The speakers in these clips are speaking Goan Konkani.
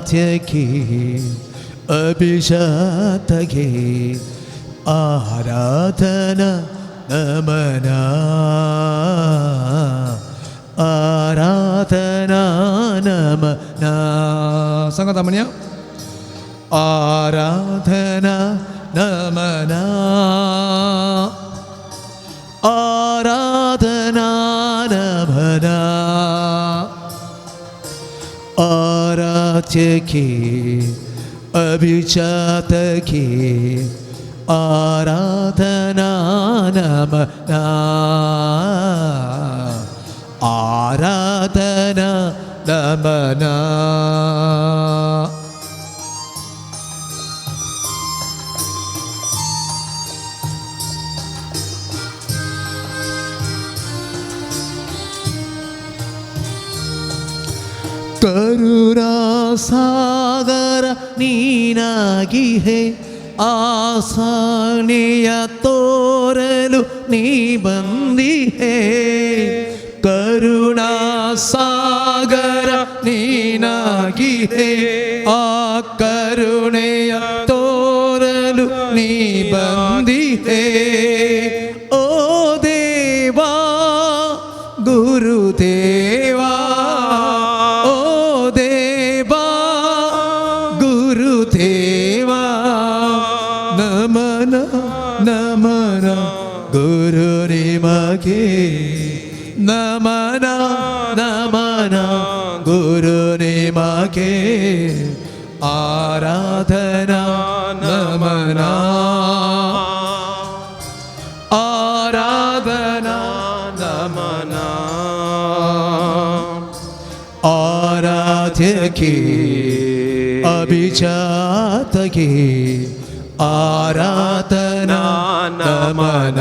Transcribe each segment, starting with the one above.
ಆರಾಧ್ಯಕ್ಕೆ ಅಭಿಷಾತಗೆ ಆರಾಧನಾ ನಮನ, ಆರಾಧನಾ ನಮನ. ಸಂಗತ ಮನೆಯ ಆರಾಧನಾ ನಮನ, ಆರಾಧನಾ ನಮನ. ಆರಾಧ್ಯಕ್ಕೆ ಅಭಿಜಾತಕ್ಕೆ ಆರಾಧನಾ ನಮನ, ಆರಾಧನಾ ನಮನ. ಕರುಣಾಸಾಗರ ನೀನಾಗಿಹೆ, ಆಸನೆಯ ತೋರಲು ನೀ ಬಂದಿಹೆ. ಕರುಣಾಸಾಗರ ನೀನಾಗಿಹೆ, ಆ ಕರುಣೆಯ ತೋರಲು ನೀ ಬಂದಿಹೆ. ಓ ದೇವಾ ಗುರುದೇವಾ, ಓ ದೇವಾ ಗುರುದೇವಾ, ನಮನ ನಮನ ಗುರು ನಿಮಗೆ, ನಮನ ನಮನ ಗುರು ನಿಮಗೆ. ಆರಾಧನಾ ನಮನ, ಆರಾಧನಾ ನಮನ. ಆರಾಧ್ಯಕ್ಕೆ ಅಭಿಜಾತಗೆ ಆರಾಧನಾ ನಮನ,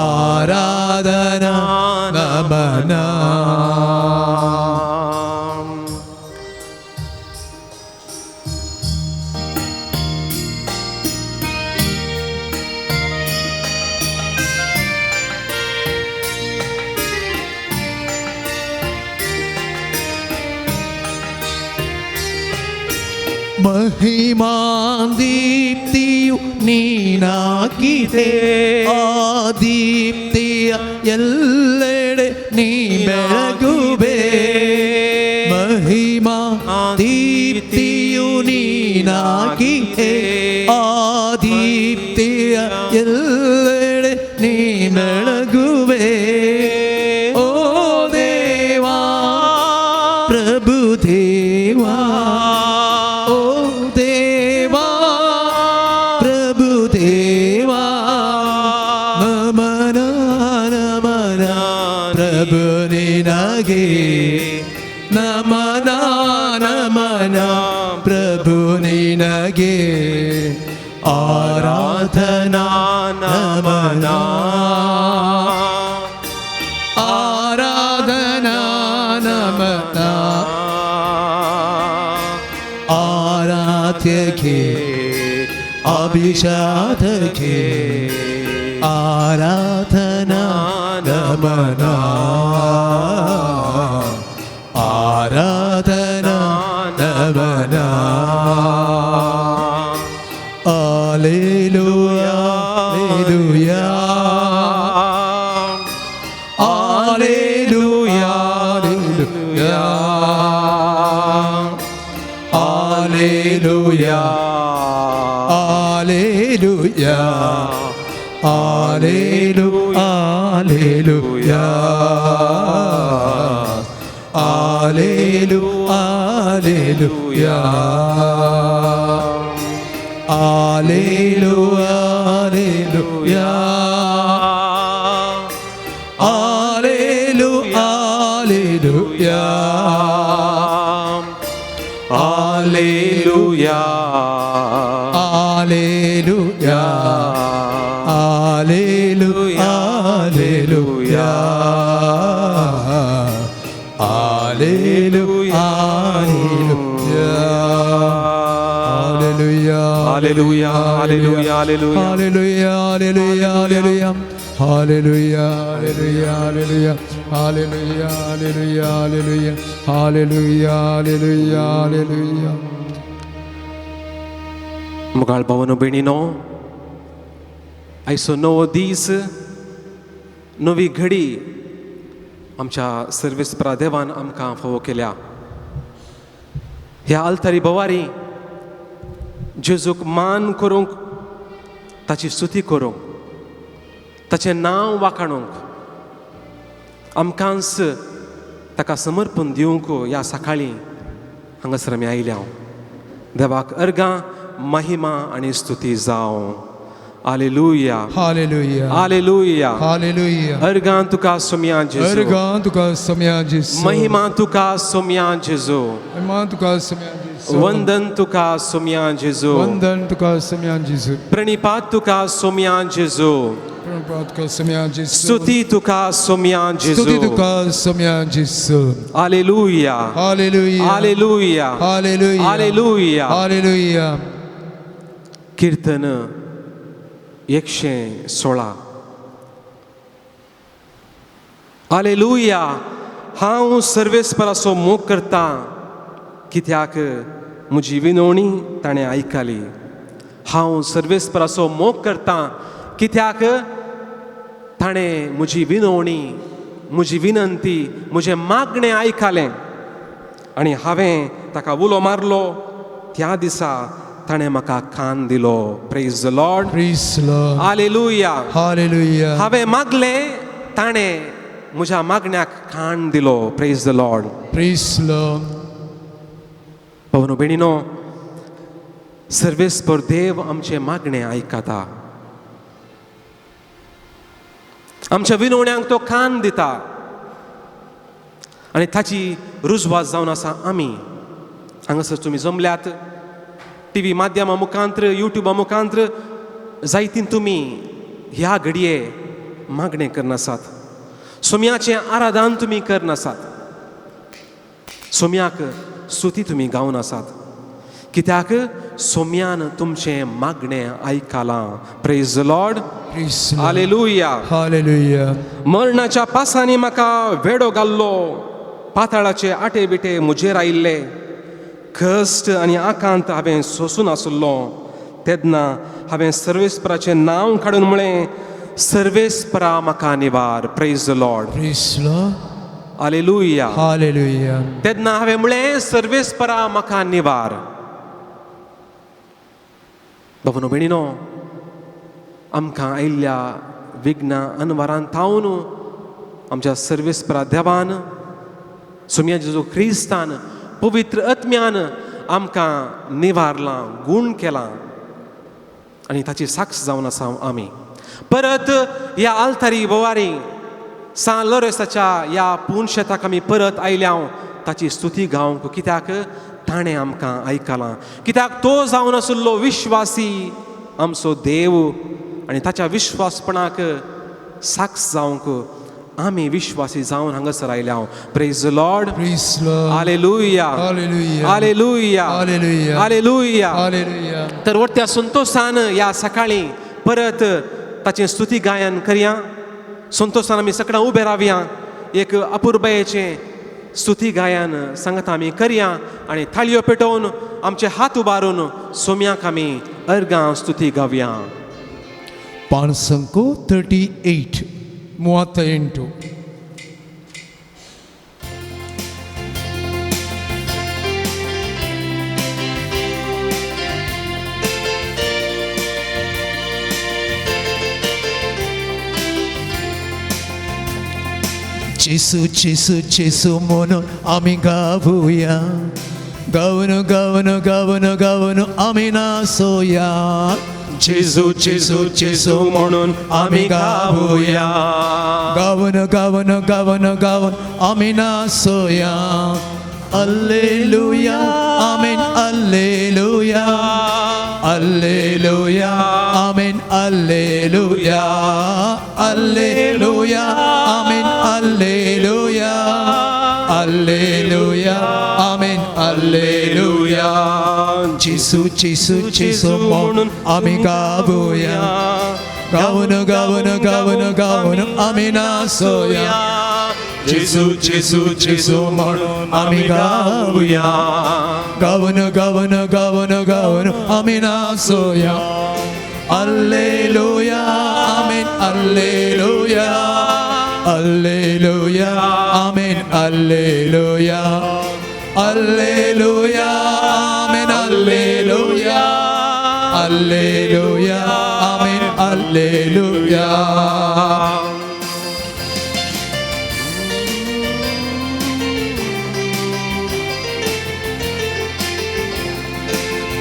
ಆರಾಧನಾ ನಮನ. ಮಹಿಮಾದೀಪ್ತಿಯು ನೀನಾಗಿದೆ, ಆ ದೀಪ್ತಿಯ ಎಲ್ಲೆಡೆ ನೀ ಬೆಳಗುವೆ. ಮಹಿಮಾ ದೀಪ್ತಿಯು ನೀನಾಗಿದೆ, ಆ ದೀಪ್ತಿಯ ಎಲ್ಲೆಡೆ ನೀ ಬೆಳಗುವೆ. ಓ ದೇವಾ ಪ್ರಭು ದೇವಾ, ಓ ದೇವಾ ಪ್ರಭು ದೇವಾ, ನಮನ ನಮನ ಪ್ರಭು ನಿನಗೆ, ನಮನ ನಮನ ಪ್ರಭು ನಿನಗೆ. ಆರಾಧನಾ ನಮನ, ಆರಾಧನಾ ನಮನ. ಆರಾಧ್ಯಕ್ಕೆ ಅಭಿಷಾದಕ್ಕೆ ಆರಾಧನಾ ನಮನ, ಆರಾಧನಾ ನಮನ. Alleluia, alleluia, alleluia, alleluia, alleluia, alleluia, alleluia, alleluia, alleluia, alleluia, alleluia, alleluia, alleluia, alleluia, alleluia, alleluia, alleluia, alleluia, alleluia, alleluia. Hallelujah, hallelujah, hallelujah. Hallelujah, hallelujah, hallelujah. Hallelujah, hallelujah, hallelujah. Hallelujah, hallelujah, hallelujah. Hallelujah, hallelujah, hallelujah. मुखाळ भावनो भयणीनो, आयचो नवो दीस, नवी घडी आमच्या सर्वेस्परा देवान आमकां फावो केल्या. ह्या आल्तारी भोवारी जेजूक मान करूंक, ताची स्तुती करूंक, ताचें नांव वाखाणूंक, आमकांच ताका समर्पण दिवंक ह्या सकाळीं हांगासर आमी आयल्या. देवाक अर्गां, महिमा आनी स्तुती जावं. Hallelujah, hallelujah, hallelujah, hallelujah. अर्गां तुका सोम्या जेजू, अर्गां तुका सोम्या जेजू, महिमा तुका सोम्या जेजू, महिमा तुका सोम्या जेजू, वंदन तुका सोम्या जेजू, वंदन तुका सोम्या जेजू, प्रणिपात तुका सोम्या जेजू, प्रणिपात तुका सोम्या जेजू, स्तुती तुका सोम्या जेजू, स्तुती तुका सोम्या जेजू. Hallelujah, hallelujah, hallelujah, hallelujah, hallelujah. Hallelujah. कीर्तन 116. हालेलुया. हांव सर्वेस्पराचो मोग करता, कित्याक म्हजी विनवणी ताणें आयकली. हांव सर्वेस्पराचो मोग करता, कित्याक ताणें म्हजी विनवणी, म्हजी विनंती, म्हजें मागणें आयकलें. आनी हांवें ताका उलो मारलो, त्या दिसा ताणें म्हाका कान दिलो. Praise the Lord, praise Lord. Hallelujah. Hallelujah. हांवें मागलें, ताणें म्हज्या मागण्याक कान दिलो. Praise the Lord, praise Lord. भावनो भयणीनो, सर्वेस्पर देव आमचें मागणें आयकता, आमच्या विनवण्यांक तो कान दिता आनी ताची रुजवात जावन आसा आमी. हांगासर तुमी जमल्यात, टीव्ही माध्यमा मुखांत्र, युट्यूबा मुखांत्र जायतीन तुमी ह्या घडये मागणें करनासात, सोम्याचें आराधन तुमी करनासात, सोम्याक स्तुती तुमी गावन आसात, कित्याक सोम्यान तुमचें मागणें आयकलां. Praise the Lord, hallelujah. Hallelujah. मरणाच्या पासांनी म्हाका वेडो घाल्लो, पाताळाचे आटे बिटे म्हजेर आयिल्ले, कश्ट आनी आकांत हांवें सोंसून आसलो. तेन्ना हांवें सर्वेस्पराचें नांव काडून म्हळें, सर्वेस्परा म्हाका निवार. Praise the Lord, praise Lord. Hallelujah. Hallelujah. तेन्ना हांवें म्हळें, सर्वेस्परा म्हाका निवार. बाबनो भयणीनो, आमकां आयिल्ल्या विघ्ना अनवारान थावन आमच्या सर्वेस्परा देवान, सोम्या जेजू क्रिस्तान, पवित्र आत्म्यान आमकां निवारलां, गूण केलां आनी ताची साक्ष जावन आसा आमी. परत ह्या आल्तारी बोवारी सान लोरेसाच्या ह्या पुनशेताक आमी परत आयल्या ताची स्तुती गावंक, कित्याक ताणें आमकां आयकलां, कित्याक तो जावन आशिल्लो विश्वासी आमचो देव आनी ताच्या विश्वासपणाक साक्ष जावंक आमी विश्वासी जावन हांगासर आयल्या. Praise the Lord, praise Lord. Hallelujah, hallelujah, hallelujah, hallelujah, hallelujah, hallelujah. तर वरत्या संतोशान ह्या सकाळीं परत ताचें स्तुती गायन करया. संतोशान आमी सगळ्यां उबे रावया, एक अपुरबायेचें स्तुती गायन सांगता आमी करया आनी थाळयो पेटोवन आमचे हात उबारून सोम्याक आमी अर्गां स्तुती गावया. 538 38. जेसू जेसू जेसू म्हणून आमी गावया, गावन गावन गावन गावन आमी नासोया. जेसू जेसू जेसू म्हणून आमी गावया, गावन गावन गावन गावन आमी नासोया. Alleluia, amen, alleluia, alleluia, amen, alleluia, alleluia, amen, alleluia, alleluia, amen, alleluia. जेजू जेजू जेजू म्हणून आमी गावया, गावन गावन गावन गावन आमी नाचोया, जेजू जेजू जेजू म्हणून आमी गावया, गावन गावन गावन गावन आमी नाचोया. Alleluia, amen, alleluia, alleluia, amen, alleluia, alleluia, amen, alleluia, alleluia, amen, alleluia.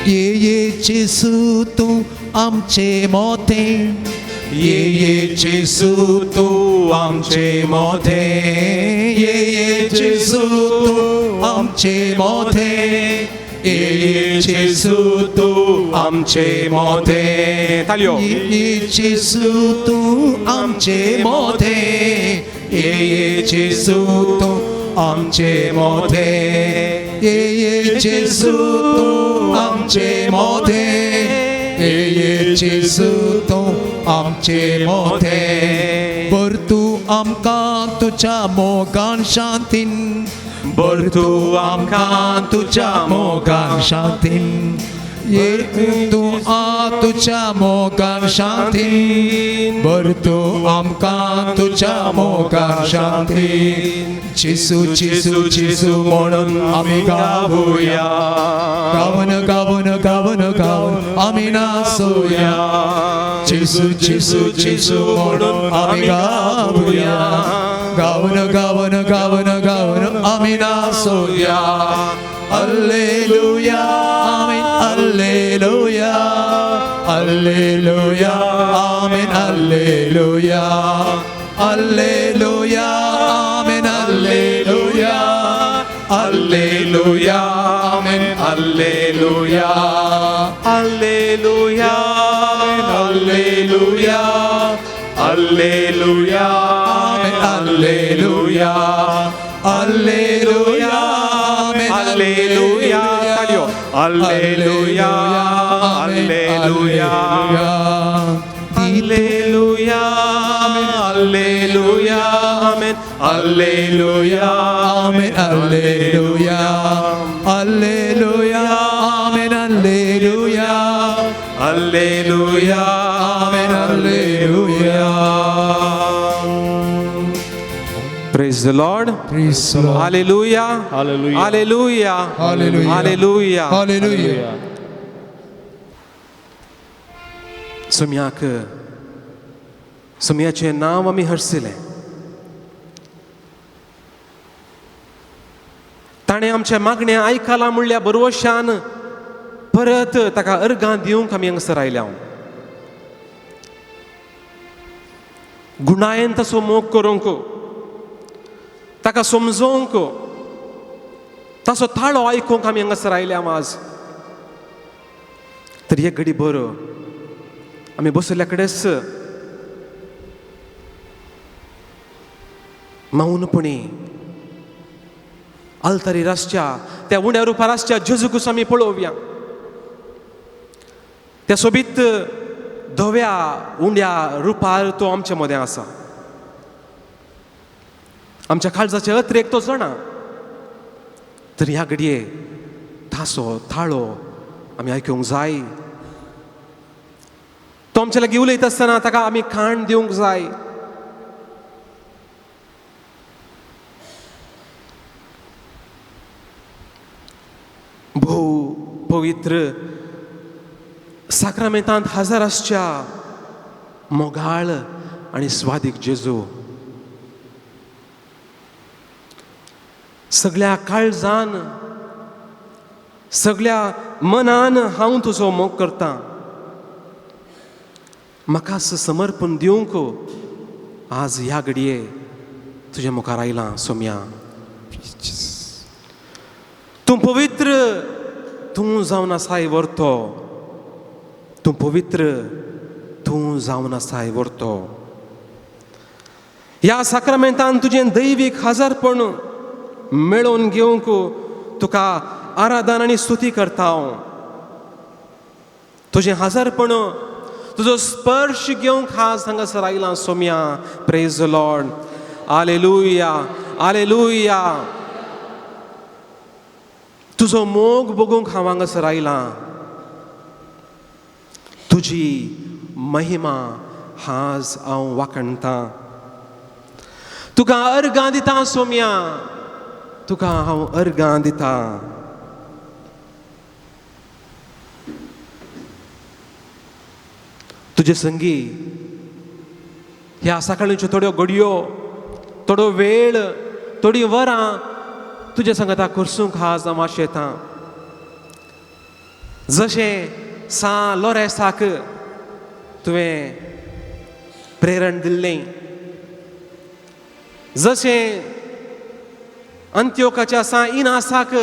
ये ये जेसू तूं आमचे मोते, ये ये जेसू तूं आमचे मोते, ये ये जेसू तूं आमचे मोते, ये ये जेसू तूं आमचे मोते. तालयो. ये ये जेसू तूं आमचे मोते, ये ये जेसू तूं आमचे मोते, ये ये जेसू तूं आमचे मोते, ये ये जेसू तूं आमचे मोते. बर तूं आमकां तुज्या मोगान शांतीन, बर तूं आमकां तुज्या मोगान शांतीन, ये तूं आ तुज्या मोगान शांतीन, बर तूं आमकां तुज्या मोगान शांतीन. जेसू जेसू जेसू म्हणून आमी गावया, गावन गावन गावन गावन आमी नाचोया, जेसू जेसू जेसू म्हणून आमी गावया, गावन गावन गावन गावन आमी नाचोया. Alleluia, amen, alleluia, alleluia, amen, alleluia, alleluia, amen, alleluia, alleluia, amen, alleluia, alleluia, alleluia, alleluia, amen, alleluia, alleluia, amen, alleluia. तालयो. Alleluia, alleluia, alleluia, alleluia, amen, alleluia, amen, alleluia, alleluia, amen, alleluia, alleluia, amen, alleluia. Praise the Lord. Praise the Lord. Hallelujah. Hallelujah. Hallelujah. Hallelujah. Hallelujah. Hallelujah. सुम्याक सुम्याचें नांव आमी हरसिलें. ताणें आमचें मागणें आयकलां म्हणल्या बरवशान परत ताका अर्गां दिवंक आमी हांगासर आयल्या. गुणायेन तसो मोग करूंक, ताका समजोवंक, ताचो ताळो आयकूंक आमी हांगासर आयल्या आज. तर एक घडी बरो आमी बसयल्ल्या कडेच मौनपणी आल्तारीर आसच्या त्या उण्या रुपार आसच्या जेजूकूच आमी पळोवया. त्या सोबीत धव्या उंड्या रुपार तो आमच्या मदें आसा. आमच्या काळजाचे अत्रेक तो जाणा. तर ह्या घडये तासो थाळो आमी आयकूंक जाय. तो आमच्या लागीं उलयता आसतना ताका आमी खाण दिवंक जाय. भोव पवित्र साक्रामेंतांत हजर आसच्या मोगाळ आनी स्वादीक जेजू, सगळ्या काळजान सगळ्या मनान हांव तुजो मोग करतां. म्हाका समर्पण दिवंक आज ह्या घडये तुज्या मुखार आयलां सोम्या. तूं पवित्र तूं जावन आसाय व्हरतो, तूं पवित्र तूं जावन आसाय व्हरतो. ह्या साक्रामेंतान तुजें दैवीक हजारपण मेळोवन घेवंक तुका आराधन आनी स्तुती करता हांव. तुजें हाजरपण, तुजो स्पर्श घेवंक आज हांगासर आयलां Saumya. Praise the Lord. Hallelujah, hallelujah. तुजो मोग बघूंक हांव हांगासर आयलां. तुजी महिमा आज हांव वाखणतां. तुका अर्गां दिता सोम्या, तुका हांव अर्गां दिता. तुजे संगी ह्या सकाळच्यो थोड्यो घडयो, थोडो वेळ, थोडीं वरां तुजे संगता करसूंक आज हांव आशेतां. जशें सा लोरेसाक तुवें प्रेरण दिल्लें, जशें अंत्योकाच्या सा इनासाक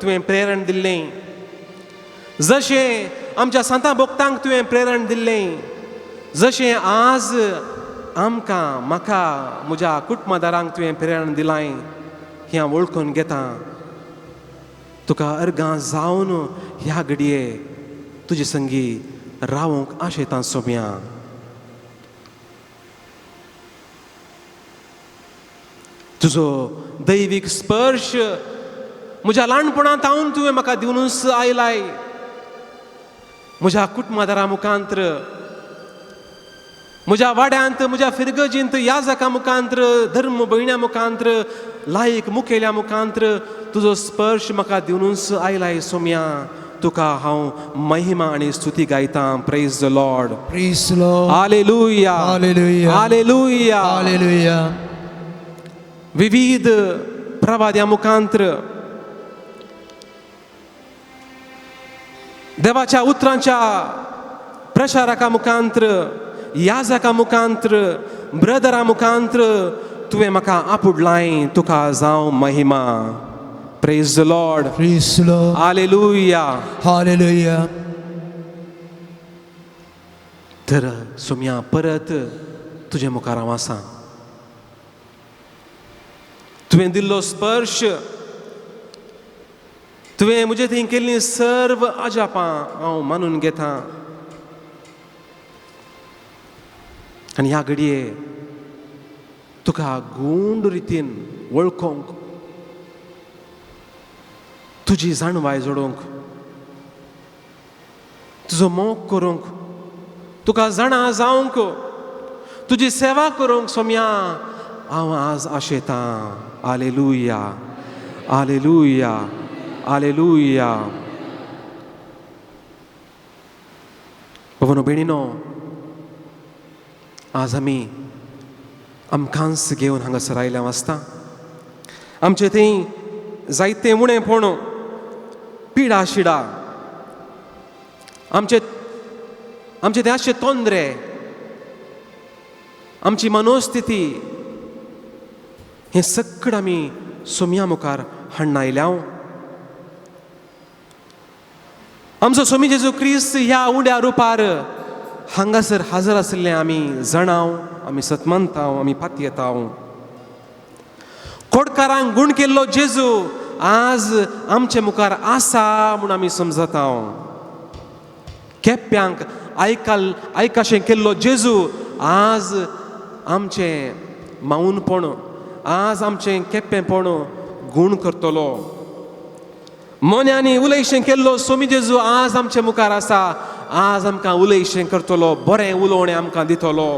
तुवें प्रेरण दिल्लें, जशें आमच्या सांता भक्तांक तुवें प्रेरण दिल्लें, जशें आज आमकां, म्हाका, म्हज्या कुटुंबादारांक तुवें प्रेरण दिलाय, हें हांव वळखून घेता. तुका अर्गां जावन ह्या घडये तुजे संगी रावंक आशेतां सोम्या. तुजो दैवीक स्पर्श म्हज्या ल्हानपणांत हांव तुवें म्हाका दिवनूच आयलाय. म्हज्या कुटुंबादारा मुखांत्र, म्हज्या वाड्यांत, म्हज्या फिरगजींत, याजका मुखांत्र, धर्म भयण्या मुखांत्र, लायक मुखेल्या मुखांत्र तुजो स्पर्श म्हाका दिवनूच आयलाय सोम्या. तुका हांव महिमा आनी स्तुती गायतां. Praise the Lord. Praise the Lord. Hallelujah. Hallelujah. Hallelujah. Hallelujah. विविध प्रवाद्या मुखांत्र देवाच्या उतरांच्या प्रचारका मुखांत्र, याजका मुखांत्र, ब्रदरा मुखांत्र तुवें म्हाका आपुडलाय. तुका जावं महिमा. Praise the Lord. Praise the Lord. Hallelujah. Hallelujah. तर सोम्या परत तुजे मुखार हांव आसा. तुवें दिल्लो स्पर्श, तुवें म्हजे थंय केल्लीं सर्व अजापां हांव मानून घेतां. आनी ह्या घडये तुका गूंड रितीन वळखोंक, तुजी जाणवाय जोडूंक, तुजो मोग करूंक, तुका जाणा जावंक, तुजी सेवा करूंक सोम्या हांव आज आशेतां. Hallelujah, hallelujah, hallelujah. बाबानो भयणीनो, आज आमी आमकांच घेवन हांगासर आयल्या आसता. आमचे थंय जायते उणेपण, पिडा शिडा, आमचे आमचे थंय आसचे तोंदरे, आमची मनोस्थिती, हें सगळें आमी सोम्या मुखार हाडून आयल्या. आमचो सोमी जेजू क्रिस्त ह्या उड्या रुपार हांगासर हाजर आशिल्लें आमी जाणाव, आमी सतमानताव, आमी पातयेताव. कोडकारांक गूण केल्लो जेजू आज आमचे मुखार आसा म्हूण आमी समजताव. केप्यांक आयकाल आयकाशें केल्लो जेजू आज आमचें मावनपण, आज आमचें केप्पेंपण गूण करतलो. मोन्यांनी उलयशें केल्लो सोमी जेजू आज आमचे मुखार आसा. आज आमकां उलयशें करतलो, बरें उलोवणें आमकां दितलो.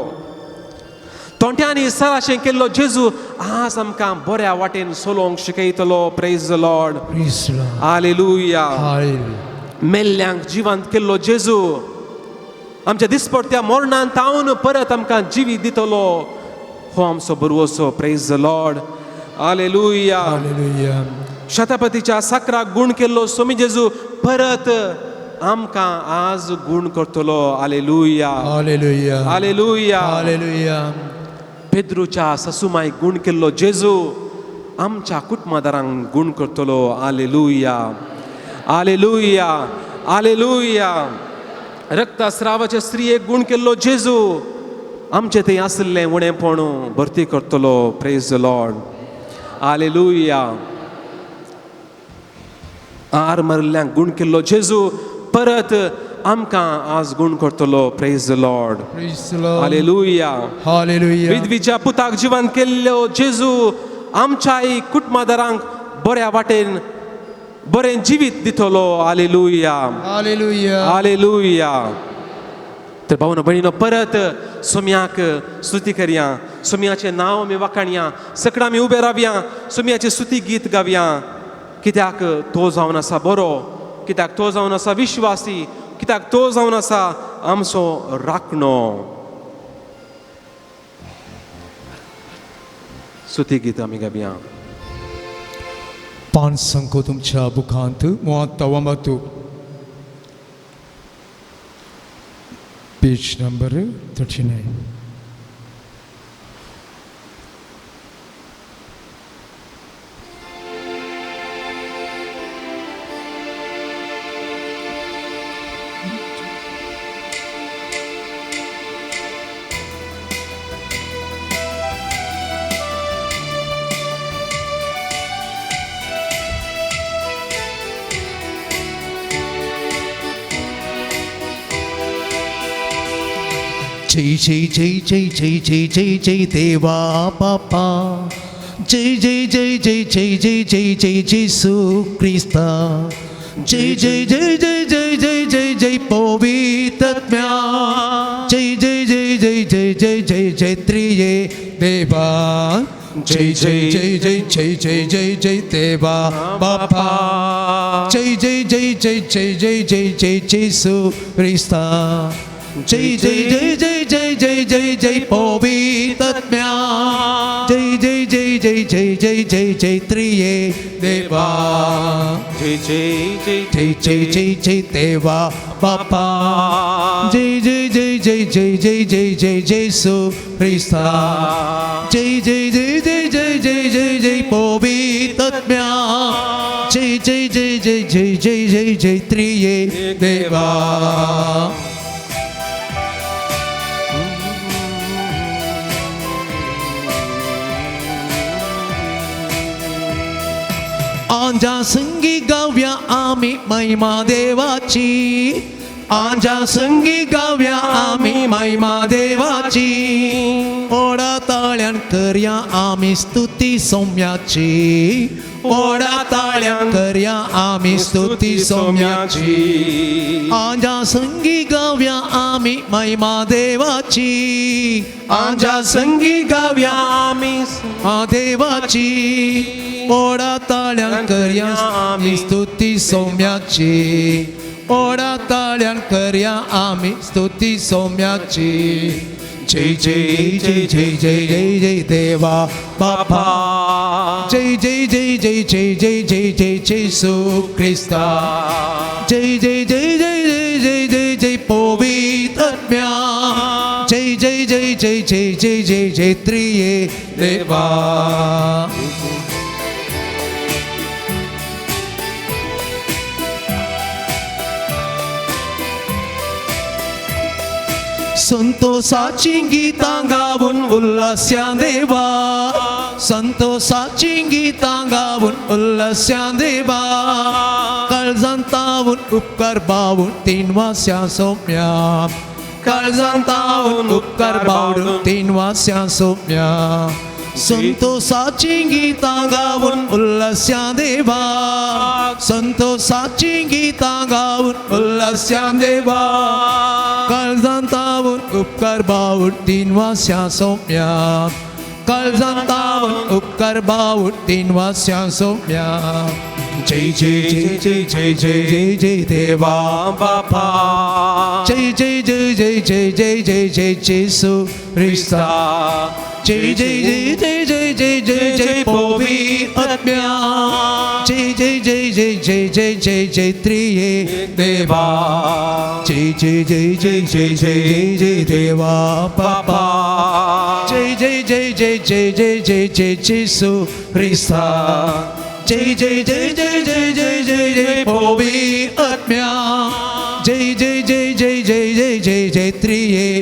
तोंट्यांनी सराशें केल्लो जेजू आज आमकां बऱ्या वाटेन चलोवंक शिकयतलो. Praise the Lord. Praise the Lord. Hallelujah. Hallelujah. मेल्ल्यांक जिवंत केल्लो जेजू आमच्या दिसपडत्या मरणान तावन परत आमकां जिवीत दितलो. हो आमचो बरवसो. Praise the Lord. Hallelujah. Hallelujah. शतपतीच्या साकराक गूण केल्लो सोमी जेजू परत आमकां आज गूण करतलो. हालेलुया. Hallelujah. Hallelujah. Hallelujah. पेद्रूच्या ससुमाय गूण केल्लो जेजू आमच्या कुटुंबादारांक गूण करतलो. हालेलुया. हालेलुया. हालेलुया. रक्तस्रावाचे स्त्रियेक गूण केल्लो जेजू आमचे थंय आशिल्लें उणेपण भरती करतलो. Praise the Lord. Hallelujah. R मरिल्ल्यांक गूण केल्लो जेजू परत आमकां आज गुण करतलो. Praise the Lord. Praise the Lord. Hallelujah. Hallelujah. विधवीच्या पुताक जिवन केल्ल्यो जेजू आमच्याय कुटुंबादारांक बऱ्या वाटेन बरें जिवीत दितलो. हालेलुया. हालेलुया. हालेलुया. तर भावनो भयणीनो परत सोम्याक स्तुती करया, सोम्याचें नांव आमी वाखाणया, सगळीं आमी उबे रावया, सोम्याचें स्तुती गीत गावया. कित्याक तो जावन आसा बरो, कित्याक तो जावन आसा विश्वासी, कित्याक तो जावन आसा आमचो राखणो. स्तुती गीत आमी गावया. पांच संको तुमच्या बुकांत 39 पेज नंबर 39. जय जय जय जय जय जय जय जय देवा बापा, जय जय जय जय जय जय जय जय जेसू क्रिस्ता, जय जय जय जय जय जय जय जय पवित्रात्म्या, जय जय जय जय जय जय जय जय त्रिये देवा, जय जय जय जय जय जय जय जय देवा बापा, जय जय जय जय जय जय जय जय जेसू क्रिस्ता, जय जय जय जय जय जय जय जय पवित्रात्म्या, जय जय जय जय जय जय जय जय त्रिये देवा, जय जय जय जय जय जय जय देवा बापा, जय जय जय जय जय जय जय जय जेसू क्रिस्ता, जय जय जय जय जय जय जय जय पवित्रात्म्या, जय जय जय जय जय जय जय जय त्रिये देवा. आंजा संगी गाव्या आम्ही महिमा देवाची, आंजा संगी गाव्या आम्ही महिमा देवाची, ओडा ताळ्यान करया आम्ही स्तुती सौम्याची, ओडा ताळ्यान करया आम्ही स्तुती सौम्याची, आंजा संगी गाव्या आम्ही महिमा देवाची, आंजा संगी गाव्या आम्ही देवाची, ओडा ताळ्यान करया आम्ही स्तुती सौम्याची, ओडा ताळ्यान करया आम्ही स्तुती सौम्याची, जय जय जय जय जय जय जय देवा बापा, जय जय जय जय जय जय जय जय जेसू क्रिस्ता, जय जय जय जय जय जय जय जय पवित्रात्म्या, जय जय जय जय जय जय जय जय त्रिये देवा. संतोषाची गीतां गाऊन उल्हास्या देवा, संतोषाची गीतां गाऊन उल्हास्या देवा, काळजान तावून उपकार बावून तीन वास्या सौम्या, काळजान तावून उपकार बावून तीन वास्या सौम्या, संतोषाची गीतां गाऊन उल्हास्या देवा, संतोषाची गीतां गाऊन उल्हास्या देवा, काळजान तावून उपकार बावून तीन वास्या सौम्या, काळजान तावून उपकार बावून तीन वास्या सौम्या, जय जय जय जय जय जय जय जय देवा बापा, जय जय जय जय जय जय जय जय जेसू क्रिस्ता, जय जय जय जय जय जय जय जय पवित्रात्म्या, जय जय जय जय जय जय जय जय त्रिये देवा, जय जय जय जय जय जय जय जय देवा बापा, जय जय जय जय जय जय जय जय जेसू क्रिस्ता, जय जय जय जय जय जय जय जय पवित्रात्म्या, जय जय जय जय जय जय जय जय त्रिये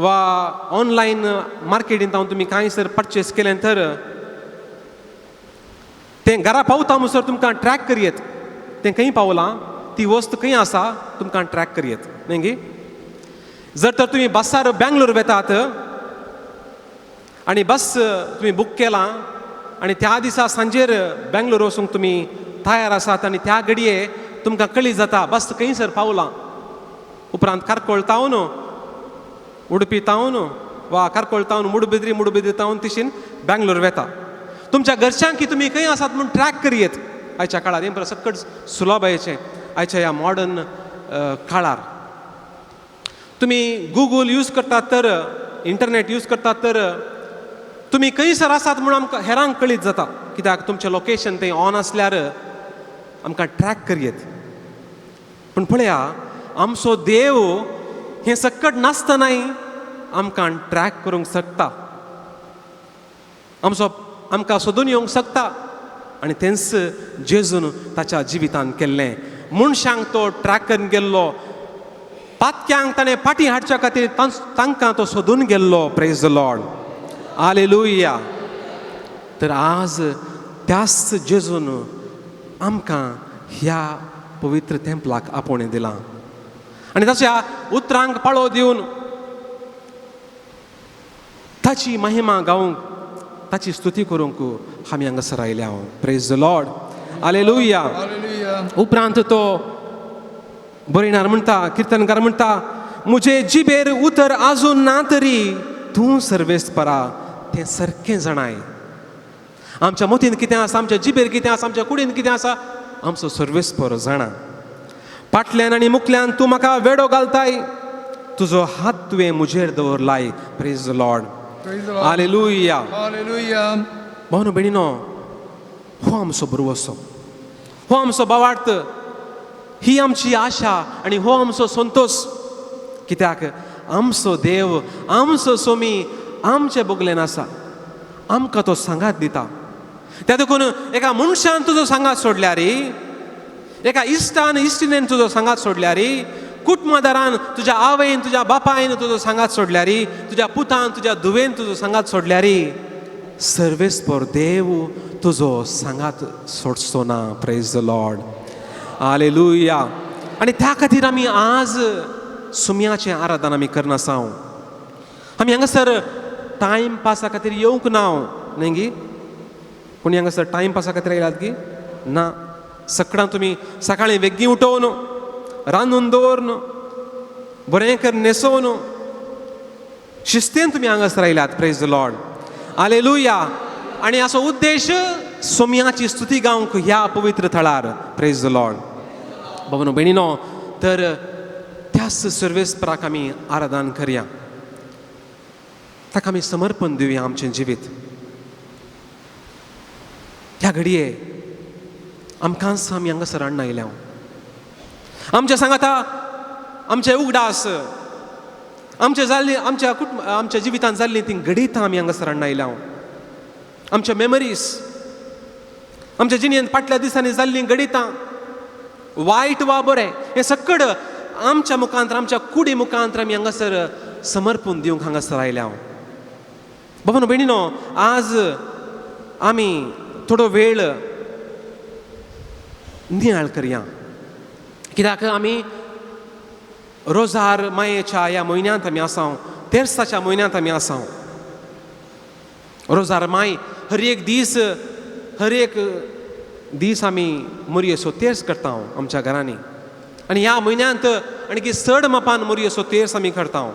वा ऑनलायन मार्केटींत हांव तुमी कांय सर पर्चेस केलें तर तें घरा पावता म्हणसर तुमकां ट्रॅक करयेत, तें खंय पावलां, ती वस्त खंय आसा तुमकां ट्रॅक करयेत न्ही गी. जर तर तुमी बसार बेंगलोर वेतात आनी बस तुमी बूक केलां आनी त्या दिसा सांजेर बेंगलोर वचूंक तुमी तयार आसात आनी त्या घडये तुमकां कळी जाता बस खंयसर पावलां, उपरांत कारकोळ तावन उडपी तावन वा कारकोळ तावन मुडबिद्री, मुडबिद्री तावन तिशीन बेंगलोर वेता. तुमच्या घरच्यांक तुमी खंय आसात म्हूण ट्रॅक करयेत. आयच्या काळार हें सकट सुलभायेचें आयच्या ह्या मॉडर्न काळार तुमी गुगल यूज करतात तर इंटरनेट यूज करतात तर तुमी खंयसर आसात म्हूण आमकां हेरांक कळीत जाता, कित्याक तुमचें लोकेशन थंय ऑन आसल्यार आमकां ट्रॅक करयेत. पूण पळया आमचो देव हें सकट नासतनाय आमकां ट्रॅक करूंक शकता, आमचो आमकां सोदून येवंक शकता. आनी तेंच जेजून ताच्या जिवितान केल्लें. मनशांक तो ट्रॅक करून गेल्लो, पातक्यांक ताणें फाटीं हाडच्या खातीर तांकां तो सोदून गेल्लो. प्रेज the Lord, hallelujah. तर आज त्याच जेजून आमकां ह्या पवित्र तेंपलाक आपोवणें दिलां आनी ताच्या उतरांक पाळो दिवन ताची महिमा गावंक, ताची स्तुती करूंक आमी हांगासर आयल्या. प्रेज the Lord, hallelujah. उपरांत तो बरयणार म्हणटा, किर्तनकार म्हणटा, मुझे जिबेर उतर आजून ना तरी तूं सर्वेस्परा तें सारकें जाणाय. आमच्या मतीन कितें आसा, आमच्या जिबेर कितें आसा, आमच्या कुडीन कितें आसा, आमचो सर्वेस्पर जाणा. फाटल्यान आनी मुखल्यान तूं म्हाका वेडो घालताय, तुजो हात तुवें म्हजेर दवरलाय. प्रेज the Lord, hallelujah. भावनो भयणीनो, हो आमचो भरवसो, हो आमचो भावार्थ, ही आमची आशा आनी हो आमचो संतोश. कित्याक आमचो देव, आमचो सोमी आमचे बगलेन आसा, आमकां तो सांगात दिता. त्या देखून एका मनशान तुजो सांगात सोडल्यार, एका इश्टान इश्टिणेन तुजो सांगात सोडल्यार, कुटुंबादारान तुज्या आवयन तुज्या बापायन तुजो सांगात सोडल्यार, तुज्या पुतान तुज्या धुवेन तुजो सांगात सोडल्यार, सर्वेस्पर देव तुजो सांगात सोडचो ना. प्रेज the Lord, hallelujah. आनी त्या खातीर आमी आज सुम्याचें आराधन आमी करनासा. आमी हांगासर टायम पासा खातीर येवंक ना, न्ही गी? कोणी हांगासर टायम पासा खातीर आयल्यात गी? ना. सकाळां तुमी सकाळीं बेगीन उठोवन रांदून दवरून बरें कर न्हेसोवन शिस्तेन तुमी हांगासर आयल्यात. प्रेज the Lord, hallelujah. आनी हाचो उद्देश सोम्याची स्तुती गावंक ह्या पवित्र थळार. प्रेज the Lord. बाबानो भयणीनो, तर त्याच सर्वेस्पराक आमी आराधन करया, ताका आमी समर्पण दिवया आमचें जिवीत. ह्या घडये आमकांच आमी हांगासर हाडून आयल्या. आमच्या सांगाता आमचे उगडास, आमचे जाल्ली आमच्या कुटुंब आमच्या जिवितांत जाल्लीं तीं घडितां आमी हांगासर हाडून आयल्या. आमच्या मेमरीज, आमच्या जिणेंत फाटल्या दिसांनी जाल्लीं घडितां, वायट वा बरें, हें सकड आमच्या मुखांत, आमच्या कुडी मुखांत आमी हांगासर समर्पण दिवंक हांगासर आयल्या. बाबानो भयणीनो, आज आमी थोडो वेळ नियाळ करया, कित्याक आमी रोजार मायेच्या ह्या म्हयन्यांत आमी आसाव, तेर्साच्या म्हयन्यांत आमी आसाव. रोजार माय हर एक दीस, हर एक दीस आमी मोरयेचो तेर्स करता आमच्या घरांनी, आनी ह्या म्हयन्यांत आणकी चड मापान मोरयेचो तेर्स आमी करता.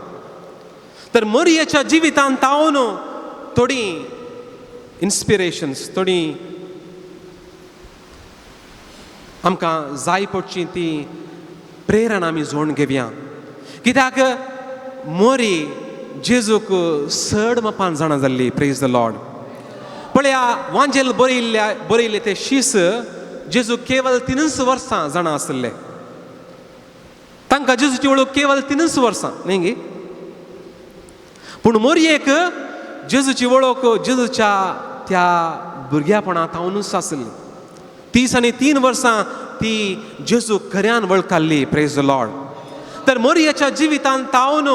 तर मोरयेच्या जिवितांत तावन थोडी इन्स्पिरेशन्स, थोडी आमकां जाय पडची ती प्रेरणा आमी जोडून घेवया. कित्याक मोरी जेजूक चड मापान जाणा जाल्ली. प्रेज the Lord. पळया वांजेल बरयल्ले ते शीस जेजू केवल 3 वर्सां जाणा आसले. तांकां जेजूची वळख केवल 3 वर्सां न्ही गी? पूण मोरयेक जेजूची वळख जेजूच्या त्या भुरग्यापणांत तावनूच आसली. 33 वर्सां ती जेजू खऱ्यान वळखाल्ली. प्रेज the Lord. तर मोरयेच्या जिवितांत तावन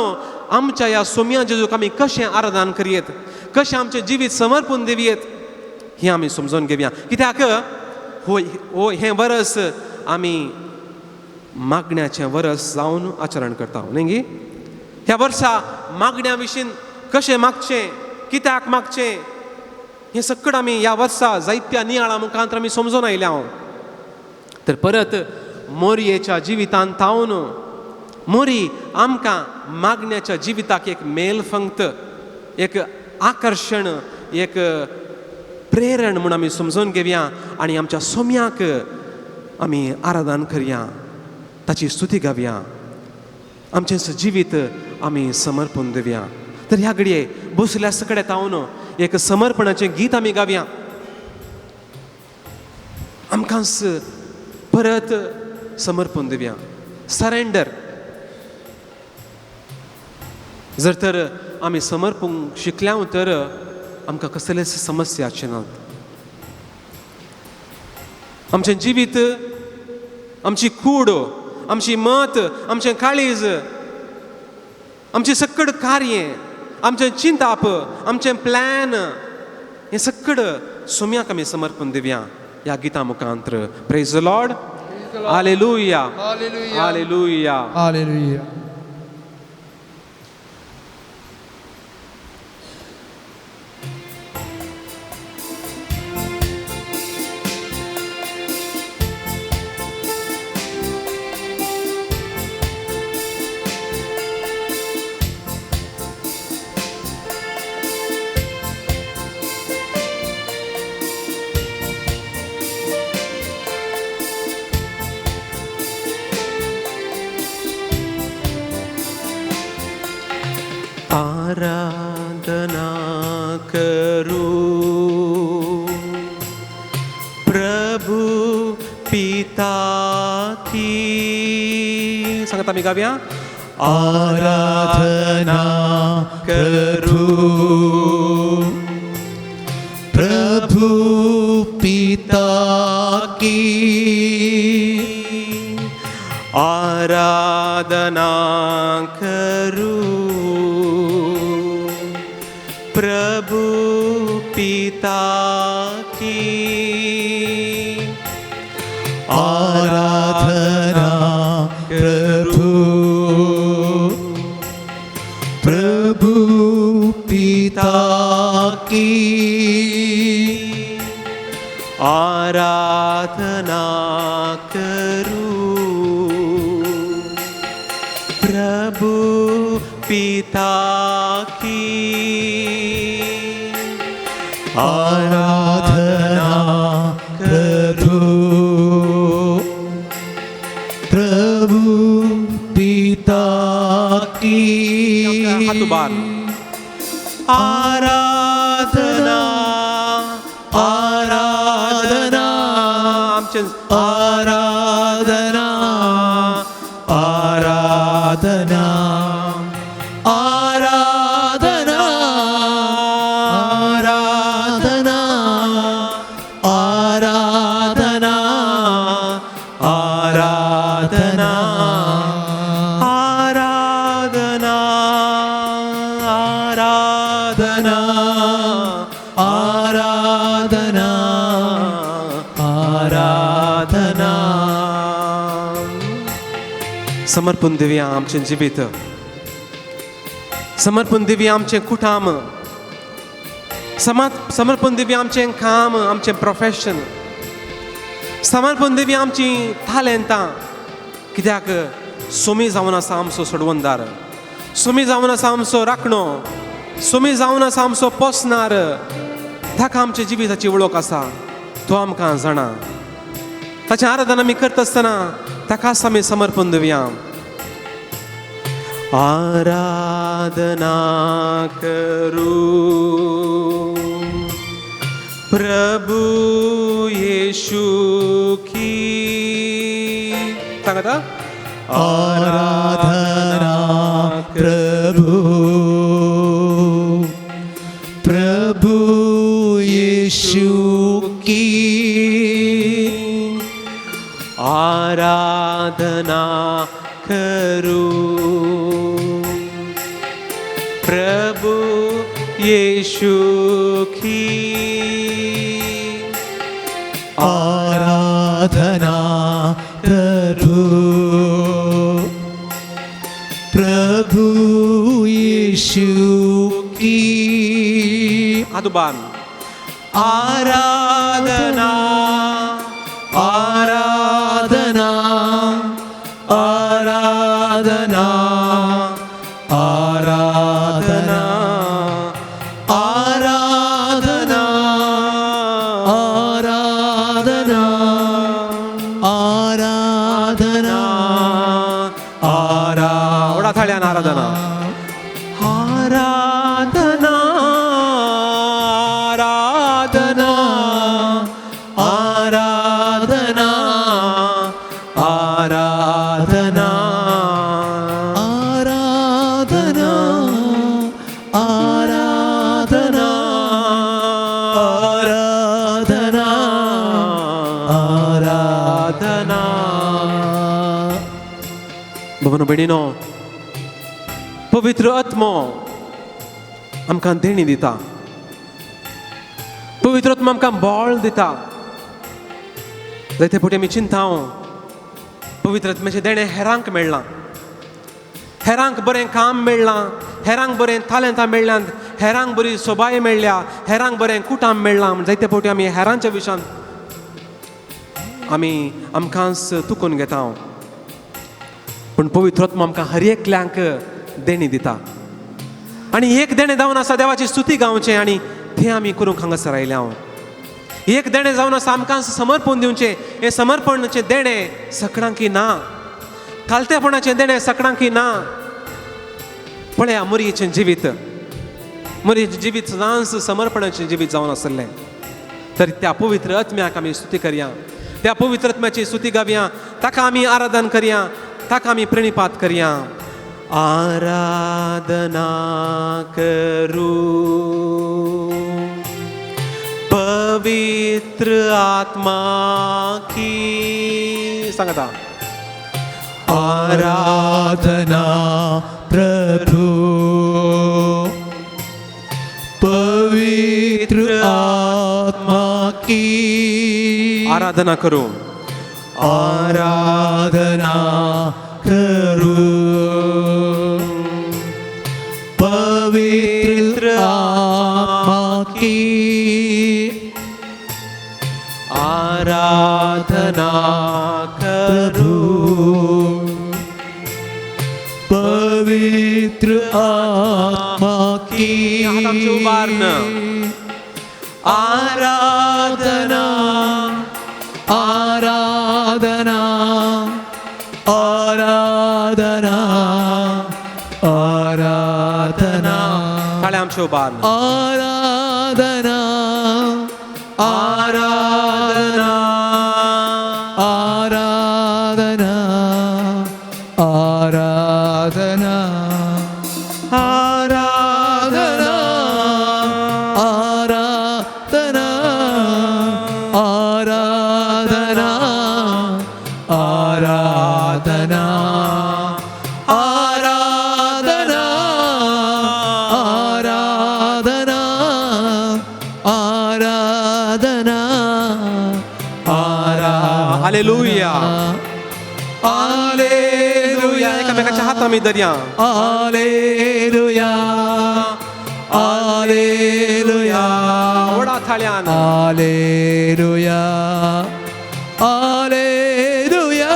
आमच्या ह्या सोम्या जेजूक आमी कशें आराधन करयेत, कशें आमचें जिवीत समर्पण दिवयेत हें आमी समजून घेवया. कित्याक हो हें वरस आमी मागण्याचें वरस जावन आचरण करता न्ही गी. ह्या वर्सा मागण्या विशीं कशें मागचें, कित्याक मागचें हें सगळें आमी ह्या वर्सा जायत्या नियाळा मुखांत आमी समजून आयल्या हांव. तर परत मोरयेच्या जिवितांत थावन मोरी आमकां मागण्याच्या जिविताक एक मेलफंक्त, एक आकर्शण, एक प्रेरण म्हूण आमी समजून घेवया आनी आमच्या सोम्याक आमी आराधन करया, ताची स्तुती गावया, आमचें जिवीत आमी समर्पण दिवया. तर ह्या घडये बसल्या सगळ्या तावन एक समर्पणाचें गीत आमी गावया. आमकां परत समर्पण दिवया, सरेंडर. जर तर आमी समर्पूंक शिकल्या तर आमकां कसलेच समस्या आसचे नात. आमचें जिवीत, आमची कूड, आमची मत, आमचें काळीज, आमचें सगळें कार्य, आमचें चिंताप, आमचें प्लॅन हें सगळें सोम्याक आमी समर्पण दिवया ह्या Gita मुखांत्र. Praise the Lord. Hallelujah. Hallelujah. Hallelujah. आराधना करूं प्रभु पिता की. सांगता आमी गावया. आराधना करूं प्रभु पिता की. आराधना करूं प्रभु पिता की. आराधना प्रभु प्रभु पिता की. आराधना करूं प्रभु पिता की. आराधना प्रभु प्रभु पिता की. हात उबार. आराधना आराधना आमचें आराधना आराधना आराधना आराधना आराधना आराधना आराधना आराधना आराधना आराधना. समर्पण दिवया आमचें जिवीत, समर्पण दिवया आमचें कुटाम, समर्पण दिवया आमचें काम, आमचें प्रोफेशन, समर्पण दिवया आमचीं तालेंतां. कित्याक सोमी जावन आसा आमचो सोडवणदार, सोमी जावन आसा आमचो राखणो, सोमी जावन आसा आमचो पोसणार. ताका आमच्या जिविताची वळख आसा, तो आमकां जाणा. ताचें आराधन आमी करता आसतना ताकाच आमी समर्पण दिवया. आराधना करूं प्रभु येशू की. सांगता. आराधना प्रभु प्रभु येशू की. आराधना करूं येशू की आराधना प्रभु प्रभु यीशु की आदुबान आराधना आराधना आराधना आराधना आराधना आराधना आराधना आराधना व्हडा थाळ्यान आराधना आराधना आराधना आराधना आराधना आराधना आराधना आराधना आराधना भवन भयणीनो पवित्र आत्मो आमकां देणी दिता पवित्र आत्मो आमकां बळ दिता जायते फावटी आमी चिंता पवित्र आत्म्याचें देणें हेरांक मेळ्ळां हेरांक बरें काम मेळ्ळां हेरांक बरें तालेंतां मेळ्ळ्यांत हेरांक बरी सोबाय मेळ्ळ्या हेरांक बरें कुटाम मेळ्ळां म्हण जायते फावटी आमी हेरांच्या विशयांत आमी आमकांच तुकून घेता पूण पवित्र आत्मो आमकां हर एकल्यांक देणी दिता आनी एक देणें जावन आसा देवाची स्तुती गावचें आनी तें आमी करूंक हांगासर आयल्या हांव एक देणें जावन आसा आमकां समर्पण दिवचें हें समर्पणाचें देणें सकडांकी ना खालतेपणाचें देणें सकडांकी ना पळया मोरयेचें जिवीत मोरयेचें जिवीत सदांच समर्पणाचें जिवीत जावन आसलें तर त्या पवित्र आत्म्याक आमी स्तुती करया त्या पवित्र आत्म्याची स्तुती गावया ताका आमी आराधन करया ताका आमी प्रणिपात करया आराधना करू पवित्र आत्मा की सांगता आराधना प्रभु पवित्र आत्मा की आराधना करू आराधना करू पवित्र आत्मा की आराधना करू पवित्र आत्मा की हात आमचे उबारन आराधना आराधना आराधना आराधना थाळ्या आमचे उबारन आराधना आराधना आराधना आराधना आराधना आराधना आराधना आराधना आराधना आराधना आराधना आराधना हालेलुया हालेलुया एकामेकाच्या हात आमी धरया हालेलुया हालेलुया व्हडा थाळ्यान hallelujah hallelujah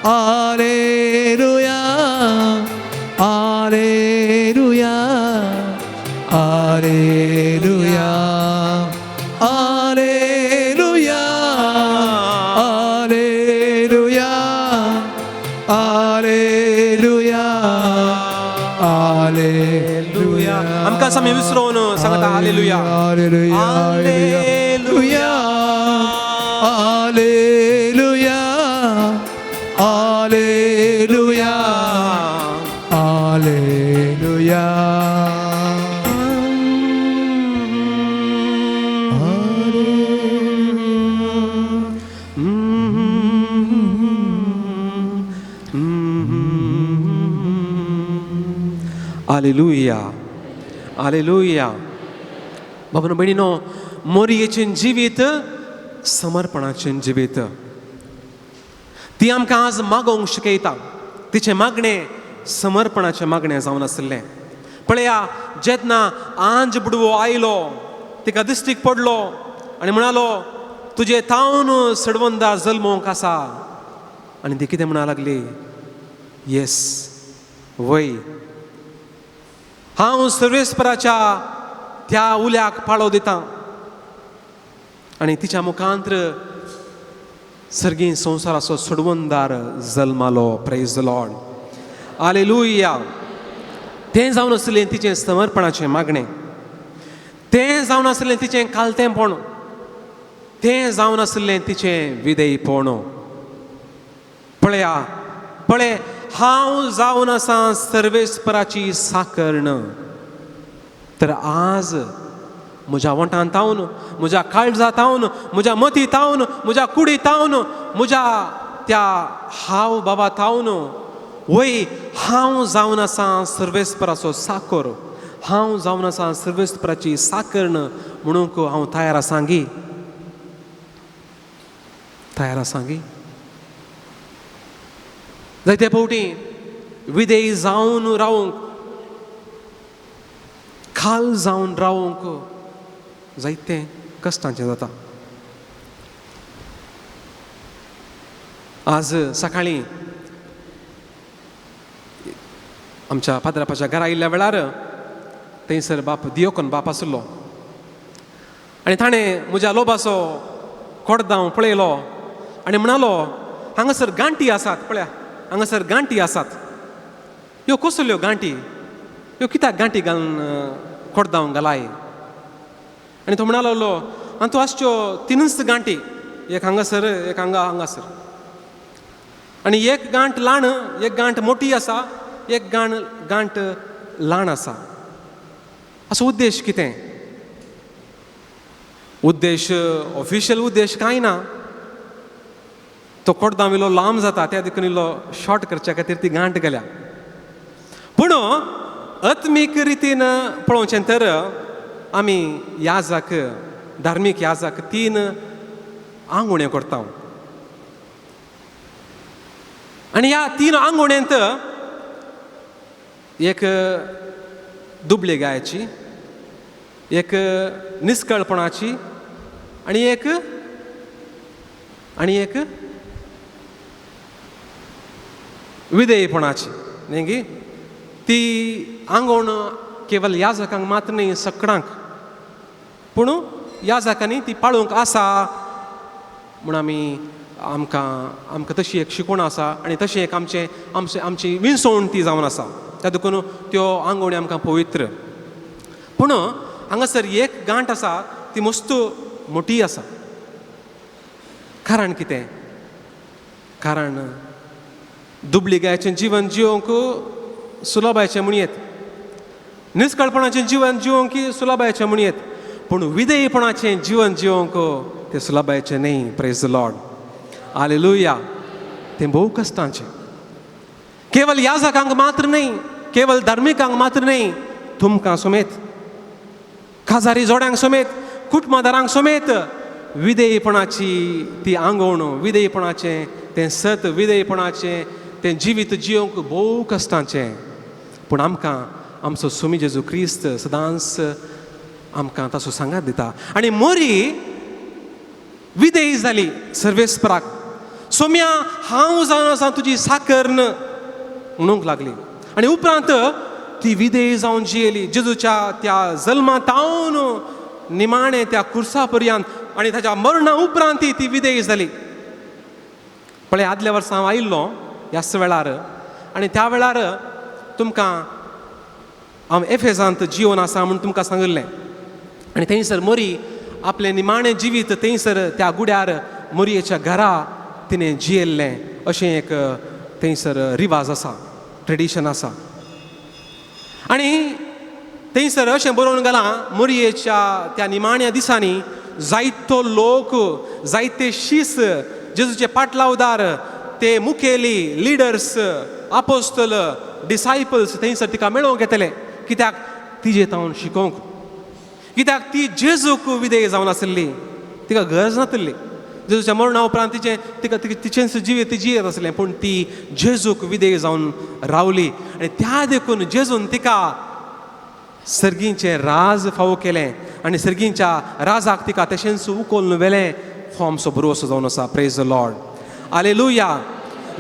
hallelujah hallelujah hallelujah hallelujah hallelujah hallelujah hallelujah आमकां आमी विसरोवन सांगता hallelujah hallelujah hallelujah hallelujah hallelujah hallelujah hallelujah. Hallelujah. बाबानो भयणीनो, मोरयेचें जिवीत समर्पणाचें जिवीत, ती आमकां आज मागोवंक शिकयता. तिचें मागणें समर्पणाचें मागणें जावन आशिल्लें. पळया, जेन्ना आंज बुडवो आयलो, तिका दिश्टीक पडलो आनी म्हणालो, तुजे तावन सडवंदा जल्मोंक आसा. आनी ती कितें म्हणा लागली? येस, वय, हांव सर्वेस्पराच्या त्या उल्याक पाळो दितां. आनी तिच्या मुखांत्र सर्गी संवसाराचो सोडवंदार जल्मालो. Praise the Lord, hallelujah. तें जावन आसलें तिचें समर्पणाचें मागणें, तें जावन आसलें तिचें कालतेंपण, तें जावन आसलें तिचें विधेयपण. पळया, पळय, हांव जावन आसा सर्वेस्पराची साकर्ण. तर आज म्हज्या वंठान तावन, म्हज्या काळजा तावन, म्हज्या मती तावन, म्हज्या कुडी तावन, म्हज्या त्या हाव बाबा तावन, वय, हांव जावन आसा सर्वेस्पराचो साकर, हांव जावन आसा सर्वेस्पराची साकर्ण म्हणूंक हांव तयार आसांगी, तयार आसांगी. जायते फावटी विदेय जावन रावंक, खाल जावन रावंक जायते कश्टांचें जाता. आज सकाळीं आमच्या पाद्रापाच्या घरा आयिल्ल्या वेळार थंयसर बाप दियोकन बाप आसलो आनी ताणें म्हज्या लोबाचो कोडदांव पळयलो आनी म्हणालो, हांगासर गांठी आसात, पळया हांगासर गांठी आसात, ह्यो कसल्यो गांठी, ह्यो कित्याक गांठी घालून कोडदांव घालाय? आनी तो म्हणालो, आनी आसच्यो तिनूच गांठी, एक हांगासर, एक हांगा हांगासर, आनी एक गांठ ल्हान, एक गांठ मोठी आसा, एक गांठ ल्हान आसा. असो उद्देश कितें? उद्देश ऑफिशियल उद्देश कांय ना. तो कोडदांव इल्लो लांब जाता त्या देखून इल्लो शॉर्ट करच्या खातीर ती गांठ गेल्या. पूण आत्मीक रितीन पळोवचें तर आमी याजाक, धार्मीक याजाक तीन आंगोण्यो करता आनी ह्या तीन आंगोण्यांत एक दुबळे गायची, एक निस्कळपणाची आनी एक आनी एक विधेयपणाची. न्ही गी? ती आंगवण केवल याजकांक मात्र न्ही, सकडांक, पूण याजकांनी ती पाळूंक आसा म्हूण आमी आमकां आमकां तशी एक शिकवण आसा आनी तशें एक आमचें आमचें आमची विनसवण ती जावन आसा. त्या देखून त्यो आंगवण्यो आमकां पवित्र. पूण हांगासर एक गांठ आसा ती मस्त मोठी आसा. कारण कितें? कारण दुबळी गायचें जिवन जिवंक सुलभायचें म्हणयेत, निस्कळपणाचें जिवन जिवंक सुलभायचें म्हणयेत, पूण विधेयपणाचें जिवन जिवंक तें सुलभायचें न्ही. प्रेज the Lord, hallelujah. तें भोव कश्टांचें. केवल याजकांक मात्र न्ही, केवल धार्मिकांक मात्र न्ही, तुमकां समेत, काजारी जोड्यांक समेत, कुटुंबादारांक समेत विधेयपणाची ती आंगवण, विधेयपणाचें तें सत, विधेयपणाचें तें जिवीत जिवंक भोव कश्टांचें. पूण आमकां आमचो स्वामी जेजू क्रिस्त सदांच आमकां ताचो सांगात दिता. आनी मोरी विधेयी जाली सर्वेस्पराक. सोम्या, हांव जावन आसा तुजी साकर्ण म्हणूंक लागली. आनी उपरांत ती विधेयी जावन जियेली जेजूच्या त्या जल्मा तावन निमाणें त्या कुर्सा पर्यंत आनी ताच्या मरणा उपरांत ती विधेयी जाली. पळय, आदल्या वर्सा हांव आयिल्लो ह्याच वेळार आनी त्या वेळार तुमकां हांव एफेजांत जिवन आसा म्हूण तुमकां सांगिल्लें. आनी थंयसर मोरी आपलें निमाणें जिवीत थंयसर त्या गुड्यार मोरयेच्या घरा तिणें जियेल्लें अशें एक थंयसर रिवाज आसा, ट्रेडिशन आसा. आनी थंयसर अशें बरोवन घालां, मोरयेच्या त्या निमाण्या दिसांनी जायतो लोक, जायते शीस, जेजूचे पाटलावदार, ते मुखेली, लिडर्स, आपोस्तल, डिसायपल्स थंयसर तिका मेळोवंक येतले. कित्याक तिजे तावन शिकोवंक, कित्याक ती जेजूक विधेय जावन आसली, तिका गरज नातिल्ली. जेजूच्या मरणा उपरांत तिचें तिका तिचेंच जिवीत ती जियेत आसलें, पूण ती जेजूक विधेय जावन रावली आनी त्या देखून जेजून तिका सर्गींचें राज फावो केलें आनी सर्गींच्या राजाक तिका तशेंच उखलून व्हेलें. हो आमचो भरवंसो जावन आसा. Praise the Lord, hallelujah.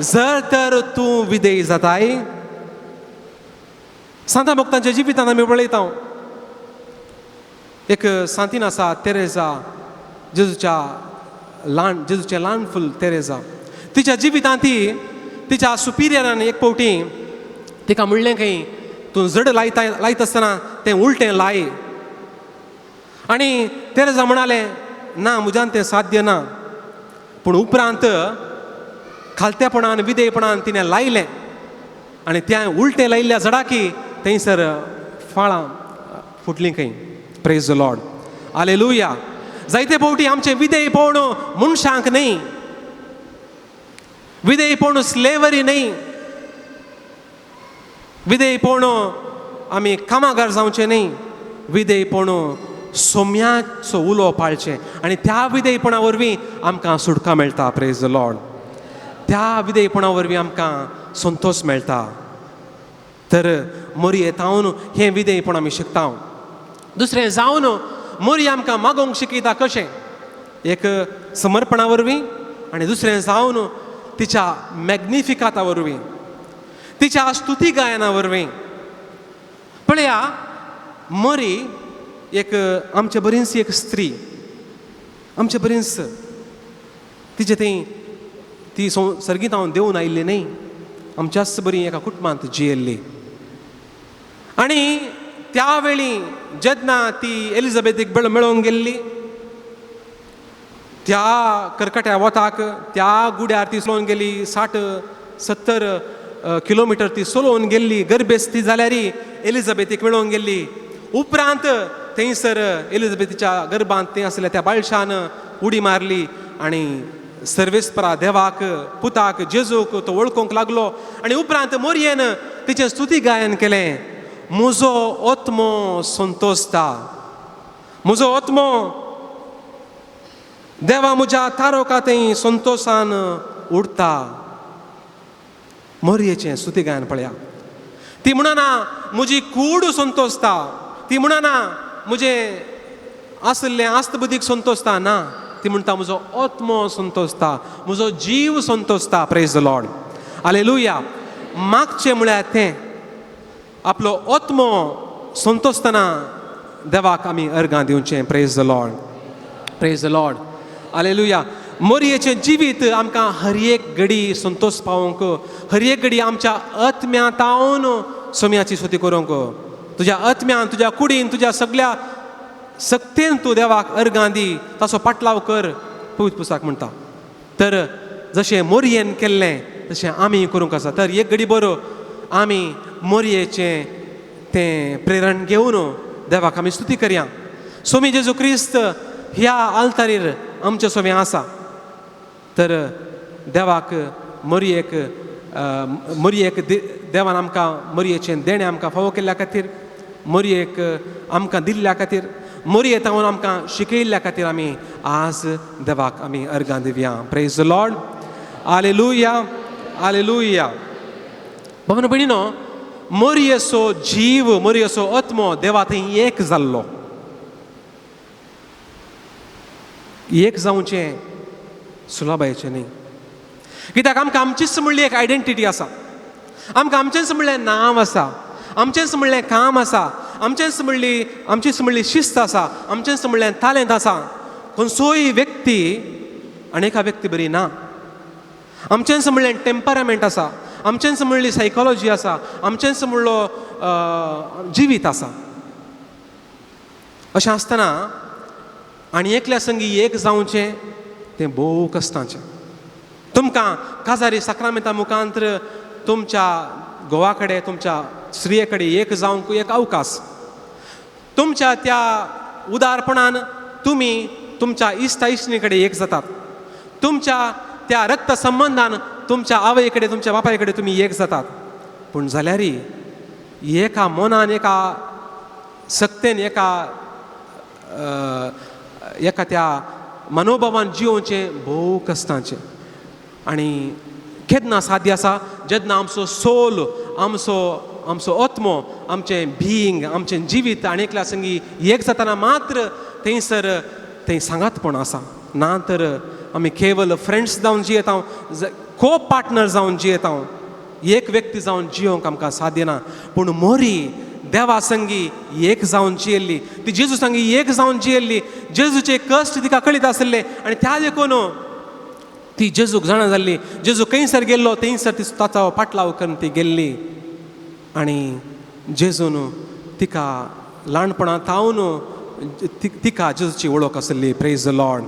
जर तर तूं विधेय जाताय, सांता भक्तांच्या जिवितान आमी पळयता, एक सांतीन आसा तेरेजा, जेजूच्या ल्हान, जेजूचें ल्हान फूल तेरेजा. तिच्या जिवितांत ती तिच्या सुपिरियरान एक फावटी तिका म्हणलें खंय, तूं जड लायता लायता आसतना तें उलटें लाय. आनी तेरेजा म्हणालें, ना म्हज्यान तें साध्य ना. पूण उपरांत खालतेपणान विधेयपणान तिणें लायलें आनी त्या उलटें लायिल्ल्या जडाकी थंयसर फाळां फुटलीं खंय. Praise the Lord, hallelujah. जायते फावटी आमचें विधेयपण मनशांक न्हय, विधेयपण स्लेवरी न्हय, विधेयपण आमी कामागार जावचें न्हय, विधेयपण सोम्याचो उलो पाळचें आनी त्या विधेयपणा वरवीं आमकां सुटका मेळटा. प्रेज the Lord. त्या विधेयपणा वरवीं आमकां संतोश मेळटा. तर मोरये तावन हें विधेयपण आमी शिकता. दुसरें जावन मोरी आमकां मागोवंक शिकयता कशें, एक समर्पणा वरवीं आनी दुसरें जावन तिच्या मॅग्निफिकाता वरवीं, तिच्या स्तुती गायना वरवीं. पळया, मरी एक आमचे बरीच एक स्त्री, आमचे बरीच तिचे थंय ती सर्गीत हांव देवून आयिल्ली न्हय, आमच्याच बरी एका कुटुंबांत जियेल्ली. आनी त्या वेळी जेन्ना ती एलिझाबेथीक मेळोवंक गेल्ली, त्या करकट्या वताक त्या गुड्यार ती चलोवन गेली, 60-70 किलोमिटर ती चलोवन गेल्ली, गर्भेस्ती जाल्यार एलिझाबेथीक मेळोवंक गेल्ली. उपरांत थंयसर एलिझाबेथीच्या गर्भांत थंय आसल्या त्या बाळशान उडी मारली आनी सर्वेस्परा देवाक, पुताक, जेजूक तो वळखूंक लागलो. आनी उपरांत मोरयेन तिचें स्तुती गायन केलें, म्हजो आत्मो संतोसता, म्हजो आत्मो देवा म्हज्या तारोका थंय संतोसान उडता. मोरयेचें स्तुती गायन पळया. ती म्हणना म्हजी कूड संतोसता, ती म्हणना म्हजें आसलें आस्तबुद्दीक संतोसता, ना, ती म्हणटा म्हजो आत्मो संतोसता, म्हजो जीव संतोसता. प्रेज the Lord, hallelujah. मागचें म्हळ्यार तें आपलो आत्मो संतोसतना देवाक आमी अर्गां दिवचें. Praise the Lord, praise the Lord, hallelujah. मोरयेचें जिवीत आमकां हर एक घडी संतोश पावोवंक, हर एक घडी आमच्या आत्म्यांतावन सोम्याची स्तुती करूंक, तुज्या आत्म्यान, तुज्या कुडीन, तुज्या सगल्या सक्तेन तूं देवाक अर्गां दी, ताचो पाटलाव कर, पवित्र पुस्तक म्हणटा. तर जशें मोरयेन केल्लें तशें आमी करूंक आसा. तर एक घडी बरो आमी मोरयेचें तें प्रेरण घेवन देवाक आमी स्तुती करया. स्वामी जेजू क्रिस्त ह्या आल्तारीर आमचे स्वामी आसा. तर देवाक मोरयेक, मोरयेक देवान आमकां मोरयेचें देणें आमकां फावो केल्ल्या खातीर, मोरयेक आमकां दिल्ल्या खातीर, मोरये तावन आमकां शिकयल्ल्या खातीर आमी आज देवाक आमी अर्गां दिवया. Praise the Lord, hallelujah, hallelujah. भावानो भयणीनो, मोरयेचो जीव, मोरयेचो आत्मो देवा थंय एक जाल्लो. एक जावचें सुलभायेचें न्हय, कित्याक आमकां आमचीच म्हणली एक आयडेंटिटी आसा, आमकां आमचेंच म्हणलें नांव आसा, आमचेंच म्हणलें काम आसा, आमचेंच म्हणली आमचीच म्हणली शिस्त आसा, आमचेंच म्हणलें तालेंत आसा. खंयचोय व्यक्ती आनी एका व्यक्ती बरी ना. आमचेंच म्हणलें टेम्परामेंट आसा, आमचेंच म्हणली सायकोलॉजी आसा, आमचेंच म्हणलो जिवीत आसा. अशें आसतना आनी एकल्या संगी एक जावचें तें भोव कश्टांचें. तुमकां काजारी साक्रामेंता मुखांत्र तुमच्या घोवा कडेन, तुमच्या स्त्रिये कडेन एक जावंक एक अवकाश. तुमच्या त्या उदारपणान तुमी तुमच्या इश्टा इश्टिणी कडेन एक जातात. तुमच्या त्या रक्त संबंदान तुमच्या आवय कडेन, तुमच्या बापाय कडेन तुमी एक जातात. पूण जाल्यारय एका मनान, एका सक्तेन एका एका त्या मनोभावान जियोवचें भोव कश्टांचें. आनी केन्ना साध्य आसा जेन्ना आमचो सोल, आमचो आमचो आत्मो, आमचें बियींग, आमचें जिवीत आनी एकल्या संगी एक जाताना मात्र थंयसर थंय सांगातपण आसा. ना तर आमी केवल फ्रेंड्स जावन जियेता, को पार्टनर जावन जियेता, एक व्यक्ती जावन जियोंक आमकां साध्य ना. पूण मोरी देवा संगी एक जावन जियेल्ली, ती जेजू संगी एक जावन जियेल्ली, जेजूचे कश्ट तिका कळीत आसले आनी त्या देखून ती जेजूक जाणा जाल्ली. जेजू खंयसर गेल्लो थंयसर ती ताचो पाटलाव करून ती गेल्ली. आनी जेजून तिका ल्हानपणां थावन तिका जेजूची वळख आसली. Praise the Lord,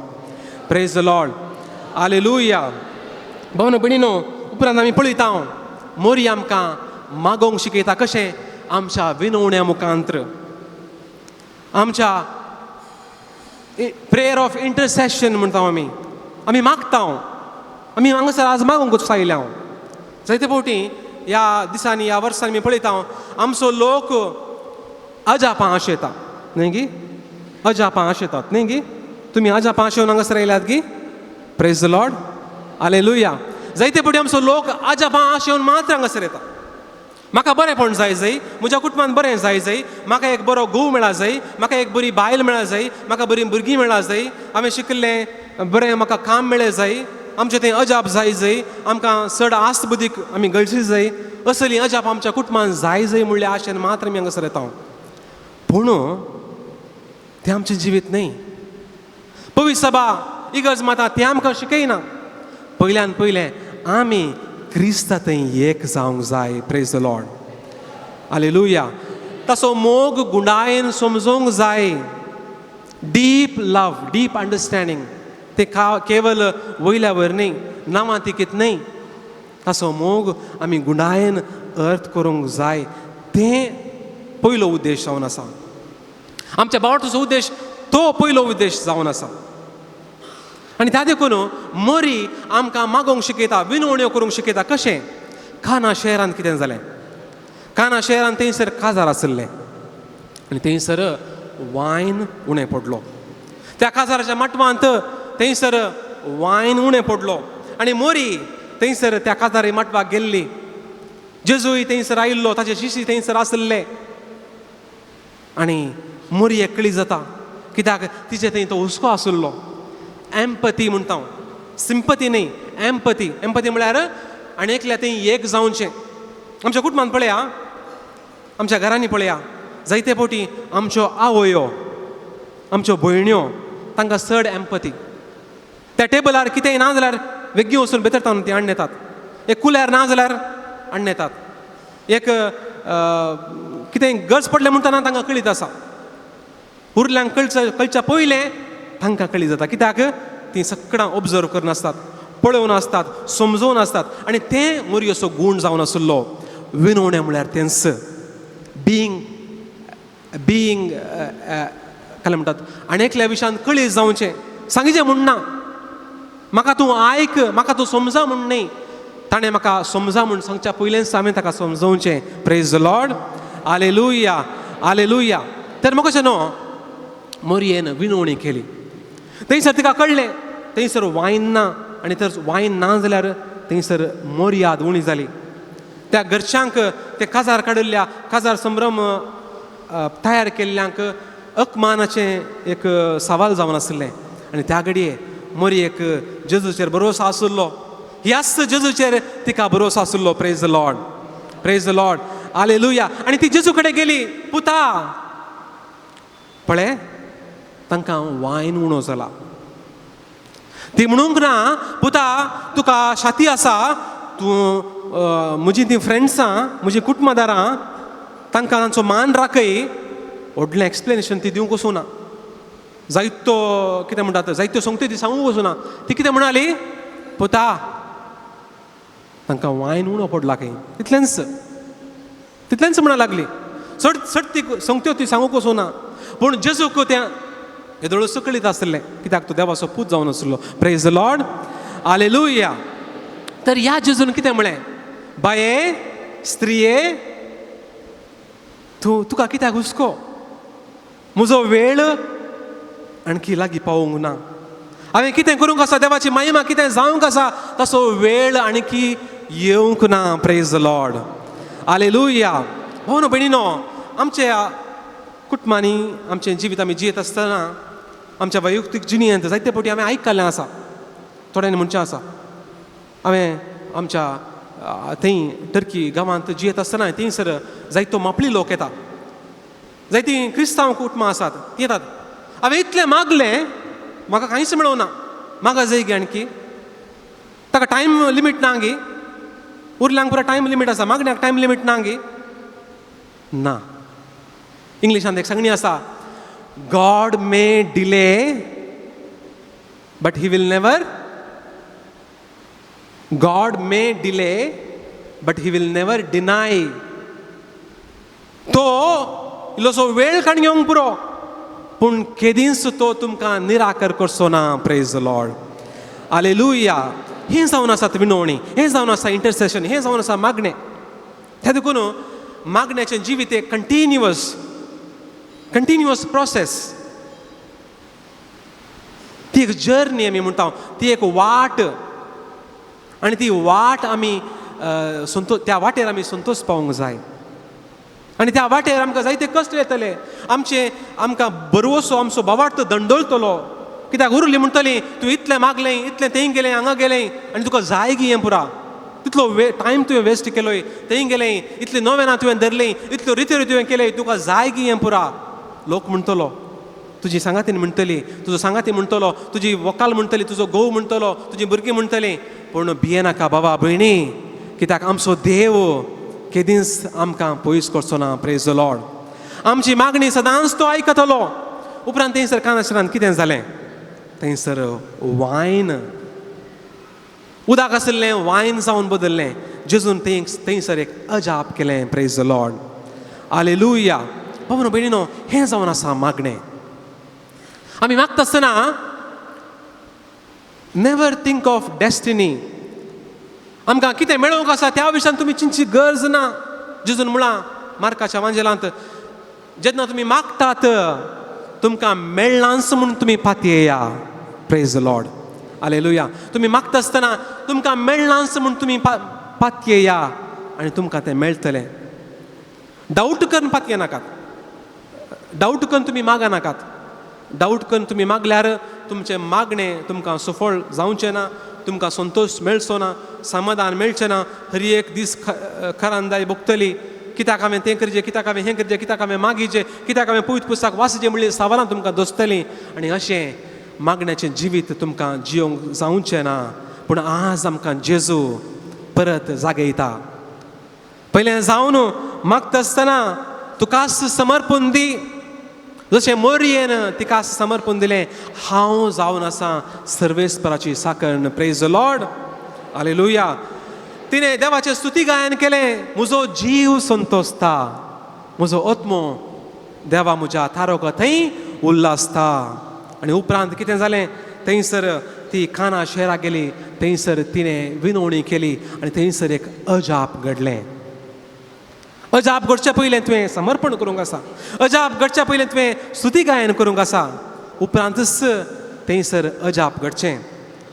praise the Lord, hallelujah. भावनो भयणीनो, उपरांत आमी पळयता मोरी आमकां मागोवंक शिकयता. कशें? आमच्या विनवण्या मुखांत्र, आमच्या प्रेयर ऑफ इंटरसेशन म्हणटा आमी. आमी मागता, आमी हांगासर आज मागोवंक आयल्या. हांव जायते फावटी ह्या दिसांनी, ह्या वर्सांनी आमी पळयता आमचो लोक अजापां आशेता, न्हय गी? अजापां आशेतात न्हय गी? तुमी अजापां आशेवन हांगासर आयल्यात गी? प्रेज the Lord, hallelujah. जायते फावटी आमचो लोक अजापां आशेवन मात्र हांगासर येता. म्हाका बरेंपण जाय जाय, म्हज्या कुटुंबान बरें जाय जाय, म्हाका एक बरो घोव मेळा जाय, म्हाका एक बरी बायल मेळा जाय, म्हाका बरीं भुरगीं मेळा जाय, हांवें शिकिल्लें बरें म्हाका काम मेळ्ळें जाय, आमचें तें अजाप जाय जाय, आमकां चड आस्त बुदीक आमी गळशी जाय, असली अजाप आमच्या कुटुंबान जाय जाय म्हणल्या आशेन मात्र आमी हांगासर येता. पूण तें आमचें जिवीत न्हय. पवित्र सभा, इगर्ज माता तें आमकां शिकयना. पयल्यान पयलें आमी क्रिस्ता थंय एक जावंक जाय. प्रेज the Lord, hallelujah. तसो मोग गुंडायेन समजूंक जाय. डीप लव, डीप अंडरस्टँडींग, तें केवल वयल्या वयर न्हय, नांवां तिकीत न्हय. ताचो मोग आमी गुंडायेन अर्थ करूंक जाय. तें पयलो उद्देश जावन आसा आमच्या बावटाचो उद्देश, तो पयलो उद्देश जावन आसा. आनी त्या देखून मोरी आमकां मागोवंक शिकयता, विनवण्यो करूंक शिकयता. कशें? काना शहरांत कितें जालें? काना शहरांत थंयसर काजार आशिल्लें आनी थंयसर वायन उणें पडलो. त्या काजाराच्या माटवांत थंयसर वायन उणें पडलो आनी मोरी थंयसर त्या काजारी माटवाक गेल्ली. जेजूय थंयसर आयिल्लो, ताचे शिशी थंयसर आशिल्ले. आनी मोरी एकली जाता, कित्याक तिचे थंय तो हुस्को आशिल्लो. एम्पती म्हणटा हांव, सिंपती न्हय, एम्पती. एम्पती म्हळ्यार आनी एकल्या थंय एक जावचें. आमच्या कुटुंबान पळया, आमच्या घरांनी पळया, जायते फावटी आमच्यो आवयो, आमच्यो भयण्यो, तांकां चड एम्पती. त्या टेबलार कितेंय ना जाल्यार वेगळी वचून भितर तावन ती हाडून येतात. एक कुल्यार ना जाल्यार हाडून येतात. एक कितेंय गरज पडलें म्हणटना तांकां कळीत आसा. उरल्यांक कळच्या पयलें तांकां कळीत जाता, कित्याक तीं सगळां ऑब्जर्व करून आसतात, पळोवन आसतात, समजोवन आसतात. आनी तें मोरयेचो गूण जावन आशिल्लो. विनवणें म्हळ्यार तेंच बियींग बियींग काय म्हणटात, आनी एकल्या विशयान कळीत जावचें. सांगिचें म्हूण ना, म्हाका तूं आयक, म्हाका तूं समजा म्हूण न्हय, ताणें म्हाका समजा म्हूण सांगच्या पयलेंच हांवें ताका समजोवचें. प्रेज the Lord, hallelujah, hallelujah. तर म्हाका कशें न्हू, मोरयेन विनवणी केली. थंयसर तिका कळ्ळें थंयसर वायन ना, आनी तर वायन ना जाल्यार थंयसर मोरयाद उणी जाली. त्या घरच्यांक, ते काजार काडिल्ल्या, काजार संभ्रम तयार केल्ल्यांक अकमानाचें एक सवाल जावन आशिल्लें. आनी त्या घडये मोरयेक जेजूचेर भरोसो आशिल्लो. ह्याच जेजूचेर तिका भरोसो आशिल्लो. Praise the Lord, praise the Lord, hallelujah. आनी ती जेजू कडेन गेली. पुता पळय, तांकां वायन उणो जाला. ती म्हणूंक ना, पुता तुका शाती आसा, तूं म्हजी तीं फ्रेंड्सां, म्हजी कुटुंबादारां, तांकां तांचो मान राखय. व्हडलें एक्सप्लेनेशन ती दिवंक वचूं ना, जायतो कितें म्हणटात, जायत्यो सोंगत्यो ती सांगूंक वचूं ना. ती कितें म्हणाली, पुता तांकां वायन उणो पडला खंय. तितलेंच तितलेंच म्हणा लागली. चड चड ती सोंगत्यो ती सांगूंक वचूं ना. पूण जेजूक तें येदोळ सकळीत आसलें, कित्याक तो देवाचो पूत जावन आसलो. प्रेज the Lord, hallelujah. तर ह्या जेजून कितें म्हळें, बाये स्त्रिये, तूं तुका कित्याक हुस्को? म्हजो वेळ आणखी लागीं पावूंक ना. हांवें कितें करूंक आसा, देवाची महिमा कितें जावंक आसा, तसो वेळ आणखी येवंक ना. प्रेज the Lord, hallelujah. भावनो भयणीनो, आमच्या कुटुंबांनी आमचें जिवीत आमी जियेत आसतना आमच्या वैयक्तीक जिणेंत जायते फावटी आमी आयकल्लें आसा. थोड्यांनी म्हणचें आसा, हांवें आमच्या थंय टर्की गांवांत जियेत आसतना थंयसर जायतो मापली लोक येता, जायतीं क्रिस्तांव कुटुंबां आसात, ती येतात. हांवें इतलें मागलें, म्हाका कांयच मेळोना. मागा जाय गे आणखी, ताका टायम लिमीट ना गे. उरल्यांक पुरा टायम लिमीट आसा, मागण्याक टायम लिमीट ना गे. ना. इंग्लिशांत एक सांगणी आसा, God may delay but he will never, God may delay but he will never deny. तो इल्लोसो वेळ काडून घेवंक पुरो, पूण केदींच तो तुमकां निराकर करचो ना. प्रेज the Lord, hallelujah. हें जावन आसा विनवणी, हें जावन आसा इंटरसेशन, हें जावन आसा मागणें. त्या देखून मागण्याचें जिवीत एक कंटिन्युअस कंटिन्युअस प्रोसेस, ती एक जर्नी आमी म्हणटा, ती एक वाट, आनी ती वाट आमी संतो त्या वाटेर आमी संतोश पावूंक जाय. आनी त्या वाटेर आमकां जायते कश्ट येतले, आमचे आमकां बरवसो आमचो बावार्थ दंडलतलो. कित्याक उरली म्हणटली, तूं इतलें मागलें, इतलें थंय गेलें, हांगा गेलें, आनी तुका जाय गी हें पुरा, तितलो वे टायम तुवें वेस्ट केलोय, थंय गेलें, इतली नोवेनां तुवें धरलीं, इतल्यो रित्यो तुवें केल्यो, तुका जाय गी हें पुरा. लोक म्हणटलो, तुजी सांगातीन म्हणटली, तुजो सांगाती म्हणटलो, तुजी वकाल म्हणटली, तुजो घोव म्हणटलो, तुजी भुरगीं म्हणटली. पूण भियेनाका बाबा भयणी, कित्याक आमचो देव केदींच आमकां पयस करचो ना. प्रेज the Lord. आमची मागणी सदांच तो आयकतलो. उपरांत थंयसर कानाशरान कितें जालें, थंयसर वायन उदक आशिल्लें वायन जावन बदल्लें. जेजून थंय थंयसर एक अजाप केलें. प्रेज the Lord, hallelujah. बाबा भयणीनो, हें जावन आसा मागणें. आमी मागता आसतना नेवर थिंक ऑफ डेस्टिनी. आमकां कितें मेळोवंक आसा त्या विशयान तुमी चिंतची गरज ना. जेजून म्हळां मार्काच्या वांजेलांत, जेन्ना तुमी मागतात तुमकां मेळ्ळांच म्हूण तुमी पातयेया. प्रेज the Lord, hallelujah. तुमी मागता आसतना तुमकां मेळ्ळांच म्हूण तुमी पातयेया आनी तुमकां तें मेळटलें. डावट करून पातये नाकात, डावट करून तुमी मागा नाकात. डावट करून तुमी मागल्यार तुमचें मागणें तुमकां सफळ जावचें ना, तुमकां संतोश मेळचो ना, समाधान मेळचें ना. हर एक दीस खरांदाय भोगतली, कित्याक हांवें तें करचें, कित्याक हांवें हें करचें, कित्याक हांवें मागिचें, कित्याक हांवें पवित्र पुस्तक वाचचें म्हणली सवालां तुमकां दोसतलीं. आनी अशें मागण्याचें जिवीत तुमकां जियोंक जावचें ना. पूण आज आमकां जेजू परत जागयता. पयलें जावन मागता आसतना तुकाच समर्पण दी, जशें मोरयेन तिका समर्पण दिलें, हांव जावन आसा सर्वेस्पराची साकरण. प्रेज the Lord, hallelujah. तिणें देवाचें स्तुती गायन केलें, म्हजो जीव संतोसता, म्हजो आत्मो देवा म्हज्या तारोक थंय उल्लासता. आनी उपरांत कितें जालें, थंयसर ती काना शहराक गेली, थंयसर तिणें विनवणी केली आनी थंयसर एक अजाप घडलें. अजाप घडच्या पयलें तुवें समर्पण करूंक आसा, अजाप घडच्या पयलें तुवें स्तुती गायन करूंक आसा, उपरांतच थंयसर अजाप घडचें.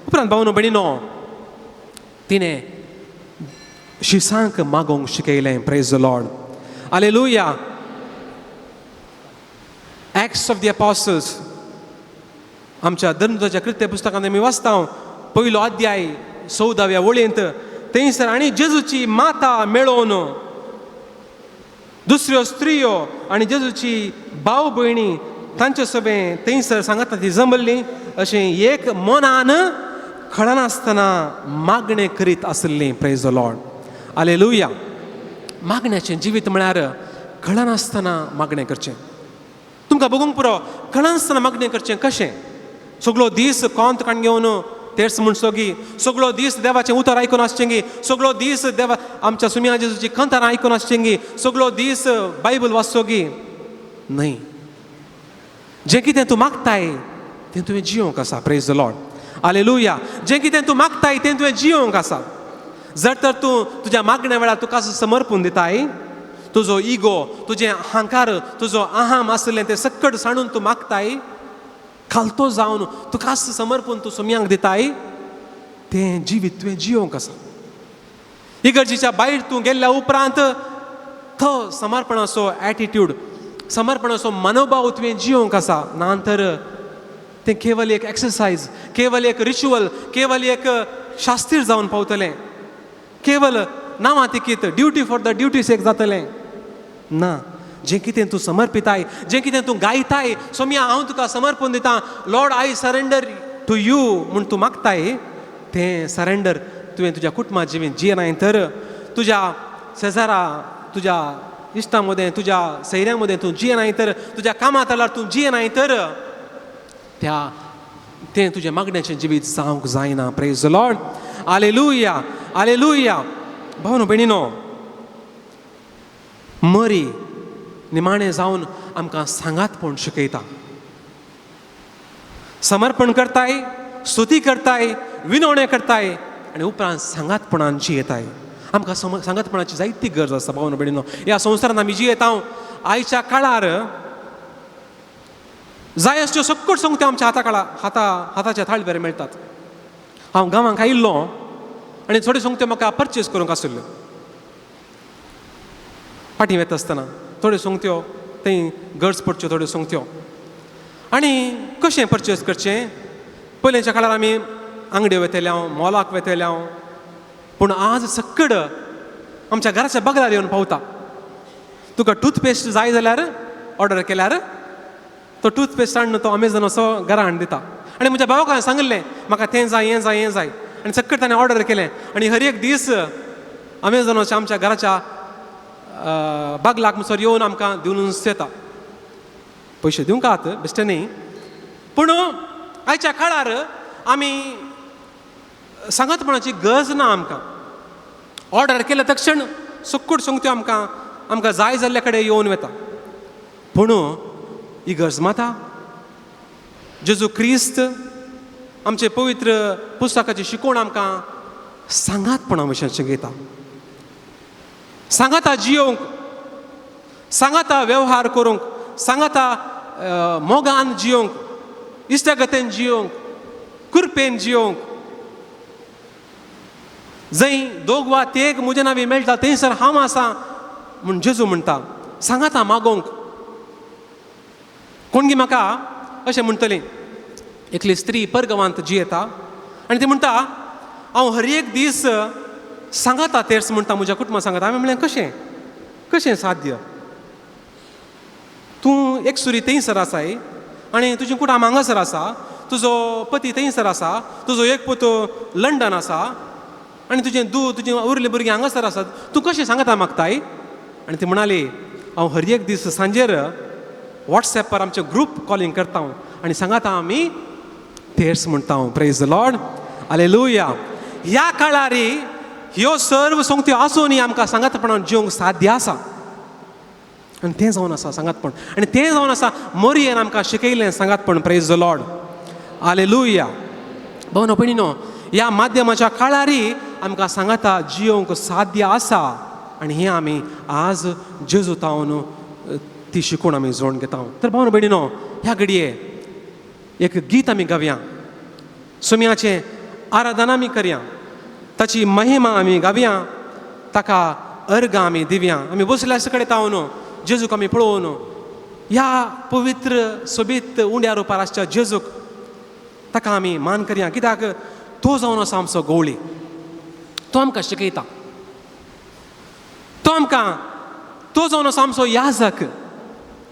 उपरांत भावनो भयणीनो, तिणें शिसांक मागोवंक शिकयलें. Praise the Lord, hallelujah. Acts of the Apostles, आमच्या धर्मदूताच्या कृत्य पुस्तकांत आमी वाचता, पयलो अध्याय 14व्या वळींत, थंयसर आनी जेजूची माता मेळोवन दुसऱ्यो स्त्रियो आनी जेजूची भाव भयणी तांचे सगळें थंयसर सांगता ती जमल्ली, अशें एक मनान खळनासतना मागणें करीत आशिल्लीं. प्रेज the Lord, hallelujah. मागण्याचें जिवीत म्हळ्यार कळनासतना मागणें करचें. तुमकां बघूंक पुरो, कळनासतना मागणें करचें कशें? सगळो दीस कोंत काण घेवन तेर्स म्हणचो गी, सगळो दीस देवाचें उतर आयकून आसचें गी, सगळो दीस देवा आमच्या सुम्या जेजूची कंतारां आयकून आसचें गी, सगळो दीस बायबल वाचचो गी? न्हय. जें कितें तूं मागताय तें तुवें जियोंक आसा. प्रेज the Lord, hallelujah. जें कितें तूं मागताय तें तुवें जियोंक आसा. जर तर तूं तुज्या मागण्या वेळार तुका समर्पण दिताय, तुजो इगो, तुजें अहंकार, तुजो अहम आसलें तें सक्कड सांडून तूं मागताय, खालतो जावन तुकाच समर्पण तूं सोम्यांक दिताय, तें जिवीत तुवें जियोंक आसा. इगर्जेच्या भायर तूं गेल्ल्या उपरांत तो समर्पणाचो एटिट्यूड, समर्पणाचो मनोभाव तुवें जियोंक आसा. ना तर तें केवल एक एक्सरसायज, केवल एक रिच्युअल, केवल एक शास्तीर जावन पावतलें, केवल नांवां तिकीत duty for the duty sake जातलें ना. जें कितें तूं समर्पिताय, जें कितें तूं गायताय, सोम्या हांव तुका समर्पण दितां, Lord I surrender to you म्हूण तूं मागताय, तें सरेंडर तुवें तुज्या कुटुंबा जिवीत जियेनाय तर तुज्या शेजारा, तुज्या इश्टां मदें, तुज्या सैऱ्यां मदें तूं जियेनाय तर, तुज्या कामां तलार तूं जियेनाय तर, त्या तें तुजें मागण्याचें जिवीत जावंक जायना. प्रेज the Lord, hallelujah, hallelujah. भावनो भयणीनो, मरी निमाणें जावन आमकां सांगातपण शिकयता. समर्पण करताय, स्तुती करताय, विनवणें करताय आनी उपरांत सांगातपणान जियेताय. आमकां सांगातपणाची जायती गरज आसा. भावनो भयणीनो, ह्या संवसारांत आमी जियेता. आयच्या काळार जाय असल्यो सक्कट संगत्यो आमच्या हाताच्या थाळबेर मेळटात. हांव गांवांक आयिल्लो आनी थोड्यो संगत्यो म्हाका परचेज करूंक आशिल्ल्यो. फाटीं वता आसतना थोड्यो संगत्यो थंय गरज पडच्यो थोड्यो संगत्यो. आनी कशें परचेज करचें? पयलींच्या काळार आमी आंगड्यो वेतले हांव, मॉलाक वेतले हांव, पूण आज सक्कड आमच्या घराच्या बगलार येवन पावता. तुका टूथपेस्ट जाय जाल्यार ऑर्डर केल्यार तो टूथपेस्ट हाडून तो अमेझॉनाचो घरा हाडून दिता. आनी म्हज्या भावाक हांवें सांगिल्लें म्हाका तें जाय, हें जाय, हें जाय, आनी सक्कड ताणें ऑर्डर केलें. आनी हर एक दीस अमेझॉनाच्या आमच्या घराच्या बागलाक म्हणसर येवन आमकां दिवनूच येता. पयशे दिवंक आत बेश्टे न्ही, पूण आयच्या काळार आमी सांगातपणाची गरज ना. आमकां ऑर्डर केल्या तक्षण सक्कड संगत्यो आमकां आमकां जाय जाल्ल्या कडेन येवन वता. पूण ही गरज माता जेजू क्रिस्त आमचे पवित्र पुस्तकाची शिकवण आमकां सांगातपणा विशयान शिकयता. सांगाता जियोंक, सांगाता वेव्हार करूंक, सांगाता मोगान जियोंक, इश्टागतेन जियोंक, कृपेन जियोंक. जंय दोग वा तेग म्हजे नांवी मेळटा थंयसर हांव आसा म्हूण जेजू म्हणटा. सांगाता मागोवंक. कोणगी म्हाका अशें म्हणटली, एकली स्त्री परगांवांत जियेता आनी ती म्हणटा हांव हर एक दीस सांगाता तेर्स म्हणटा म्हज्या कुटुंबा सांगाता. हांवें म्हणलें कशें कशें साध्य? तूं एकसुरी थंयसर आसाय आनी तुजें कुटुंब हांगासर आसा, तुजो पती थंयसर आसा, तुजो एक पूत लंडन आसा आनी तुजें दूद तुजें उरलें भुरगीं हांगासर आसात, तूं कशें सांगाता मागताय? आनी ती म्हणाली हांव हर एक दीस सांजेर वॉट्सएपार आमचें ग्रूप कॉलिंग करता आनी सांगाता आमी तेर्स म्हणटा. प्रेज the Lord, hallelujah. ह्या काळार ह्यो सर्व संगत्यो आसूनय आमकां सांगातपणान जिवंक साध्य आसा. आनी तें जावन आसा सांगातपण, आनी तें जावन आसा मोरयेन आमकां शिकयलें सांगातपण. प्रेज the Lord, hallelujah. भावनो भयणीनो, ह्या माध्यमाच्या काळारय आमकां सांगाता जिवंक साध्य आसा आनी हें आमी आज जेजू तावन ती शिकवण आमी जोडून घेता. तर भावनो भयणीनो, ह्या घडये एक गीत आमी गावया, सोम्याचें आराधना आमी करया, ताची महिमा आमी गावया, ताका अर्गां आमी दिवया. आमी बसल्या कडेन तावन जेजूक आमी पळोवन ह्या पवित्र सोबीत उंड्या रुपार आसच्या जेजूक ताका आमी मान करया. कित्याक तो जावन आसा आमचो गवळी, तो आमकां शिकयता, तो आमकां तो जावन आसा आमचो याजक,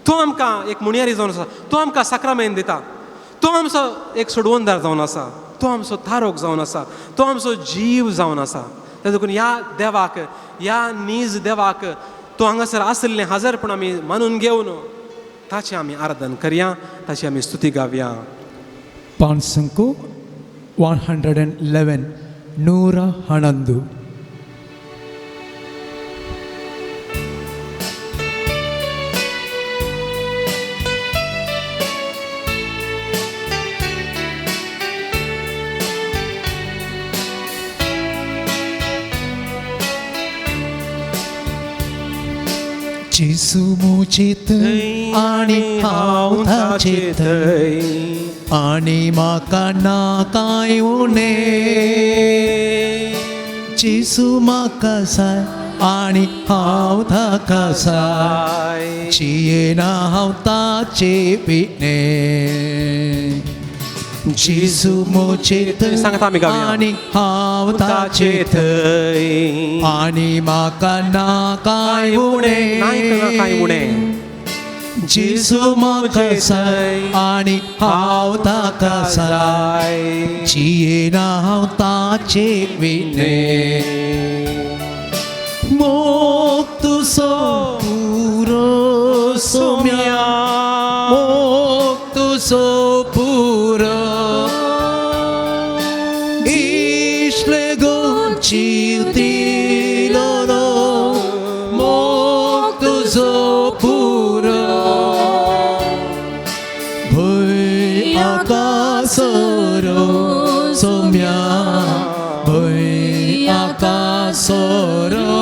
तो आमकां एक मुणयारी जावन आसा, तो आमकां साक्रामेन दिता, तो आमचो एक सोडवणदार जावन आसा, तो आमचो तारोक जावन आसा, तो आमचो जीव जावन आसा. ते देखून ह्या देवाक, ह्या नीज देवाक तो हांगासर आशिल्लें हाजरपण आमी मानून घेवन ताचें आमी आराधन करया, ताची आमी स्तुती गावया. पांचसंको 111 111. जेजू म्हजे थंय आनी हांव ताचे थंय आनी म्हाका ना कांय उणें. जेजू म्हाका जाय आनी हांव ताका जाय, जियेना हांव ताचे विणें. जेजू म्हजे थंय सांगात आमी गावया. आनी हांव ताचे थंय आनी म्हाका ना कांय उणें. ना कांय उणें. जेजू म्हाका जाय आनी हांव ताका जाय, जियेना हांव ताचे विणें. मोग तुजो पुरो सोम्या, मोग तुजो पुरो, इश्ले गुंची दिलो मोग तुजो पुरो. भंय आकासरो सोम्या, भंय आकासरो,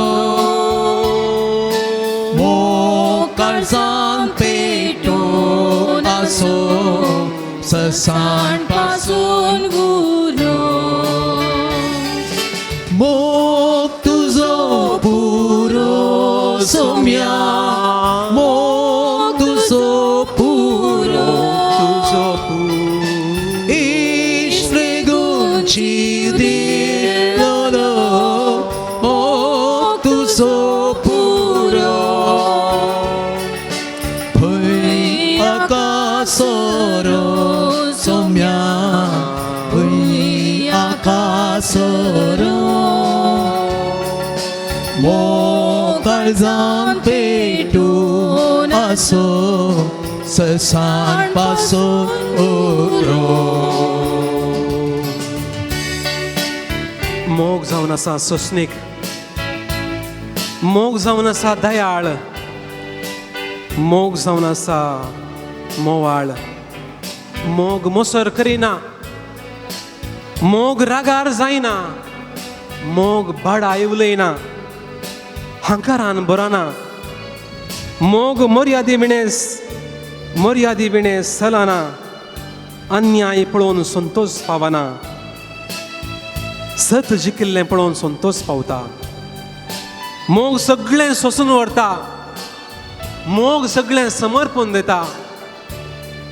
मोग काळजान पेटून आसो ससान पासून उरो. मोग तुजो पुरो सोम्या, मोग तुजो पुरो, इश्ले गुंची दिलो मोग तुजो पुरो. भंय आकासरो सोम्या, भंय आकासरो, मोग काळजान पेटून आसो ससान पासून उरो. मोग जावन आसा सोंसणीक, मोग जावन आसा दयाळ, मोग जावन आसा मोवाळ. मोग मोसर करिना, मोग रागार जायना, मोग बडाय उलयना, हांकारान बरना, मोग मर्यादी विणें मर्यादी विणें सलना, अन्याय पळोवन संतोष पावना, सत जिखिल्लें पळोवन संतोष पावता. मोग सगळें सोंसून व्हरता, मोग सगळें समर्पण दिता,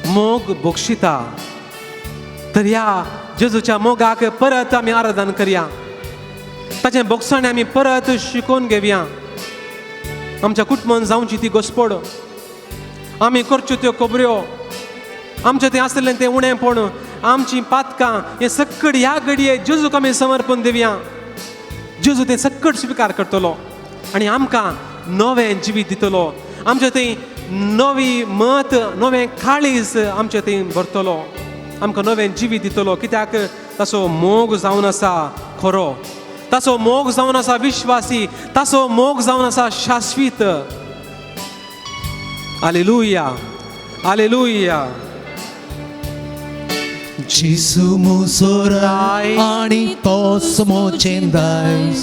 मोग बक्षिता. तर ह्या जेजूच्या मोगाक परत आमी आराधन करया, ताचें बोगसाणें आमी परत शिकोवन घेवया. आमच्या कुटुंबान जावची ती घोस्पोड, आमी करच्यो त्यो खबऱ्यो, आमचें तें आसलें तें उणेंपण, आमचीं पातकां, हें सक्कड ह्या घडये जेजूक आमी समर्पण दिवया. जेजू तें सक्कड स्विकार करतलो आनी आमकां नवें जिवीत दितलो. आमचें थंय नवी मत, नवें काळीज आमचें थंय भरतलो, आमकां नवें जिवीत दितलो. कित्याक ताचो मोग जावन आसा खरो, ताचो मोग जावन आसा विश्वासी, ताचो मोग जावन आसा शाश्वीत. Hallelujah, hallelujah. जेजू म्हजो राय आनी तोच म्हजें दायज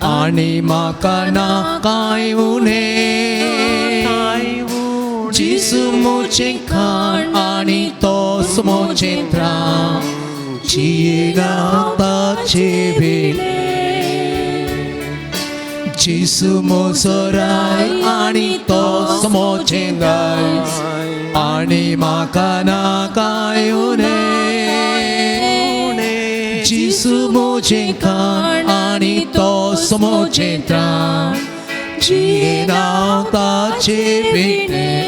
आनी म्हाका ना कांय उणें. जेजू म्हजें खाण आनी तोच म्हजें त्राण, जियेना ताचे विणें. जेजू म्हजो राय आनी तोच म्हजें दायज आनी म्हाका ना कांय उणें. जेजू म्हजें खाण आनी तोच म्हजें त्राण, जियेना ताचे विणें.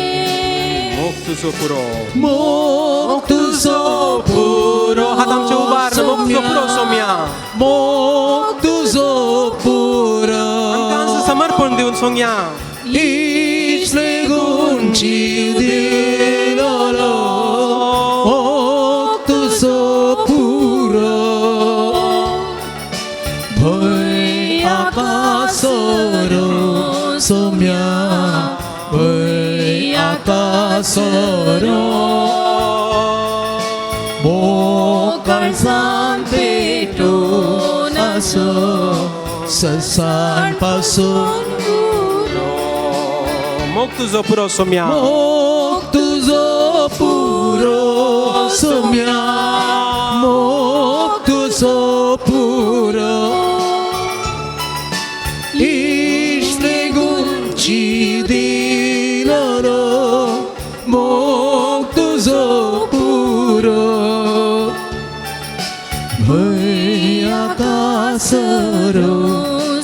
मोग तुजो पुरो, मोग तुजो पुरो, हात आमचे उबार, मोग तुजो पुरो सोम्या, मोग तुजो पुरो, आमकां समर्पण दिवन सोंग्या. इश्ले गुंची दिलो मोग तुजो पुरो. भंय आकासरो सोम्या, भंय आकासरो, मोग काळजान पेटून आसो ससान पासून उरो. मोग तुजो पुरो सोम्या. मोग तुजो पुरो सोम्या, मोग तुजो पुरो, इश्ट गुंची दिलो, मोग तुजो पुरो, भंय आकासरो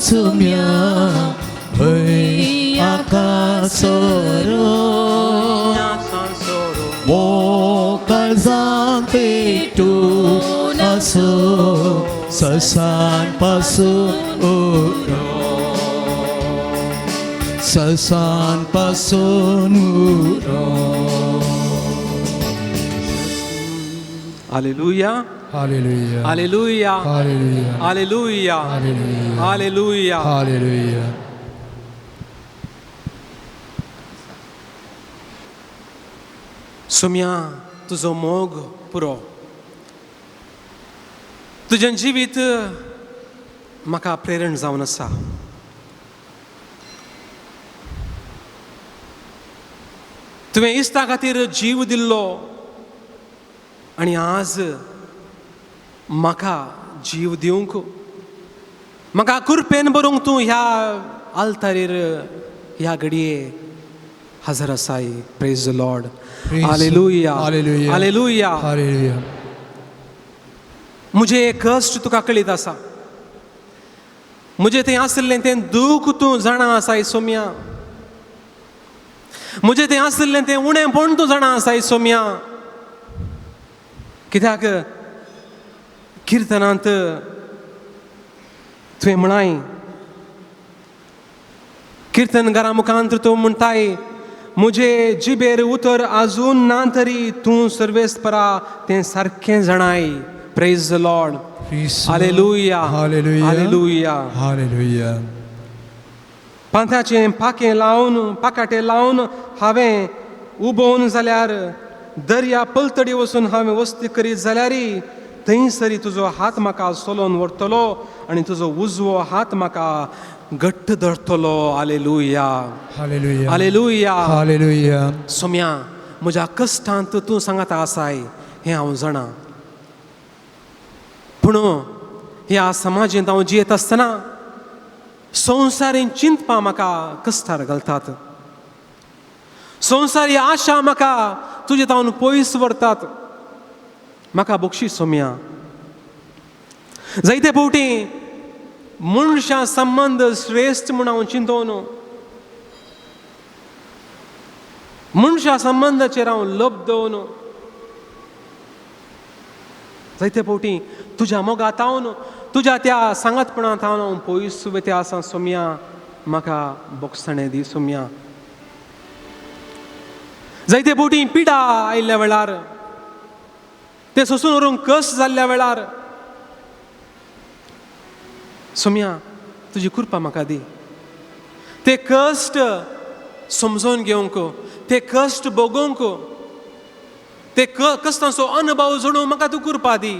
सोम्या, भंय आकासरो, मोकाळजांत पेटून आसो ससान पासून उरो, ससान पासून उरो. Hallelujah. Hallelujah. Hallelujah. Hallelujah. Hallelujah. Hallelujah. Hallelujah. Hallelujah. Saumya तुजो मोग पुरो, तुजें जिवीत म्हाका प्रेरण जावन आसा. तुवें इश्टा खातीर जीव दिल्लो आनी आज म्हाका जीव दिवंक, म्हाका कुरपेन बरोवंक तूं ह्या आल्तारीर ह्या घडये हजर आसाय. Praise the Lord. Hallelujah. Hallelujah. Hallelujah. Hallelujah. म्हजें कश्ट तुका कळीत आसा, म्हजें थंय आशिल्लें तें दूख तूं जाणा आसाय सोम्या, म्हजें थंय आशिल्लें तें उणेंपण तूं जाणा आसाय सोम्या. कित्याक किर्तनांत तुवें म्हणाय, किर्तनगारा मुखांत तूं म्हणटाय, म्हजे जिबेर उतर आजून ना तरी तूं सर्वेस्परा तें सारकें जाणाय. Praise the Lord. Hallelujah. Hallelujah. Hallelujah. Hallelujah. पांथ्याचें पाखें लावन, पाकाटें लावन हांवें उबोवन जाल्यार, दर्या पलतडी वचून हांवें वस्ती करीत जाल्यार, थंयसरी तुजो हात म्हाका सोलोवन व्हरतलो आनी तुजो उजवो हात म्हाका घट्ट धरतलो. हालेलुया. हालेलुया. हालेलुया. हालेलुया. सोम्या म्हज्या कश्टांत तूं सांगात आसाय हें हांव जाणा, पूण ह्या समाजेंत हांव जियेत आसतना संवसारी चिंतपां म्हाका कश्टार घालतात, संवसारी आशा म्हाका तुजे तावन पयस व्हरतात. म्हाका बक्षीस सोम्या. जायते फावटी मनशां संबंद श्रेश्ठ म्हूण हांव चिंतोवन मनशां संबंदाचेर हांव लब दवरून जायते फावटी तुज्या मोगा तावन, तुज्या त्या सांगातपणा तावन हांव पयस वेते आसा सोम्या. म्हाका बोगसणें दी सोम्या. जायते फावटी पिडा आयिल्ल्या वेळार, ते सोसून व्हरूंक कस जाल्ल्या वेळार सोम्या तुजी कृपा म्हाका दी. ते कश्ट समजून घेवंक, ते कश्ट भोगोवंक, ते कश्टांचो अनुभव जोडूंक म्हाका तूं कृपा दी.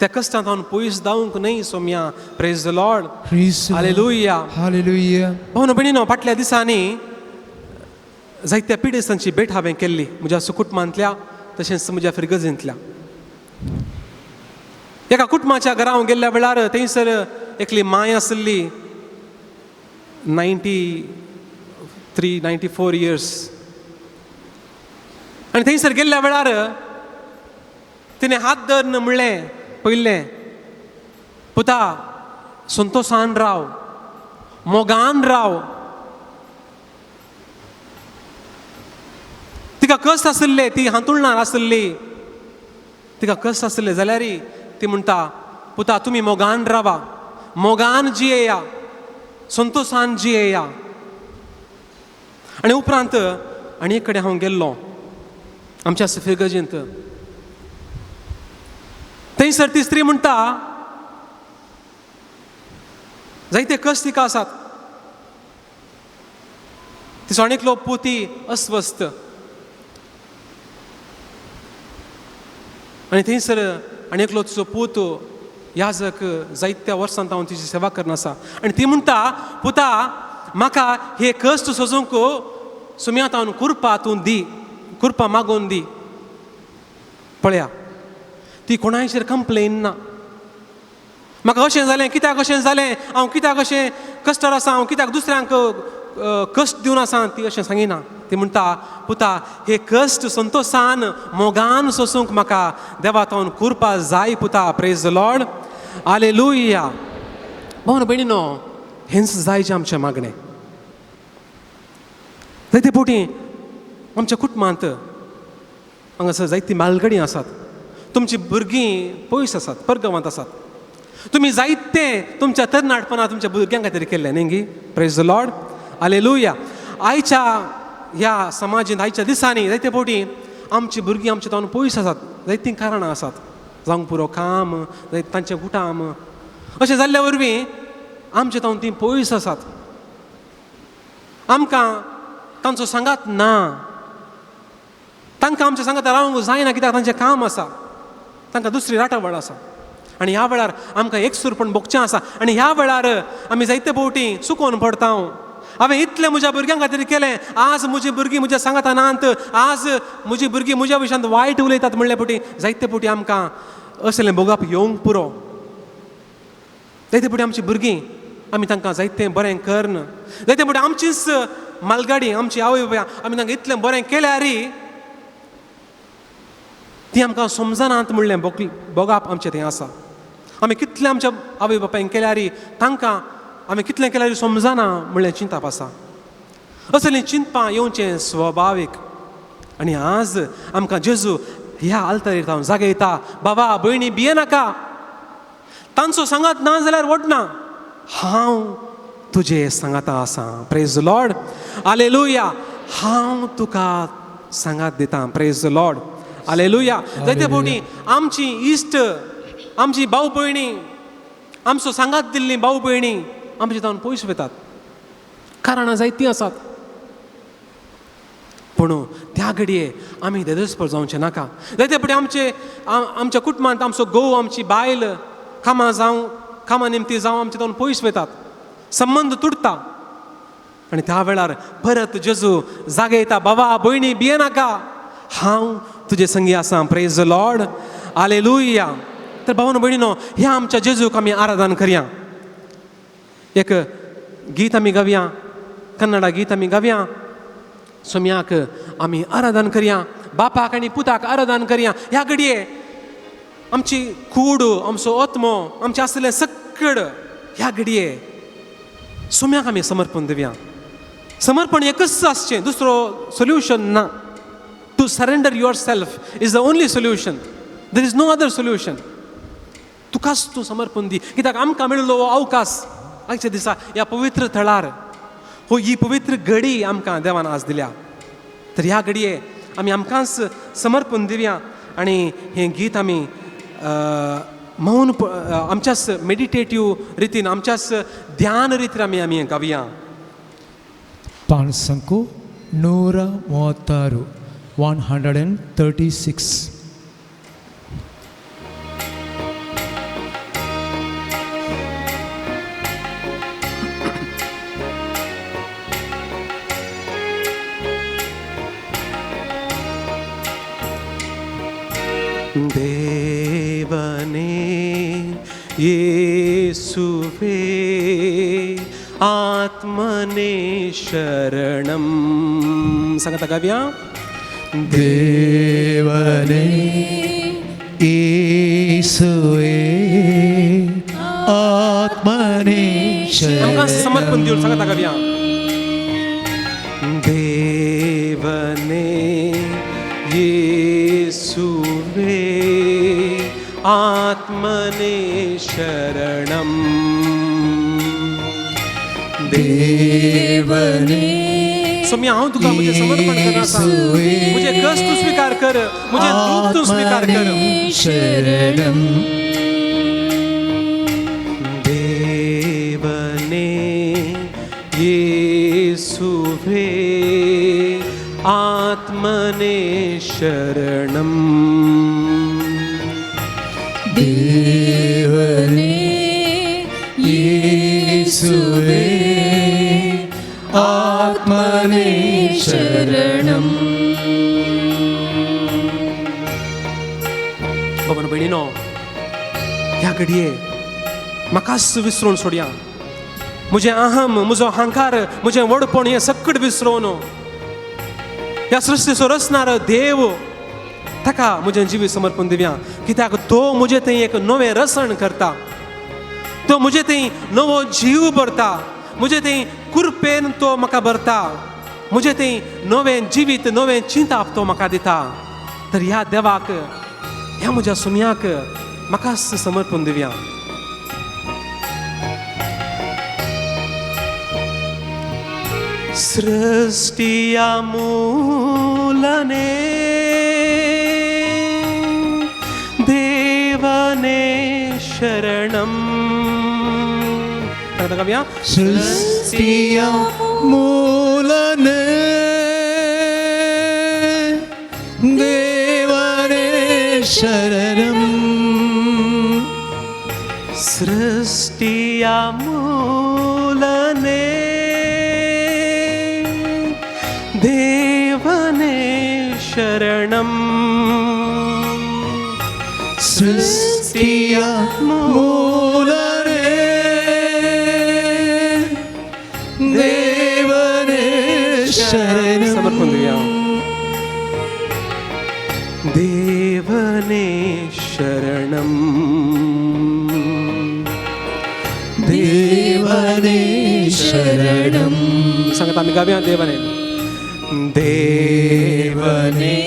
त्या कश्टांत हांव पयस धांवंक न्हय Saumya. Praise the Lord. Hallelujah. Hallelujah. भावनो भयणीनो, फाटल्या दिसांनी जायत्या पिडेस्तांची भेट हांवें केल्ली, म्हज्या सुकुटमांतल्या तशेंच म्हज्या फिरगजींतल्या. एका कुटुंबाच्या घरा हांव गेल्ल्या वेळार थंयसर एकली माय आसली, 93 94 इयर्स. आनी थंयसर गेल्ल्या वेळार तिणें हात धरून म्हणलें, पयलें, पुता संतोसान राव, मोगान राव. तिका कश्ट आशिल्ले, ती हांतुळणार आशिल्ली, तिका कश्ट आशिल्ले जाल्यार ती म्हणटा, पुता तुमी मोगान रावा, मोगान जियेया, संतोसान जियेया. आनी उपरांत आनी एक कडेन हांव गेल्लो आमच्या फिरगजींत, थंयसर ती स्त्री म्हणटा, जायते कश्ट तिका आसात, तिचो आनी एकलो पुती अस्वस्थ, आनी थंयसर आनी एकलो तिचो पूत याजक जायत्या वर्सांत हांव तिची सेवा करना आसा. आनी ती म्हणटा, पुता म्हाका हे कश्ट सोसूंक सुम्या कुरपा तूं दी, कुरपा मागून दी. पळया ती कोणायचेर कंप्लेन ना. म्हाका अशें जालें, कित्याक अशें जालें, हांव कित्याक अशें कश्टार आसा, हांव कित्याक दुसऱ्यांक कश्ट दिवन आसा, ती अशें सांगिना. ती म्हणटा पुता हे कश्ट संतोशान मोगान सोसूंक म्हाका देवा तावन कुरपा जाय पुता. Praise the Lord, hallelujah. भावन भयणीनो, हेंच जाय जें आमचें मागणें. जायते फावटी आमच्या कुटुंबांत हांगासर जायतीं मालगडी आसात, तुमची भुरगीं पयस आसात, परगांवांत आसात. तुमी जायते तुमच्या तरणाटपणांत तुमच्या भुरग्यां खातीर केल्लें न्ही गी. प्रेज the Lord, hallelujah. आयच्या ह्या समाजांत आयच्या दिसांनी जायते फावटी आमची भुरगीं आमच्या तावन पयस आसात, जायतीं कारणां आसात, जावंक पुरो काम, जायते तांचें कुटाम, अशें जाल्ल्या वरवीं आमच्या तावन तीं पयस आसात. आमकां तांचो सांगात ना, तांकां आमच्या सांगात रावंक जायना, कित्याक तांचें काम आसा, तांकां दुसरी राटावळ आसा. आनी ह्या वेळार आमकां एकसूरपण भोगचें आसा. आनी ह्या वेळार आमी जायते फावटी चुकोन पडटा. हांवें इतलें म्हज्या भुरग्यां खातीर केलें, आज म्हजी भुरगीं म्हज्या सांगाता नात, आज म्हजी भुरगीं म्हज्या विशयांत वायट उलयतात म्हणले फावटी जायते फावटी आमकां असलें भोगप येवंक पुरो. जायते फावटी आमची भुरगीं आमी तांकां जायतें बरें करून, जायते फावटी आमचीच मालगाडी, आमची आवय बापाय आमी तांकां इतलें बरें केल्यार ती आमकां समजनात म्हणलें भोगप आमचें थंय आसा. आमी कितलें आमच्या आवय बापायन केल्यार तांकां आमी कितलें केल्यार समजना म्हणलें चिंतप आसा. असलीं चिंतपां येवचें स्वभावीक. आनी आज आमकां जेजू ह्या आल्तारीर हांव जागयता, बाबा भयणी भियेनाका, तांचो सांगात ना जाल्यार वडना, हांव तुजे सांगाता आसा. प्रेज the Lord, hallelujah. हांव तुका सांगात दिता. प्रेज the Lord, hallelujah. जायते फावटी आमची इश्ट, आमची भाव भयणी, आमचो सांगात दिल्ली भाव भयणी आमचे तावन पयस वतात, कारणां जायतीं आसात. पूण त्या घडये आमी देदस्पर जावचें नाका. जायते फावटी आमचे आमच्या कुटुंबांत आमचो घोव, आमची बायल कामां जावं, कामां निमती जावं आमचे तावन पयस वतात, संबंद तुटता. आनी त्या वेळार परत जेजू जागयता, बाबा भयणी भियेनाका, हांव तुजे संगी आसा. प्रेज the Lord, hallelujah. तर भावन भयणीनो, ह्या आमच्या जेजूक आमी आराधन करया. एक गीत आमी गावया, कन्नडा गीत आमी गावया. सोम्याक आमी आराधन करया, बापाक आनी पुताक आराधन करया. ह्या घडये आमची कूड, आमचो आत्मो, आमचें आसलें सक्कड ह्या घडये सोम्याक आमी समर्पण दिवया. समर्पण एकच आसचें, दुसरो सोल्युशन ना. To surrender yourself is the only solution, there is no other solution. तुकाच तूं समर्पण दी, कित्याक आमकां मेळिल्लो हो अवकाश आयच्या दिसा ह्या पवित्र थळार, हो ही पवित्र घडी आमकां देवान आज दिल्या. तर ह्या घडये आमी आमकांच समर्पण दिवया आनी हें गीत आमी मौन आमच्याच मेडिटेटीव रितीन, आमच्याच ध्यान रितीन आमी आमी गावया. ಪಾಣಸಂಕು 136 136. देवने येसुवे आत्मने शरणं. सांगता गावया. देवने येसुवे आत्मने आमकां शरणं. समर्पण दिवन सांगता गावया. देवने येसुवे आत्मने शरणं. देवने सोम्या हांव तुका म्हजें समर्पण करना आसा. म्हजें कश्ट तूं स्विकार कर, म्हजें दूख तूं स्विकार कर. शरणं. देवने येसुवे आत्मने शरणं. देवने येसुवे आत्मने शरणं. बाबानो भयणीनो, ह्या घडये म्हाकाच विसरून सोडया. म्हजें अहम, म्हजो अहंकार, म्हजें व्हडपण हें सकट विसरून ह्या सृश्टीचो रचणार देव ताका म्हजें जिवीत समर्पण दिवया. कित्याक तो म्हजे थंय एक नवें रसण करता, तो म्हजे थंय नवो जीव भरता, म्हजे थंय कुरपेन तो म्हाका भरता, म्हजे थंय नवें जिवीत नवें चिंताप तो म्हाका दिता. तर ह्या देवाक, ह्या म्हज्या सुम्याक म्हाकाच समर्पण दिवया. सृष्टिया मूलने देवने शरणं. सृष्टिया मूलने देवने शरणं. सृष्टिया मूलने देवने शरणं. सृष्टिया मूलने देवने शरणं. समर्पण दिवया. देवने शरणं. देवने शरणं. सांगता आमी गावया देवने. देवने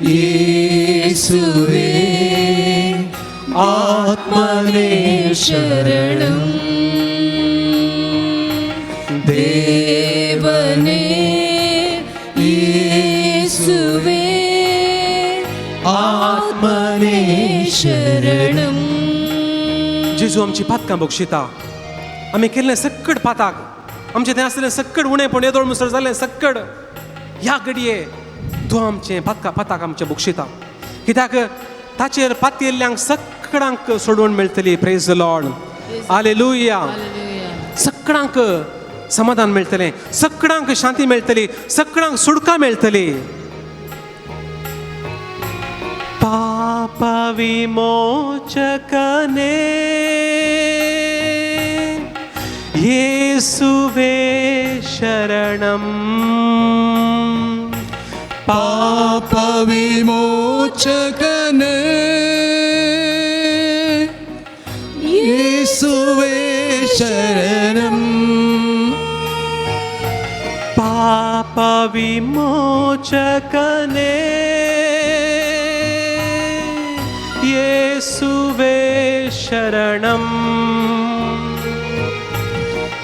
येसुवे आत्मने शरणं. देवने येसुवे आत्मने शरणं. जेजू आमची पातकां बक्षिता. आमी केल्लें सक्कड पाताक, आमचें तें आसलें सक्कड उणें, येदोळ मुसळ जालें सक्कड, ह्या घडये तो आमचें पातका पाताक आमचें बक्षिता. कित्याक ताचेर पातयेल्ल्यांक सक्कडांक सोडवण मेळटली. Praise the Lord, hallelujah. सक्कडांक समाधान मेळटलें, सक्कडांक शांती मेळटली, सक्कडांक सुटका मेळटली. पाप विमोचकने येसुवे शरणं. पाप विमोचकने येसुवे शरणं. पाप विमोचकने येसुवे शरणं.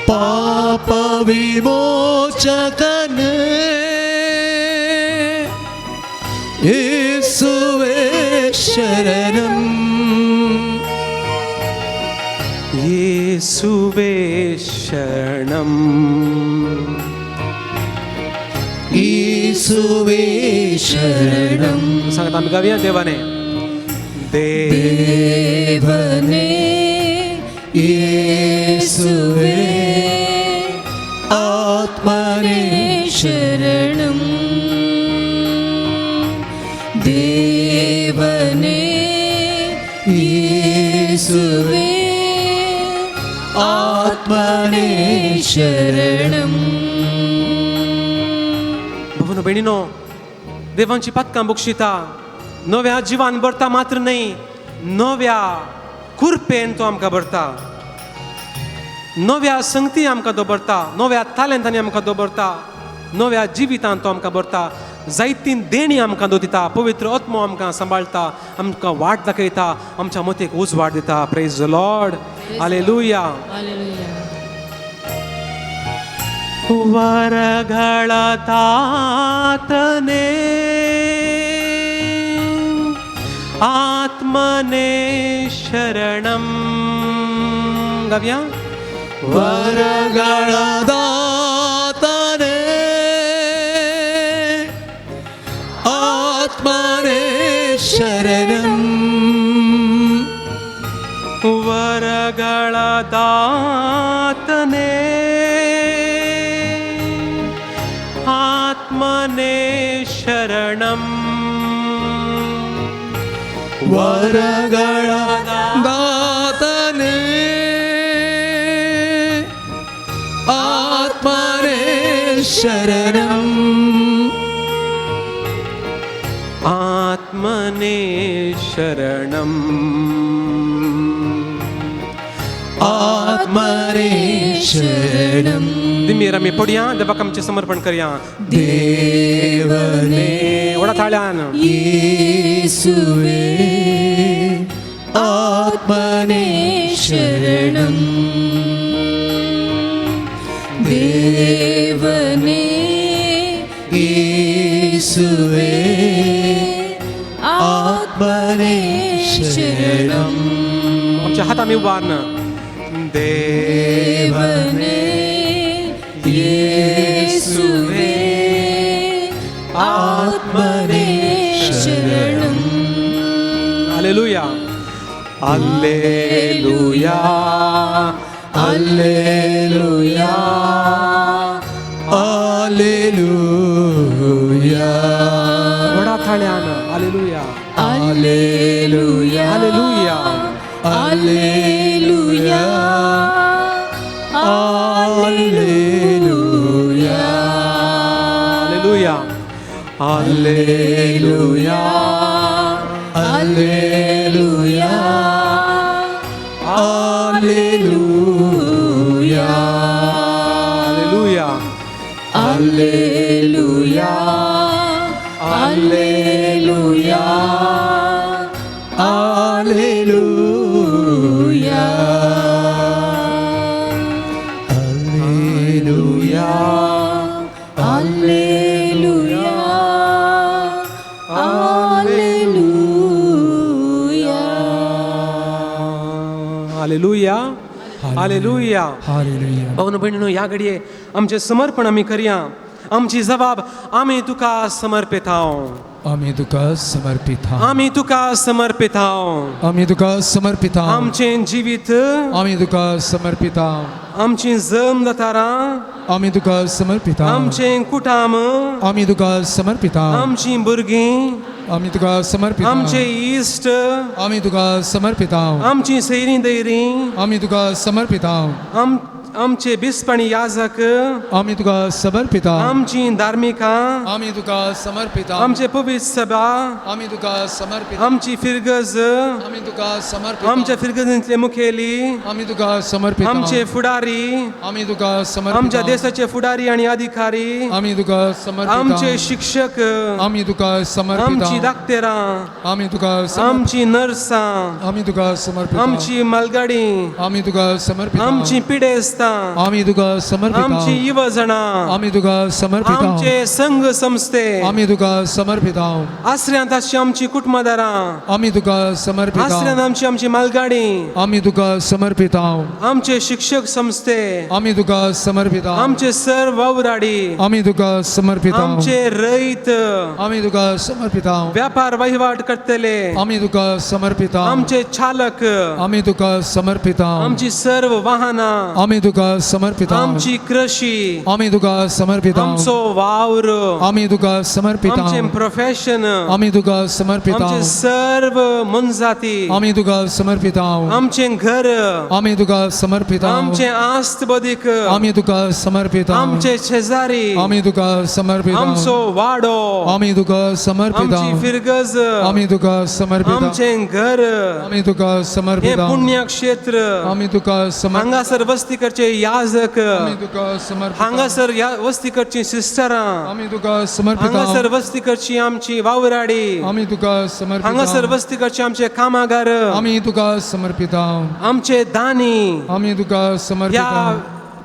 पाप विमोचकने येसुवे शरणं. येसुवे शरणं. येसुवे शरणं. सांगता आमी गावया देवाने. देवने येसुवे आत्मने शरणं. देवने येसुवे आत्मने शरणं. भावनो भयणीनो, देवांची पातकां बक्षिता, नव्या जिवान भरता मात्र न्हय, नव्या कुरपेन तो आमकां भरता, नव्या संगती आमकां तो भरता, नव्या तालेंतांनी आमकां तो भरता, नव्या जिवितान तो आमकां भरता, जायतीं देणी आमकां तो दिता, पवित्र आत्मो आमकां सांबाळटा, आमकां वाट दाखयता, आमच्या मतीक उजवाड दिता. Praise the Lord, hallelujah. वरಗಳ ತಾತನೇ ಆತ್ಮನೇ ಶರಣಂ. ಗವ್ಯ. ವರಗಳ ದಾತನೇ ಆತ್ಮನೇ ಶರಣಂ. ವರಗಳ ದಾತನೇ ವರಗಳ ದಾತನೇ ಆತ್ಮನೇ ಶರಣಂ. ಆತ್ಮನೇ ಶರಣಂ. आत्मने शरणं. दिमीर आमी पडया, देवाक आमचें समर्पण करया. देवने व्हडा ताळ्यान. येसुवे आत्मने शरणं. देवने येसुवे आत्मने शरणं. आमच्या हात आमी उबारन. देवने येसुवे आत्मने शरणं. Hallelujah hallelujah hallelujah hallelujah. व्हडा थाळ्यान hallelujah hallelujah hallelujah hallelujah hallelujah hallelujah hallelujah hallelujah hallelujah hallelujah hallelujah hallelujah hallelujah hallelujah hallelujah hallelujah hallelujah hallelujah. Hallelujah. भावनो भयणीनो, ह्या घडये आमचें समर्पण आमी करया. आमची जबाब आमी तुका समर्पिताव. आमी तुका समर्पित. आमी तुका समर्पिताव. आमी तुका समर्पित. आमचें जिवीत आमी तुका समर्पित. आमची जम जातारां आमी तुका समर्पित. आमचें कुटाम आमी तुका समर्पित. आमचीं भुरगीं आमी तुका समर्पित. आमचे इश्ट आमी तुका समर्पित. आमची सैरीं दैरीं आमी तुका समर्पित. आमचे बिस्पणी याजक आमी तुका समर्पित. आमची धार्मिकां आमी तुका समर्पित. आमचे पवित्र सभा आमी तुका समर्पित. आमची फिरगज आमी तुका समर्पित. आमच्या फिरगजींतले मुखेली आमी तुका समर्पित. आमचे फुडारी आमी तुका समर्पित. आमच्या देशाचे फुडारी आनी अधिकारी आमी तुका समर्पित. आमचे शिक्षक आमी तुका समर्पित. आमची डाक्टरां आमी तुका आमची नर्सां आमी तुका समर्पित. आमची मालगाडी आमी तुका समर्पित. आमची पिडेस्तां आमी तुका समर्पित. आमची युवजणां आमी तुका समर्पित. आमचे संघ संस्थे आमी तुका समर्पित. आसऱ्यांत आसची आमची कुटुंबदारां आमी तुका समर्पित. आसऱ्यांत आमची आमची मालगाडी आमी तुका समर्पित. आमचे शिक्षक संस्थे आमी तुका समर्पित. आमचे सर वावराडी आमी तुका समर्पित. आमचे रयत आमी तुका समर्पित. व्यापार वहिवाट करतले आमी तुका समर्पित. आमचे चालक आमी तुका समर्पित. आमची सर्व वाहनां आमी तुका समर्पित. आमची कृषी आमी तुका समर्पित. आमचो वावर आमी तुका समर्पित. आमचें प्रोफेशन आमी तुका समर्पित. आमचे सर्व मनजाती आमी तुका समर्पित. आमचें घर आमी तुका समर्पित. आमचें आस्त बदीक आमी तुका समर्पित. आमचे शेजारी आमी तुका समर्पित. आमचो वाडो आमी तुका समर्पित. आमची फिरगज आमी तुका समर्पित. आमचें घर आमी तुका समर्पित. हें पुण्यक्षेत्र आमी तुका समर्पित. हांगासर वस्ती करचे याजक आमी तुका समर्पित. हांगासर वस्ती करची सिस्टरां आमी तुका समर्पित. हांगासर वस्ती करची आमची वावराडी आमी तुका समर्पित. हांगासर वस्ती करची आमचे कामागार आमी तुका समर्पित. आमचे दानी आमी तुका समर्पित. ह्या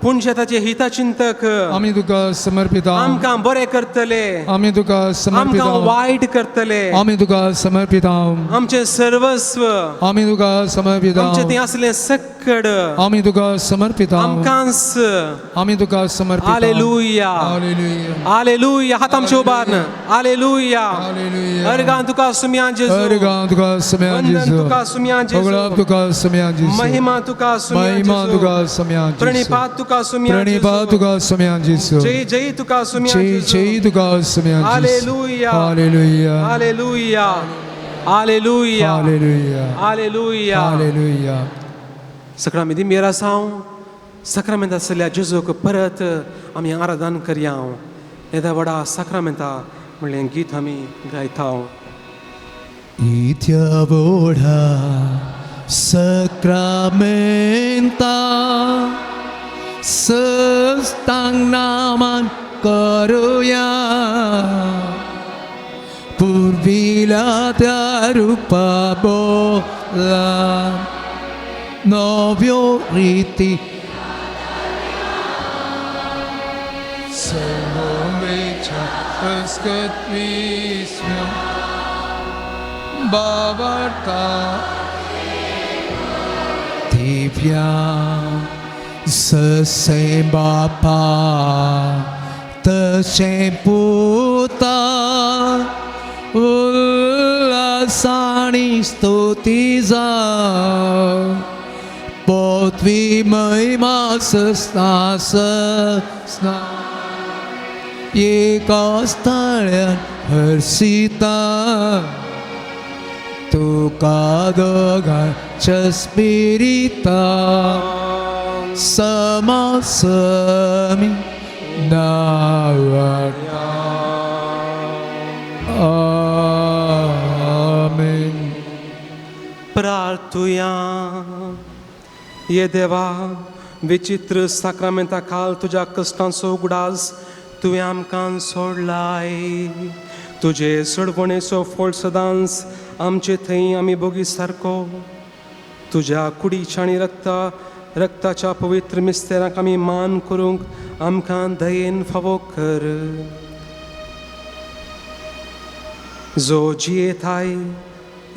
पुणशेताचे हितचिंतक आमी तुका समर्पित. आमकां बरें करतले आमी तुका समर्पित. आमकां वायट करतले आमी तुका समर्पित. आमचें सर्वस्व आमी तुका समर्पित. आमचें थंय आसलें सक्कड आमी तुका समर्पित. आमकांच आमी तुका समर्पित. Hallelujah hallelujah hallelujah. हात आमचे उबारन हालेलुया. हालेलुया. अर्गां तुका सुम्या जेजू अर्गां तुका सुम्या वंदन जेजू तुका सुम्या जेजू होगळाप तुका सुम्या जेजू महिमा तुका सुम्या महिमा जेजू तुका सुम्या जेजू प्रणिपात तुका सुम्या प्रणिपात जेजू तुका सुम्या जेजू जय जय तुका सुम्या जय जेजू जय तुका सुम्या जेजू hallelujah hallelujah hallelujah. Hallelujah. Hallelujah. Hallelujah. Hallelujah. सकाळ मेर आसाव साक्रामेंत आसल्या जेजूक परत आमी आराधन करया. येदा व्हडा साक्रामेंता म्हणलें गीत आमी गायता. इथ्या व्हडा सक्रामेंता सस्तांग नामान करुया, पुर्विल्या त्या रुपा बोला नव्यो रीती सर्वेच्या अस्कत विस्म्यो बाबर्ता दिव्या ससे बापा तशें पुता उल्हासाणी स्तुती जाव, पोतवी महिमा सस्ना सस्ना एका स्थळ्यान हर्षिता तुका दोगांच्या स्पिरिता समासमी नावाटा. आमेन. प्रार्थुया. ये देवा, विचित्र साक्रामेंता खाल तुज्या कश्टांचो उगडास तुवें आमकां सोडलाय. तुजे सोडवणेचो फोळ सदांच आमचे थंय आमी बोगी सारको. तुज्या कुडीच्या आनी रक्ताच्या पवित्र मिस्तेराक आमी मान करूंक आमकां दयेन फावो कर. जो जियेताय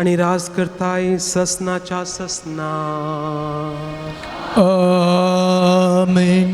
आनी राज करताय ससनाच्या ससना. आमेन.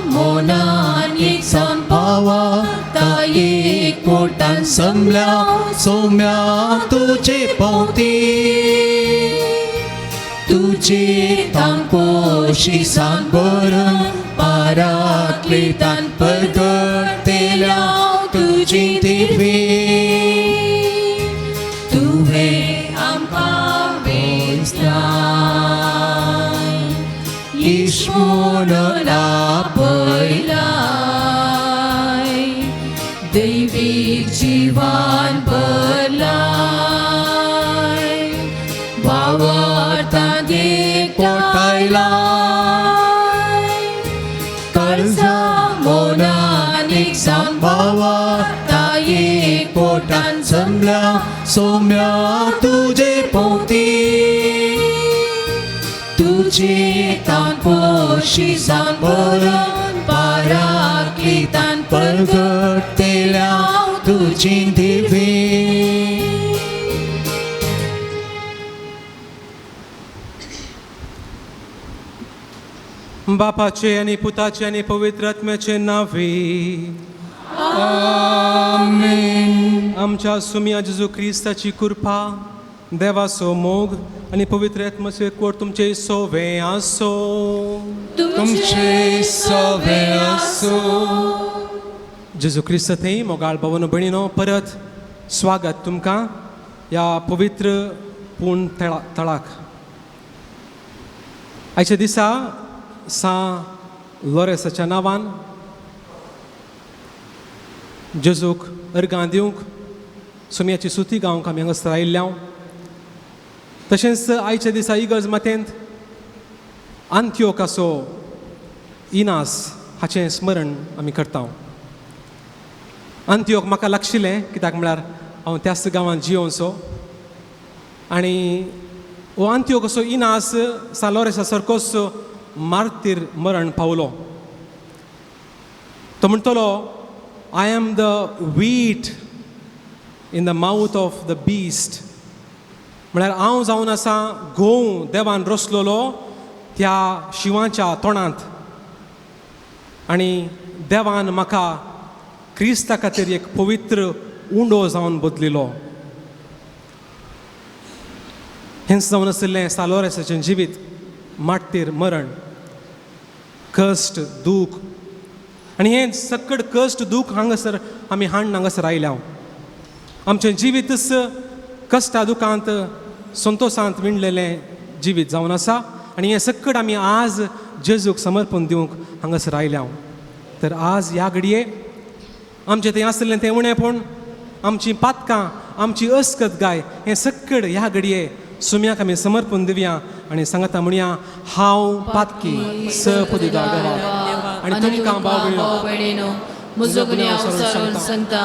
मोनान एक सान पावता एक कोटान समल्या सोम्या तुझे पोवती, तुझे तांकोशी सान भरून पाराक्लितान परगटतेल्या तुजी दिव्वी. तुवें आमकां वेंचलाय इश्मून आपयलाय दैवीक जिवान भरलाय वावरतां कोटायलाय काळजा मोनान एक सान भावाता एक कोटान समल्या सोम्या तुझे पोवती, तुझे तांकोशी सान भरून पाराक्लितान परगटतेल्या तुजी दिव्वी. बापाचे आनी पुताचे आनी पवित्र आत्म्याचे नांवे. आमेन. आमच्या सुमया जेजू क्रिस्ताची कृपा, देवाचो मोग आनी पवित्र आत्म्याचो एकवट तुमचे सोवे आसो. तुमचे सवे आसूं. जेजू क्रिस्त थंय मोगाळ भावानो भयणीनो, परत स्वागत तुमकां ह्या पवित्र पूर्ण तळाक. आयच्या दिसा सां लोरेसाच्या नांवान जेजूक अर्गां दिवंक सोम्याची सुती गावंक आमी हांगासर आयिल्ल्या. तशेंच आयच्या दिसा इगर्ज मातेंत आंत्योकाचो इनास हाचें स्मरण आमी करता. अंत्योक म्हाका लागशिल्लें कित्याक म्हळ्यार हांव त्याच गांवांत जियोनसो आनी हो अंत्योक असो इनास सान लोरेंसा सारकोच मार्तीर मरण पावलो. तो म्हणटलो I am the wheat in the mouth of the beast. म्हळ्यार हांव जावन आसा गोंव देवान रसलेलो त्या शिंवाच्या तोंडांत आनी देवान म्हाका क्रिस्ता खातीर एक पवित्र उंडो जावन बदलिलो. हेंच जावन आशिल्लें सालोरेसाचें जिवीत, माट्टीर मरण, कश्ट, दूख. आनी हें सकट कश्ट दूख हांगासर आमी हाडून हांगासर आयल्या. आमचें जिवीतच कश्टा दुखांत संतोशांत विणलेलें जिवीत जावन आसा आनी हें सकट आमी आज जेजूक समर्पण दिवंक हांगासर आयल्या. तर आज ह्या घडये आमचें तें आसलें तें उणेपण, आमची पातकां, आमची अस्कत गाय हें सकट ह्या घडये सुम्याक आमी समर्पण दिवया आनी सांगता म्हणया हांव पातकी स पदुदार देवा आनी तुमकां भाव भयणीनो म्हजो गुन्यांव सारून सांगता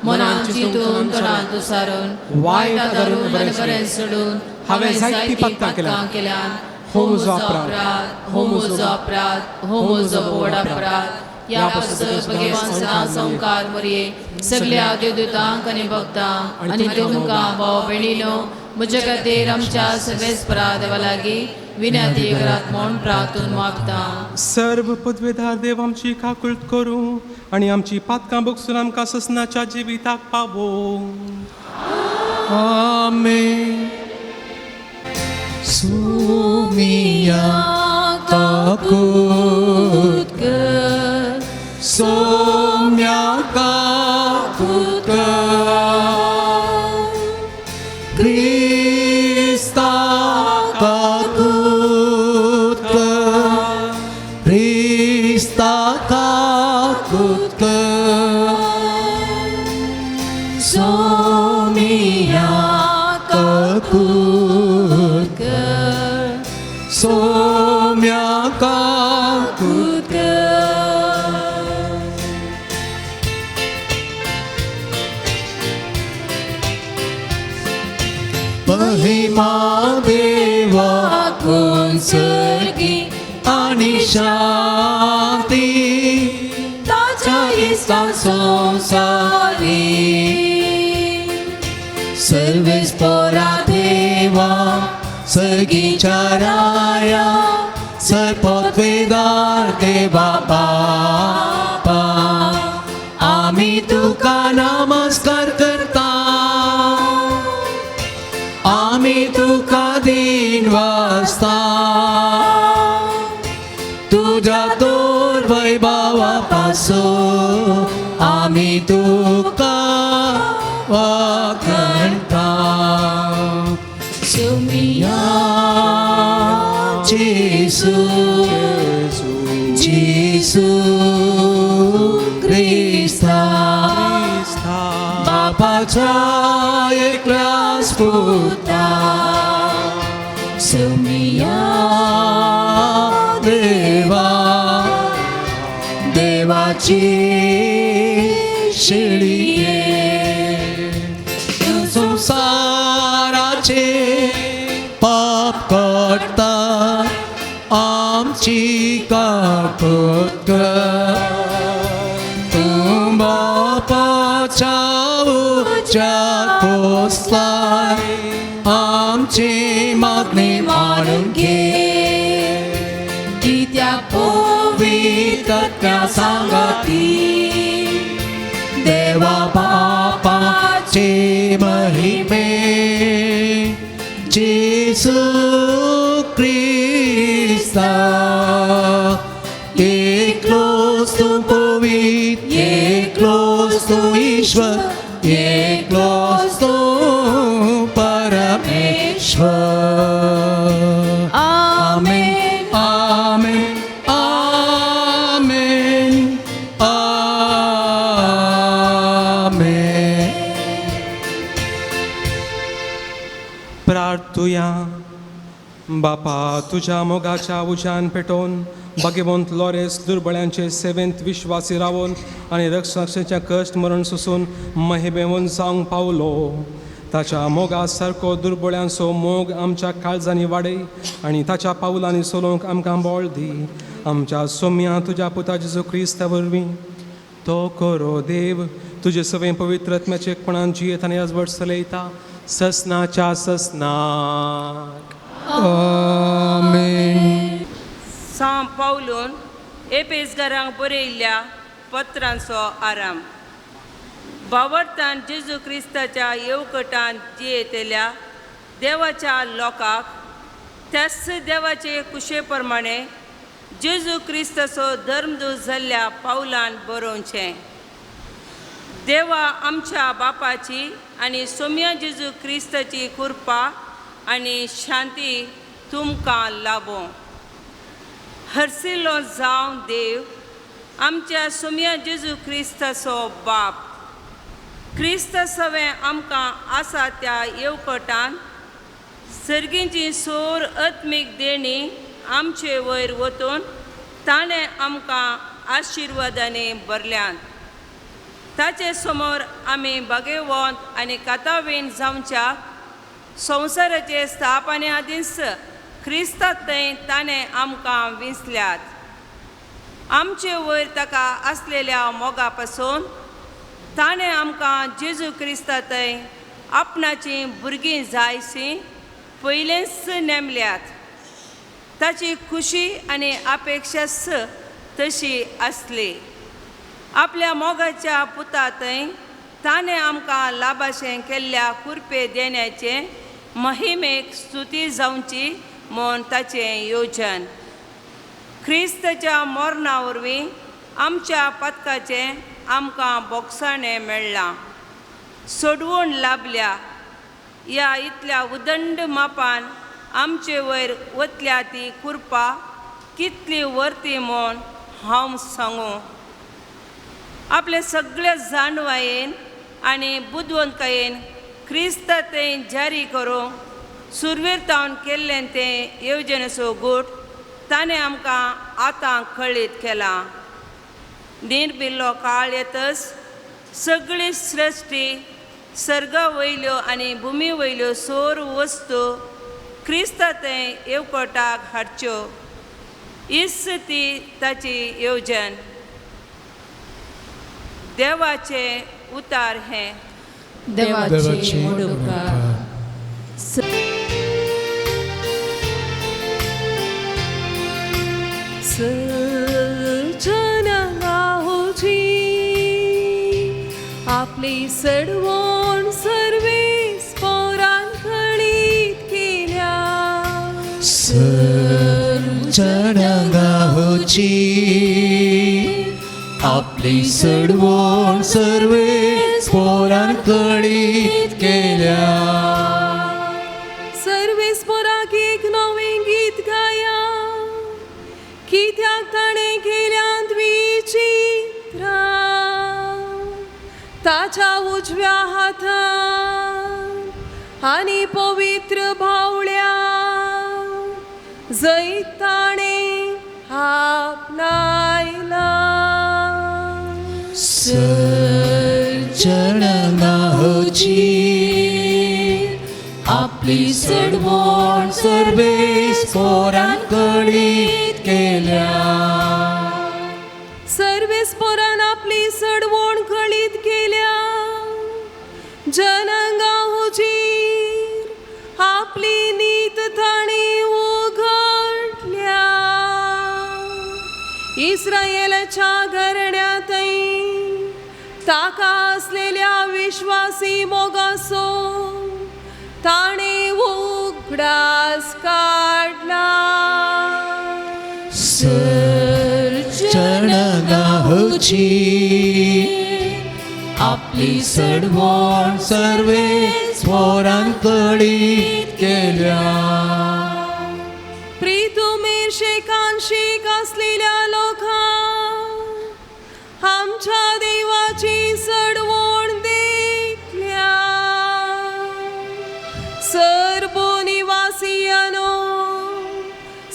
मनान चिंतून तोंडान सारून वायट धरून आनी बरें सोडून हांवें जायतीं पातकां केल्यात. हो म्हजो अपराध, हो म्हजो अपराध, हो म्हजो व्हड अपराध. ह्या पासून भगवान सदां संवकार मरये सगल्या देवदूतांक आनी भक्तांक आनी तुमकां भाव भयणीनो म्हज्या खातीर आमच्या सर्वेस्परा देवा लागीं विनंती करात म्हूण प्रार्थून मागता. सर्व पदवेदार देव आमची काकूळट करूं आनी आमची पातकां भोगसून आमकां ससनाच्या जिविताक पावो. आमेन. सुमिया काकूत कर, सोम्या काकूत कर, क्रिस्ता काकूत कर, क्रिस्ता काकूत कर, सोमिया काकूत कर, सोम्या काकूत कर. महिमा देवा कोण सर्गी आनी शांती ताच्या इश्टा संवसारी सर्वेस्परा देवा सर्गीच्या राया सर्पत्वेदार देवा बापा आमी तुका नमस्कार करता, आमी तुका दिन वाजता, तुज्या तोर वैभवा पासून आमी तुका वाखणता. सुमिया जेसू जेसू क्रिस्ता बापाच्या एकल्याच पुता सुमिया देवा देवाची शेळये संसाराचे पाप काडटा आमची काकूत कर, तूं बापाच्या उज्या पोसलाय आमची मागणी मानून घे, कित्याक पवित्रत्या सांगाती देवा बापाचे महिमे जेसू क्रिस्ता एकलोच तूं पवित्र, एकलोच तूं ईश्वर, एकलोच तूं परमेश्वर. आमेन आमेन आमेन आमेन. प्रार्थुया. बापा तुज्या मोगाच्या उज्यान पेटोवन भाग्यवंत लॉरेस दुर्बळ्यांचे सेवेंत विश्वासी रावन आनी रक्षाक्षेचे कश्ट मरण सोसून महिबेवन जावंक पावलो. ताच्या मोगा सारको दुर्बळ्यांचो मोग आमच्या काळजांनी वाडय आनी ताच्या पावलांनी चलोवंक आमकां बळ दी. आमच्या सोम्या तुज्या पुता जेजू क्रिस्ता वरवीं तो करो देव तुजे सगळें पवित्र आत्म्याचे एकपणान जियेत आनी आजवट चलयता ससनाच्या ससनाक. आमेन. सां पावलून एपेसगरांक बरयल्ल्या पत्रांचो आराम. बावडतान जेजू क्रिस्ताच्या येवकटान जियेतल्या देवाच्या लोकांक त्याच देवाचे कुशे प्रमाणे जेजू क्रिस्ताचो धर्मदूत जाल्ल्या पावलान बरोवचें. देवा आमच्या बापाची आनी सोम्या जेजू क्रिस्ताची कृपा आनी शांती तुमकां लाबों. हरसिल्लो जावं देव आमच्या सोम्या जेजू क्रिस्ताचो बाप क्रिस्त सवें आमकां आसा त्या येवकटान सर्गींची सोर आत्मीक देणी आमचे वयर वतून ताणें आमकां आशिर्वादांनी भरल्यात. ताचे समोर आमी भागेवंत आनी कातावीण जावच्या संवसाराचे स्थापने आदींच क्रिस्तांत ताणें आमकां विंचल्यात. आमचे वयर ताका आसलेल्या मोगा पासून ताणें आमकां जेजू क्रिस्तांत आपणाचीं भुरगीं जायशीं पयलेंच नेमल्यात. ताची खुशी आनी अपेक्षाच तशी आसली. आपल्या मोगाच्या पुता थंय ताणें आमकां लाभाशें केल्ल्या कुरपे देण्याचें महिमेक स्तुती जावची म्हूण ताचें योजन. क्रिस्ताच्या मरणा वरवीं आमच्या पदकाचें आमकां बोगसाणें मेळ्ळां सोडवून लाभल्या. ह्या इतल्या उदंड मापान आमचे वयर वतल्या ती कृपा कितली वर्ती म्हूण हांव सांगूं. आपले सगळे जाणवायेन आनी बुदवंतकायेन क्रिस्त तें जारी करूंक सुरवेर तावन केल्लें तें येवजणेचो गूट ताणें आमकां आतां कळीत केलां. निर्बिल्लो काळ येतच सगळी सृश्टी सर्गा वयल्यो आनी भुमी वयल्यो सोर वस्तू क्रिस्ता तें येवकोटाक हाडच्यो इस ती ताची येवजण. देवाचें उतार हें. देवाचे उपकार. सजनगाहोची आपली सडवण सर्वेस पोरान कळीत केल्या. सर्जनगाहोची आपली सडवण सर्वेस पोरान कळीत केल्या. सर्वेस पोराक एक नवें गीत गाया कित्याक ताणें केल्यांत विचित्रां. ताच्या उजव्या हातान आनी पवित्र बावळ्या जैत ताणें आपणायलां. सर्जनगाहोची आपली सडवण सर्वेस पोरान कळीत केल्या. सर्वेस पोरान आपली सडवण कळीत केल्या. जनंगाहुजीर आपली नीत ताणें उगडल्या. इस्रायेलाच्या घरण्यांतय ताका आसलेल्या विश्वासी मोगाचो ताणें उगडास काडला. सर्जनगाहोची आपली सडवण सर्वेस पोरान कळीत केल्या. प्रितुमेर शेकानशीक आसलेल्या लोकांक आमच्या देवाची सडवण देखल्या. सर्व निवासियानो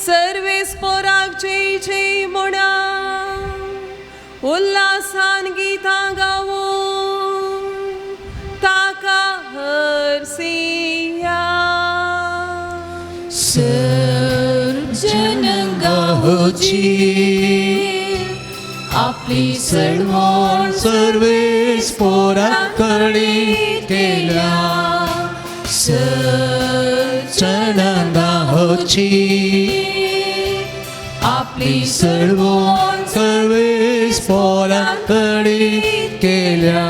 सर्वेस्पोराक जय जय म्हणा, उल्हासान गितां गावून ताका हरसिया. सर्जनगाहोची आपली सडवण सर्वेस्पोराक कळीत केल्या. सर्जनगाहोची आपली सडवण सर्वेस्पोराक कळीत केल्या.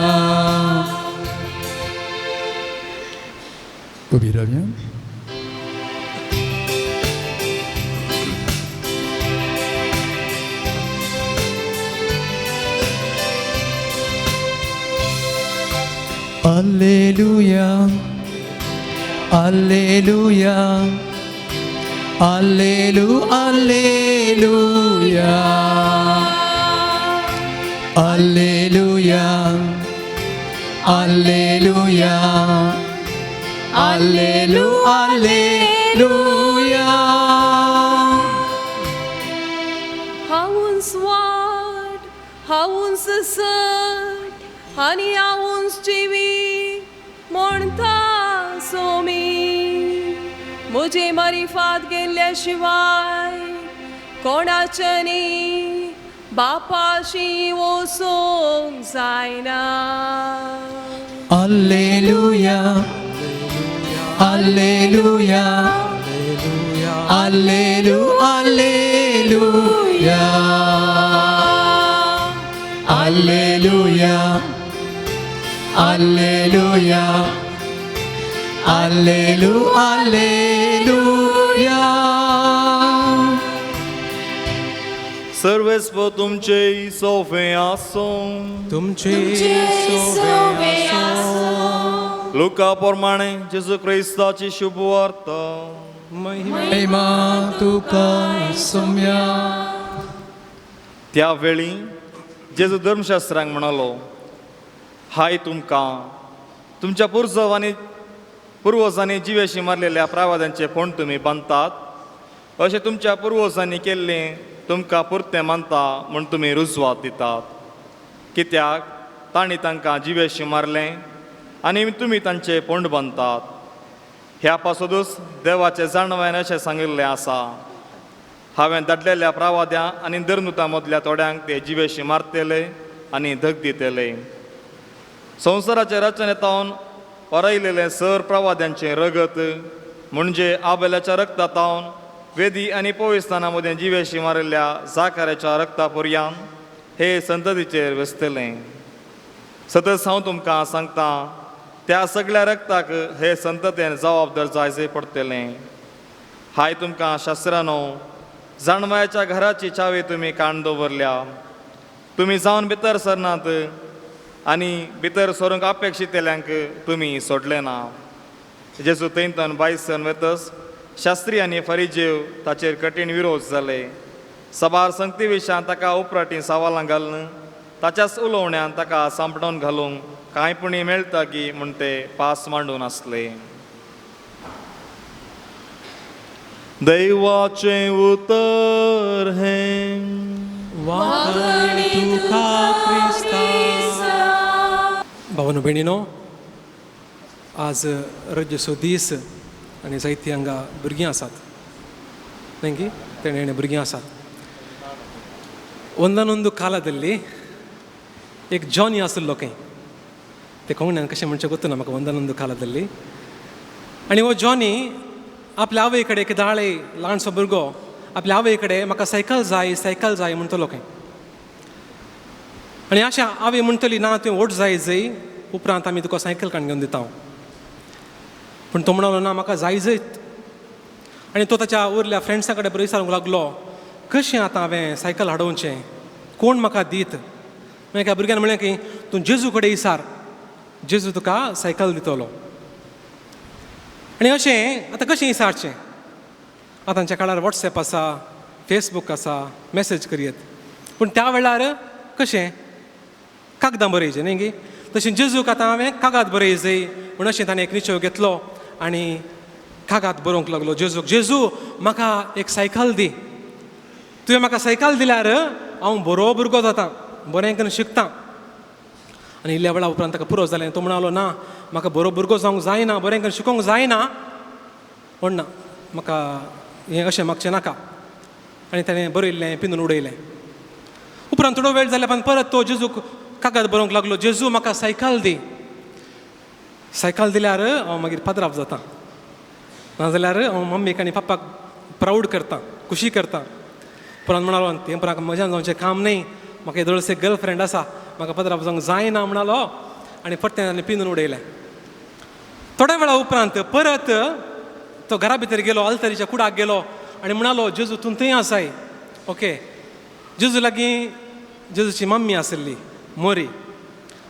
उबी रावया. Alleluia, Alleluia, Allelu, Alleluia, Alleluia, Alleluia, Allelu, Alleluia. हांवूच वाट, हांवूच सत आनी हांवूच जिवी म्हणटा सोमी. म्हजे मारिफात गेल्ल्या शिवाय कोणाच्यानी बापाशी वचूंक जायना. Alleluia, Alleluia, Allelu, Alleluia, Alleluia, Alleluia, Allelu, Alleluia. सर्वेस्पोर तुमचे सोफे आसूं. तुमचे सोवे आसूं. लुका प्रमाणे जेजू क्रिस्ताची शुभवार्ता. महिमा तुका सोम्या. त्या वेळी जेजू धर्मशास्त्रांक म्हणालो, हाय तुमकां तुमच्या पुर्वजांनी जिवेशी मारलेल्या प्रावादांचे फोंड तुमी बांदतात, अशें तुमच्या पुर्वजांनी केल्लें तुमकां पुरतें मानता म्हूण तुमी रुजवात दितात. कित्याक तांणी तांकां जिवेशी मारलें आनी तुमी तांचे फोंड बांदतात. ह्या पासतूच देवाचें जाणवायन अशें सांगिल्लें आसा, हांवें धाडलेल्या प्रावाद्यां आनी धर्मदुतां मदल्या थोड्यांक ते जिवेशी मारतले आनी धग दितले. संवसाराचे रचनेतावन वरयलेलें सर प्रवाद्यांचें रगत म्हणजे आबेल्याच्या रक्तातावन वेदी आनी पविस्थाना मदें जिवेशी मारिल्ल्या जाकाराच्या रक्ता पर्यान हे संततीचेर वेसतलें. सतत हांव तुमकां सांगता, त्या सगळ्या रक्ताक हे संततेन जबाबदार जायचे पडटलें. हाय तुमकां शास्त्रानो, जाणवायाच्या घराची चावी तुमी काण दवरल्या. तुमी जावन भितर सरनात आनी भितर सरूंक अपेक्षितल्यांक तुमी सोडले ना. जेजू थंयतान भायर सरून वेतस शास्त्री आनी फरिजेव ताचेर कठीण विरोध जाले. सबार संगती विशयान ताका उपराटी सवालां घालून ताच्याच उलोवण्यान ताका सांपडोवन घालूंक कांय पुणी मेळटा की म्हूण ते पास मांडून आसले. दैवाचें उतर हें. वाखाण तुका क्रिस्ता. भावानो भयणीनो, आज रजेचो दीस आनी जायतीं हांगा भुरगीं आसात, न्हय की तेणें भुरगीं आसात. ಒಂದನೊಂದು ಕಾಲದಲ್ಲಿ एक जॉनी आशिल्लो खंय, ते कोंकण्यान कशें म्हणचें गोत्तु ना म्हाका. ಒಂದನೊಂದು ಕಾಲದಲ್ಲಿ आनी हो जॉनी आपल्या आवय कडेन एक दाळे ल्हानसो भुरगो आपल्या आवय कडेन म्हाका सायकल जाय सायकल जाय म्हणटलो खंय. आनी अशें आवय म्हणटली ना तुवें व्हड जाय जय उपरांत आमी तुका सायकल काडून घेवन दिता. पूण तो म्हणलो ना म्हाका जाय जयत. आनी तो ताच्या उरल्या फ्रेंड्सां कडेन बरो विचारूंक लागलो कशें आतां हांवें सायकल हाडोवचें, कोण म्हाका दीत. मागीर एका भुरग्यान म्हणलें की तूं जेजू कडेन विचार, जेजू तुका सायकल दितलो. आनी अशें आतां कशें विचारचें, आतांच्या काळार वॉट्सएप आसा, फेसबूक आसा, मॅसेज करयत. पूण त्या वेळार कशें कागदां बरयचें न्ही गी, तशें जेजूक आतां हांवें कागद बरय जय म्हूण अशें ताणें एक निश्चय घेतलो आनी कागाद बरोवंक लागलो जेजूक, जेजू म्हाका एक सायकल दी, तुवें म्हाका सायकल दिल्यार हांव बरो भुरगो जाता, बरें करून शिकता. आनी इल्ल्या वेळा उपरांत ताका पुरो जालें. तो म्हणालो, ना म्हाका बरो भुरगो जावंक जायना, बरें करून शिकोंक जायना, पूण ना म्हाका हें अशें मागचें नाका. आनी ताणें बरयल्लें पिंदून उडयलें. उपरांत थोडो वेळ जाल्या उपरांत परत तो जेजूक कागद बरोवंक लागलो, जेजू म्हाका सायकल दी, सायकल दिल्यार हांव मागीर पाद्राप जाता, नाजाल्यार हांव मम्मीक आनी पप्पाक प्रावड करता, खुशी करता. उपरांत म्हणालो, तें उपरांत म्हज्यान जावचें काम न्हय, म्हाका येदोळस एक गर्लफ्रेंड आसा, म्हाका पदराप जावंक जायना म्हणालो. आनी परतें ताणें पिंदून उडयलें. थोड्या वेळा उपरांत परत तो घरा भितर गेलो, आल्तरीच्या कुडाक गेलो आनी म्हणालो, जेजू तूं थंय आसाय, ओके. जेजू लागीं जेजूची मम्मी आशिल्ली मोरी.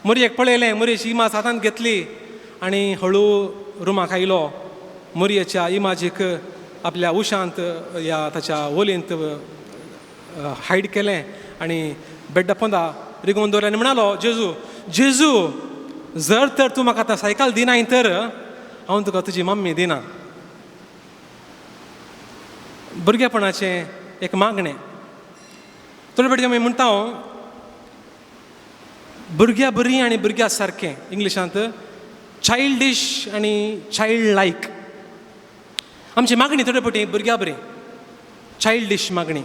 मोरयेक पळयलें, मोरयेची इमाज हातांत घेतली आनी हळू रुमाक आयलो. मोरयेच्या इमाजीक आपल्या उशांत या ताच्या ओलींत हायड केलें आनी बेड्डा पोंदा रिगोवन दवरलें आनी म्हणालो, जेजू जेजू जर तर तूं म्हाका आतां सायकल दिनाय तर हांव तुका तुजी मम्मी दिना. भुरगेपणाचें एक मागणें. थोडे फावटी आमी म्हणटा भुरग्या बरीं आनी भुरग्या सारकें, इंग्लिशांत चायल्डीश आनी चायल्ड लायक. आमची मागणी थोडे फावटी भुरग्या बरी, चायल्डीश मागणी,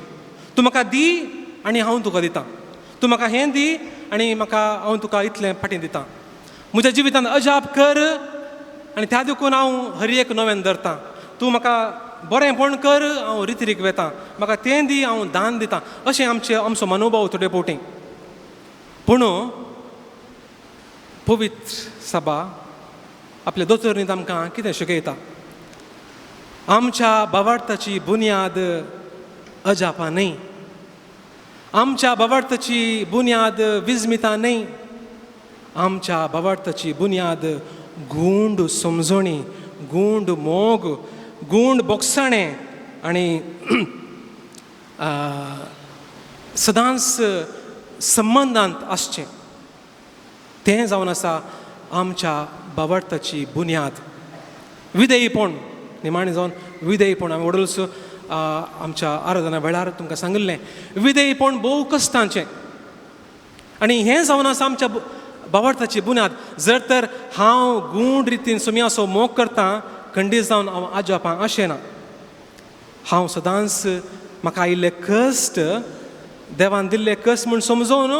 तूं म्हाका दी आनी हांव तुका दितां, तूं म्हाका हें दी आनी म्हाका हांव तुका इतलें फाटीं दितां, म्हज्या जिवितांत अजाप कर आनी त्या देखून हांव हर एक नव्यान धरतां, तूं म्हाका बरेंपण कर हांव रितरीक वेतां, म्हाका तें दी हांव दान दितां, अशें आमचें आमचो मनोभाव थोडे फावटी. पूण पवित्र सभा आपल्या दोतोरणींत आमकां कितें शिकयता? आमच्या भावार्थाची बुन्याद अजापां न्हय, आमच्या भावार्थाची बुन्याद विस्मितां न्हय, आमच्या भावार्थाची बुन्याद गूंड समजणी, गूंड मोग, गूंड बोगसाणें आनी सदांच संबंदांत आसचें, तें जावन आसा आमच्या भावार्थाची बुन्याद. विधेयीपण, निमाणें जावन विधेयीपण, हांवें वडोलस आमच्या आराधना वेळार तुमकां सांगिल्लें, विधेयीपण भोव कश्टांचें आनी हें जावन आसा आमच्या भावार्थाची बुन्याद. जर तर हांव गूंड रितीन सुमयाचो मोग करतां, खंडीत जावन हांव आजापां अशें ना, हांव सदांच म्हाका आयिल्ले कश्ट देवान दिल्ले कश्ट म्हूण समजून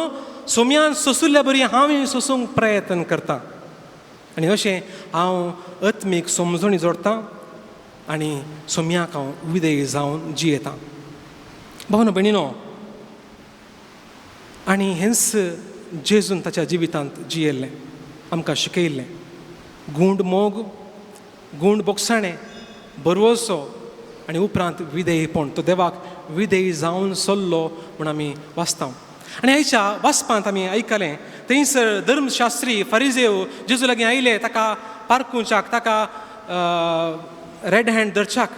सोम्यान सोंसुल्ल्या बरी हांव सोंसूंक प्रयत्न करतां आनी अशें हांव आत्मीक समजणी जोडटां आनी सोम्याक हांव विधेय जावन जियेतां. भावनो भयणीनो, आनी हेंच जेजून ताच्या जिवितांत जियेल्लें, आमकां शिकयल्लें. गूंड मोग, गूंड बोगसाणें, बरवसो आनी उपरांत विधेयपण. तो देवाक विधेय जावन सोल्लो म्हूण आमी वाचता. आनी आयच्या वाचपांत आमी आयकलें, थंयसर धर्मशास्त्री फरिजेव जेजू लागीं आयले, ताका पारकुंच्याक, ताका रेड हँड धरच्याक,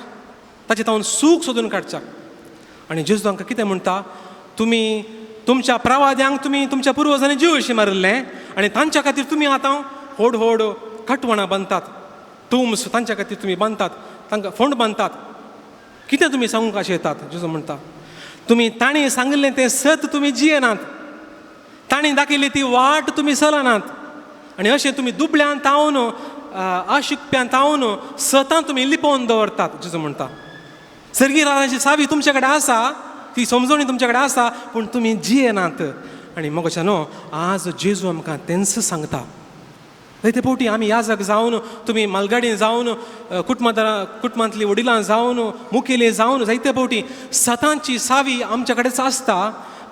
ताचे तावन सूख सोदून काडच्याक. आनी जेजू तांकां कितें म्हणटा, तुमी तुमच्या प्रवाद्यांक तुमी तुमच्या पुर्वजांनी जीव अशी मारिल्लें आनी तांच्या खातीर तुमी आतां व्हड व्हड कटवणां बांदतात, तुम्स तांच्या खातीर तुमी बांदतात, तांकां फोंड बांदतात, कितें तुमी सांगूंक अशें येतात? जेजू म्हणटा, तुमी तांणी सांगिल्लें तें सत तुमी जियेनात, तांणी दाखयल्ली ती वाट तुमी चलनात आनी अशें तुमी दुबळ्यान तावन आशिकप्यान तावन सतां तुमी लिपोवन दवरतात. जेजू म्हणटा, सर्गी राजाची सावी तुमचे कडेन आसा, ती समजणी तुमचे कडेन आसा, पूण तुमी जियेनात. आनी मोगाच्या न्हू, आज जेजू आमकां तेंच सांगता. जायते फावटी आमी याजक जावन, तुमी मालगाडी जावन, कुटुंबांतलीं वडिलां जावन, मुखेली जावन, जायते फावटी सतांची सावी आमच्या कडेच आसता,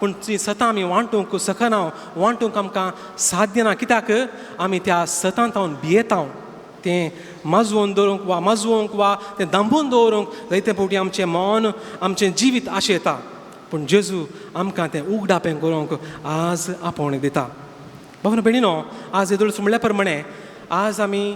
पूण ती सतां आमी वांटूंक शकना, वांटूंक आमकां साध्य ना. कित्याक आमी त्या सतांत हांव भियेता, तें माजवोवन दवरूंक वा माजवोवंक वा तें दांबून दवरूंक जायते फावटी आमचें मन, आमचें जिवीत आशेता. पूण जेजू आमकां तें उगडापें करूंक आज आपोवणें दिता. भावनो भयणीनो, आज येदोळच म्हणल्या प्रमाणे आज आमी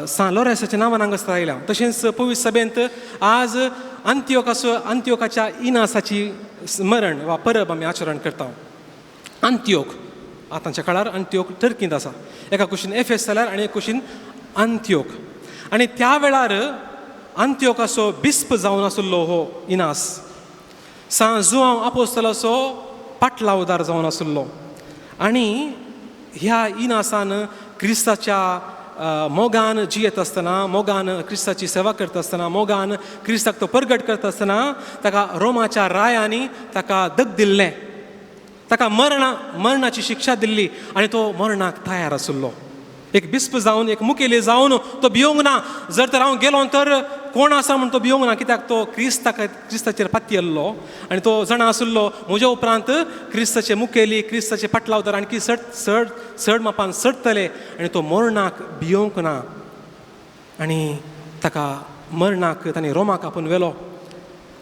सांत लोरेंसाच्या नांवान हांगासर आयल्या. तशेंच पवित्र सभेंत आज अंत्योकाचो अंत्योकाच्या इनासाची स्मरण वा परब आमी आचरण करता. अंत्योक आतांच्या काळार अंत्योक टर्कींत आसा. एका कुशीन एफेस जाल्यार आनी एक कुशीन अंत्योक. आनी त्या वेळार आंत्योकाचो बिस्प जावन आशिल्लो हो इनास, सां जुआंव आपोस्तलाचो पाटलावदार जावन आशिल्लो. आनी ह्या इनासान क्रिस्ताच्या मोगान जियेत आसतना, मोगान क्रिस्ताची सेवा करता आसतना, मोगान क्रिस्ताक तो परगट करता आसतना ताका रोमाच्या रायांनी ताका दग दिल्लें, ताका मरणाची शिक्षा दिल्ली आनी तो मरणाक तयार आशिल्लो. एक बिस्प जावन, एक मुखेली जावन तो भियोंक ना. जर तर हांव गेलो तर कोण आसा म्हूण तो भियोंक ना, कित्याक तो क्रिस्ताचेर पातयेल्लो आनी तो जाणा आशिल्लो म्हज्या उपरांत क्रिस्ताचे मुखेली, क्रिस्ताचे पाटलावदार आणखी चड चड चड मापान चडटले आनी तो मरणाक भियोंक ना. आनी ताका मरणाक ताणें रोमाक आपोवन व्हेलो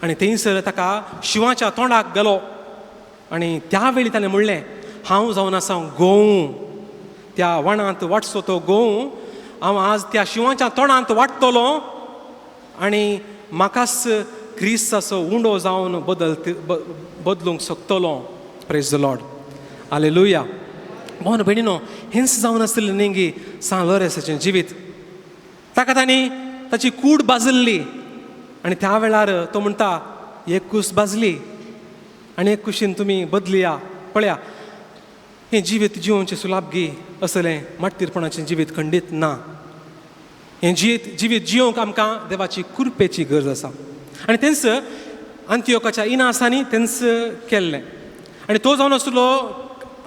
आनी थंयसर ताका शिंवाच्या तोंडाक गेलो आनी त्या वेळी ताणें म्हणलें, हांव जावन आसा गोंव, त्या वणांत वाटचो तो गोंव हांव आज त्या शिंवाच्या तोंडांत वाडटलो आनी म्हाकाच क्रिस्ताचो उंडो जावन बदलूंक शकतलो. प्रेज the Lord, hallelujah. भावानो भयणीनो, हेंच जावन आसलें न्ही गी सां लोरेसाचें जिवीत. ताका तांणी ताची कूड बाजल्ली आनी त्या वेळार तो म्हणटा, एक कूस बाजली आनी एक कुशीन तुमी बदलया. पळया, हें जिवीत जिवोवचें सुलाभ गी असलें माट्टीरपणाचें जिवीत खंडीत ना. हें जिवीत जिवोवंक आमकां देवाची कृपेची गरज आसा आनी तेंच आंतियोकाच्या इनासांनी तेंच केल्लें. आनी तो जावन आसलो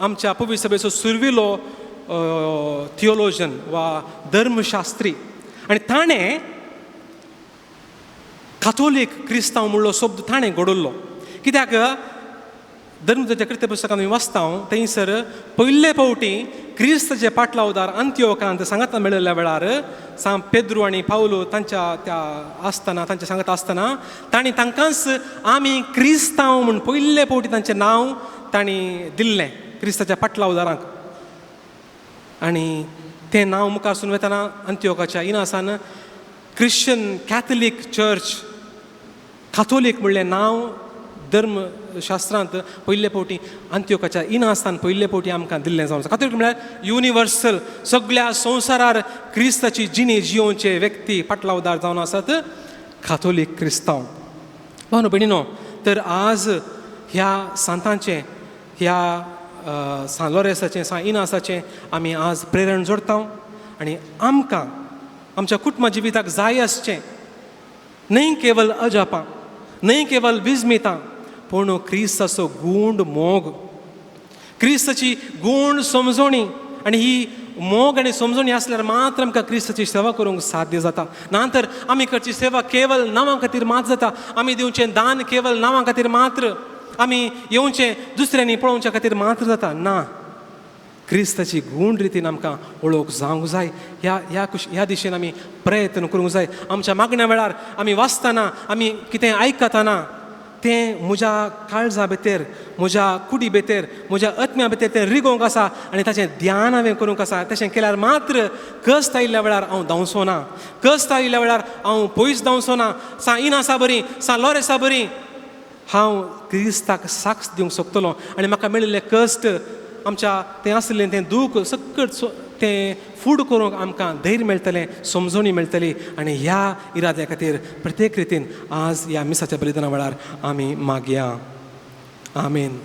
आमच्या पवित्र सभेचो सुरविलो थियोलॉजन वा धर्मशास्त्री आनी ताणें काथोलीक क्रिस्तांव म्हणलो शब्द ताणें घडयल्लो. कित्याक धर्मजाच्या कृत्य पुस्तकांत आमी वाचता थंयसर पयले फावटी क्रिस्ताचे पाटलावदार आंतियोकांत सांगाता मेळिल्ल्या वेळार सां पेद्रू आनी पावलो तांच्या त्या आसतना, तांच्या सांगात आसतना तांणी तांकांच आमी क्रिस्तांव म्हूण पयले फावटी तांचें नांव तांणी दिल्लें क्रिस्ताच्या पाटलावदारांक. आनी तें नांव मुखार सून वतना आंतियोकाच्या इनासान क्रिश्चन कॅथलीक चर्च काथोलीक म्हणलें नांव धर्मशास्त्रांत पयले फावटी आंतियोकाच्या इनासान पयले फावटी आमकां दिल्लें जावन आसा. काथोलीक म्हळ्यार युनिवर्सल, सगळ्या संवसारार क्रिस्ताची जिणी जियोवचे व्यक्ती पाटलावदार जावन आसात काथोलीक क्रिस्तांव. भावानो भयणीनो, तर आज ह्या सांतांचें, ह्या सां लोरेसाचें, सां इनासाचें आमी आज प्रेरण जोडटा आनी आमकां आमच्या कुटुंबा जिविताक जाय आसचें न्हय केवल अजापां, न्हय केवल विस्मितां, पूण क्रिस्ताचो गूंड मोग, क्रिस्ताची गूंड समजोणी. आनी ही मोग आनी समजोणी आसल्यार मात्र आमकां क्रिस्ताची सेवा करूंक साध्य जाता. ना तर आमी करची सेवा केवल नांवां खातीर मात्र जाता, आमी दिवचें दान केवल नांवां खातीर मात्र, आमी येवचें दुसऱ्यांनी पळोवच्या खातीर मात्र जाता. ना, क्रिस्ताची गूंड रितीन आमकां वळख जावंक जाय. ह्या ह्या ह्या दिशेन आमी प्रयत्न करूंक जाय. आमच्या मागण्या वेळार आमी वाचतना, आमी कितें आयकतना तें म्हज्या काळजा भितर, म्हज्या कुडी भितर, म्हज्या आत्म्या भितर तें रिगोवंक आसा आनी ताचें ध्यान हांवें करूंक आसा. तशें केल्यार मात्र कश्ट आयिल्ल्या वेळार हांव धांवचो ना, कश्ट आयिल्ल्या वेळार हांव पयस धांवचो ना. सां इनासा बरी, सां लोरेसा बरी हांव क्रिस्ताक साक्ष दिवंक शकतलो आनी म्हाका मेळिल्लें कश्ट, आमच्या तें आसलें तें दूख सकट तें फूड करूंक आमकां धैर्य मेळटलें, समजोणी मेळटली. आनी ह्या इराद्या खातीर प्रत्येक रितीन आज ह्या मिसाच्या बलिदाना वेळार आमी मागया. आमेन.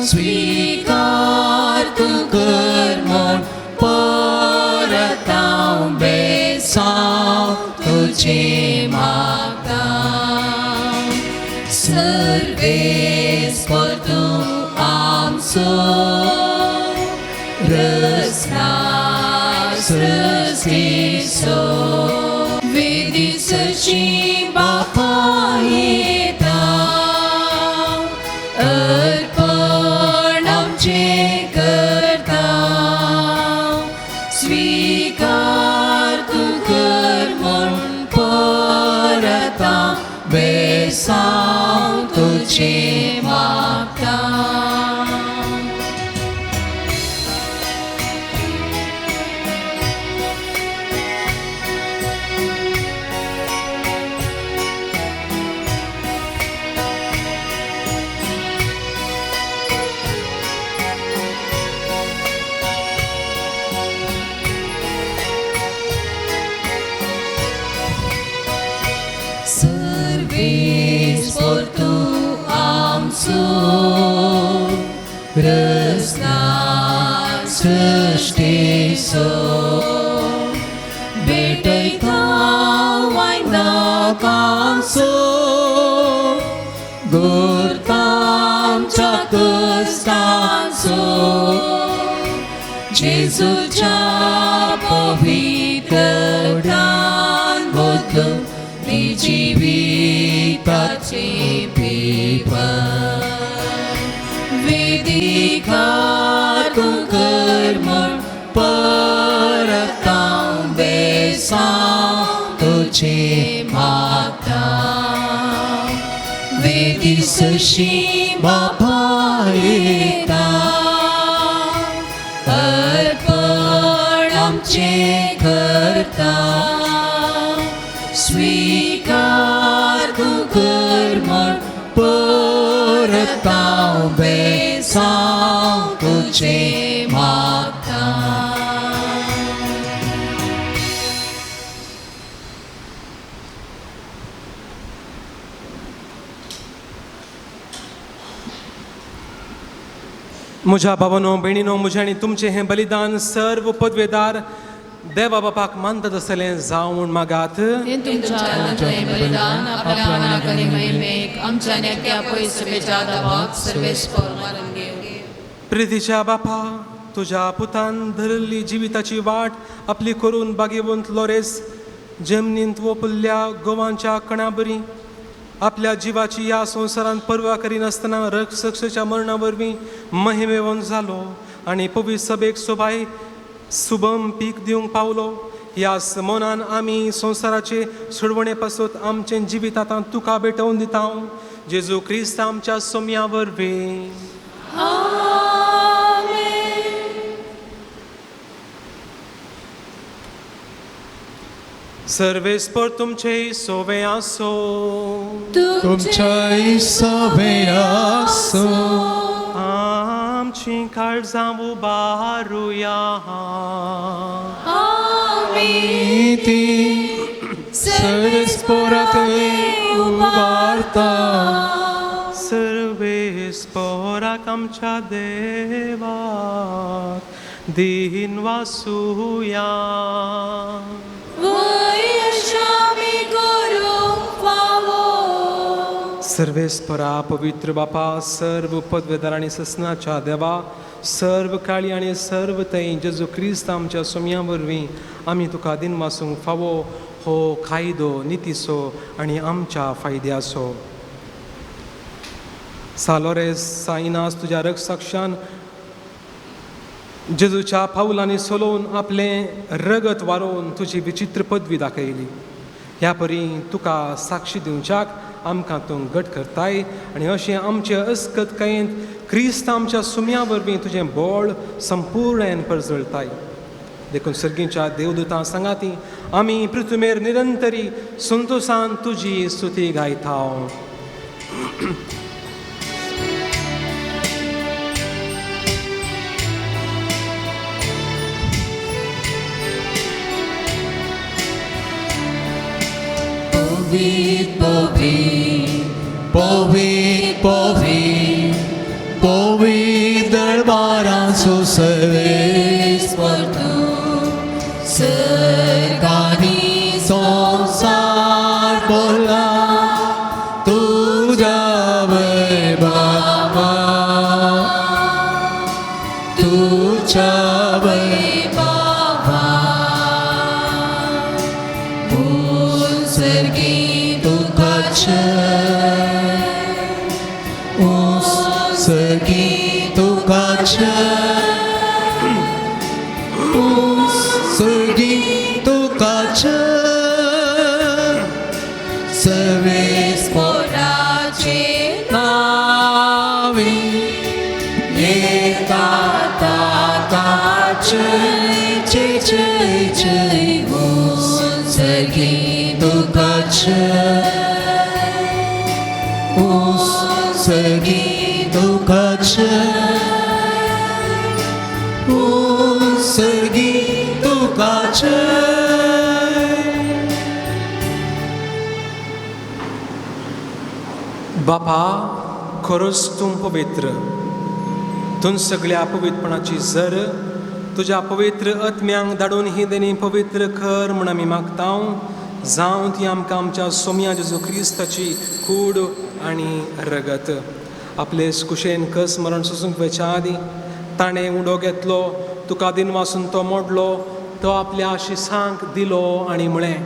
स्वीकार तूं कर म्हूण परत हांव बेसांव तुजें मागता. सर्वेस्पर तूं आमचो रचना सृश्टीचो, वेदी सरशी बापा येता अर्पण आमचें करता. स्वीकार तूं कर म्हूण परत बेसांव तुजें मागता. सर्वेस्पोर तूं आमचो रचना सृश्टीचो भेटयता वायनाकांचो गुरतांच्या कश्टांचो जेजूच्या पवित्रतान बदलून ती जिविताची पिवन वेदिकार तूं कर म्हूण परत हांव बेसांव तुजें मागता वेदी सरशी बापा येता अर्पण आमचें करता स्वीकार तूं कर म्हूण परत हांव बेसांव तुजें मागता. म्हज्या बाबानो भयणीनो म्हजें आनी तुमचें हें बलिदान सर्व पदवेदार देवा बापाक मानता तसलें जावं म्हूण मागात. हें तुमच्या हातांतलें बलिदान आपल्या मनाक आनी महिमेक आमच्या नेक्या पयसुपेच्या दावाक सर्वेस्पोर मारून घेवं. प्रितीच्या बापा, तुज्या पुतान धरिल्ली जिविताची वाट आपली करून बागेवंत लोरेस जमनींत वोपल्ल्या गोवांच्या कणा बरी आपल्या जिवाची ह्या संवसारांत पर्वा करिनासतना रक्षक्षच्या मरणा वरवीं महिमेवंत जालो आनी पवित्र सभेक सोबाय सुबम पीक दिवंक पावलो. ह्या मनान आमी संवसाराचे सोडवणे पासत आमचें जिवीत आतां तुका भेटोवन दिता, जेजू क्रिस्त आमच्या सोम्या वरवीं. सर्वेस्पर तुमचे सोवे आसो. तुमच्याय सोवे आसो. आमची काळजां उबारुया. आमी ती सर्वेस्पोराक उबारता. सर्वेस्पोराक आमच्या देवाक दीन वासुया. सर्वेस्परा पवित्र बापा, सर्व पदवेदार आनी ससनाच्या देवा, सर्व काळी आनी सर्व थंय जेजू क्रिस्त आमच्या सोम्या वरवीं आमी तुका दिनवासूंक फावो हो कायदो नितीचो आनी आमच्या फायद्याचो. सालोरेस साईनास तुज्या रक्षाक्षान जेजूच्या पावलांनी सोलोवन आपलें रगत वारोवन तुजी विचित्र पदवी दाखयली. ह्या परी तुका साक्षी दिवच्याक आमकां तूं घट करताय आनी अशें आमचे अस्कतकायेंत क्रिस्त आमच्या सुम्या वरवीं तुजें बळ संपूर्णायन परजळताय. देखून सर्गीच्या देवदूतां सांगाती आमी पृथ्वीर निरंतरी संतोसान तुजी स्तुती गायता. Povit, povit, povit, povit, povit दरबारांचो सर्वेस्पर तूं सर्गांनी संवसार भरला तुज्या वैभवा, तुज्या वैभवा सर्गी उसगी तुकाच, उसगी तुकाच, सर्वेस्पोराचे नावी येता ताकाच, जय जय जय उसगी तुकाच, उसगी तुकाच, उसगी तुकाच. बापा, खरोच तूं पवित्र, तूं सगळ्या पवित्रपणाची जर तुज्या पवित्र आत्म्यांक धाडून ही देणी पवित्र कर म्हूण आमी मागता. जावं ती आमकां आमच्या सोम्या जेजू क्रिस्ताची कूड आनी रगत. आपले कुशेन कस मरण सोसूंक वयच्या आदीं ताणें उंडो घेतलो, तुका दिनवासून तो मोडलो, तो आपल्या शिसांक दिलो आनी म्हळें,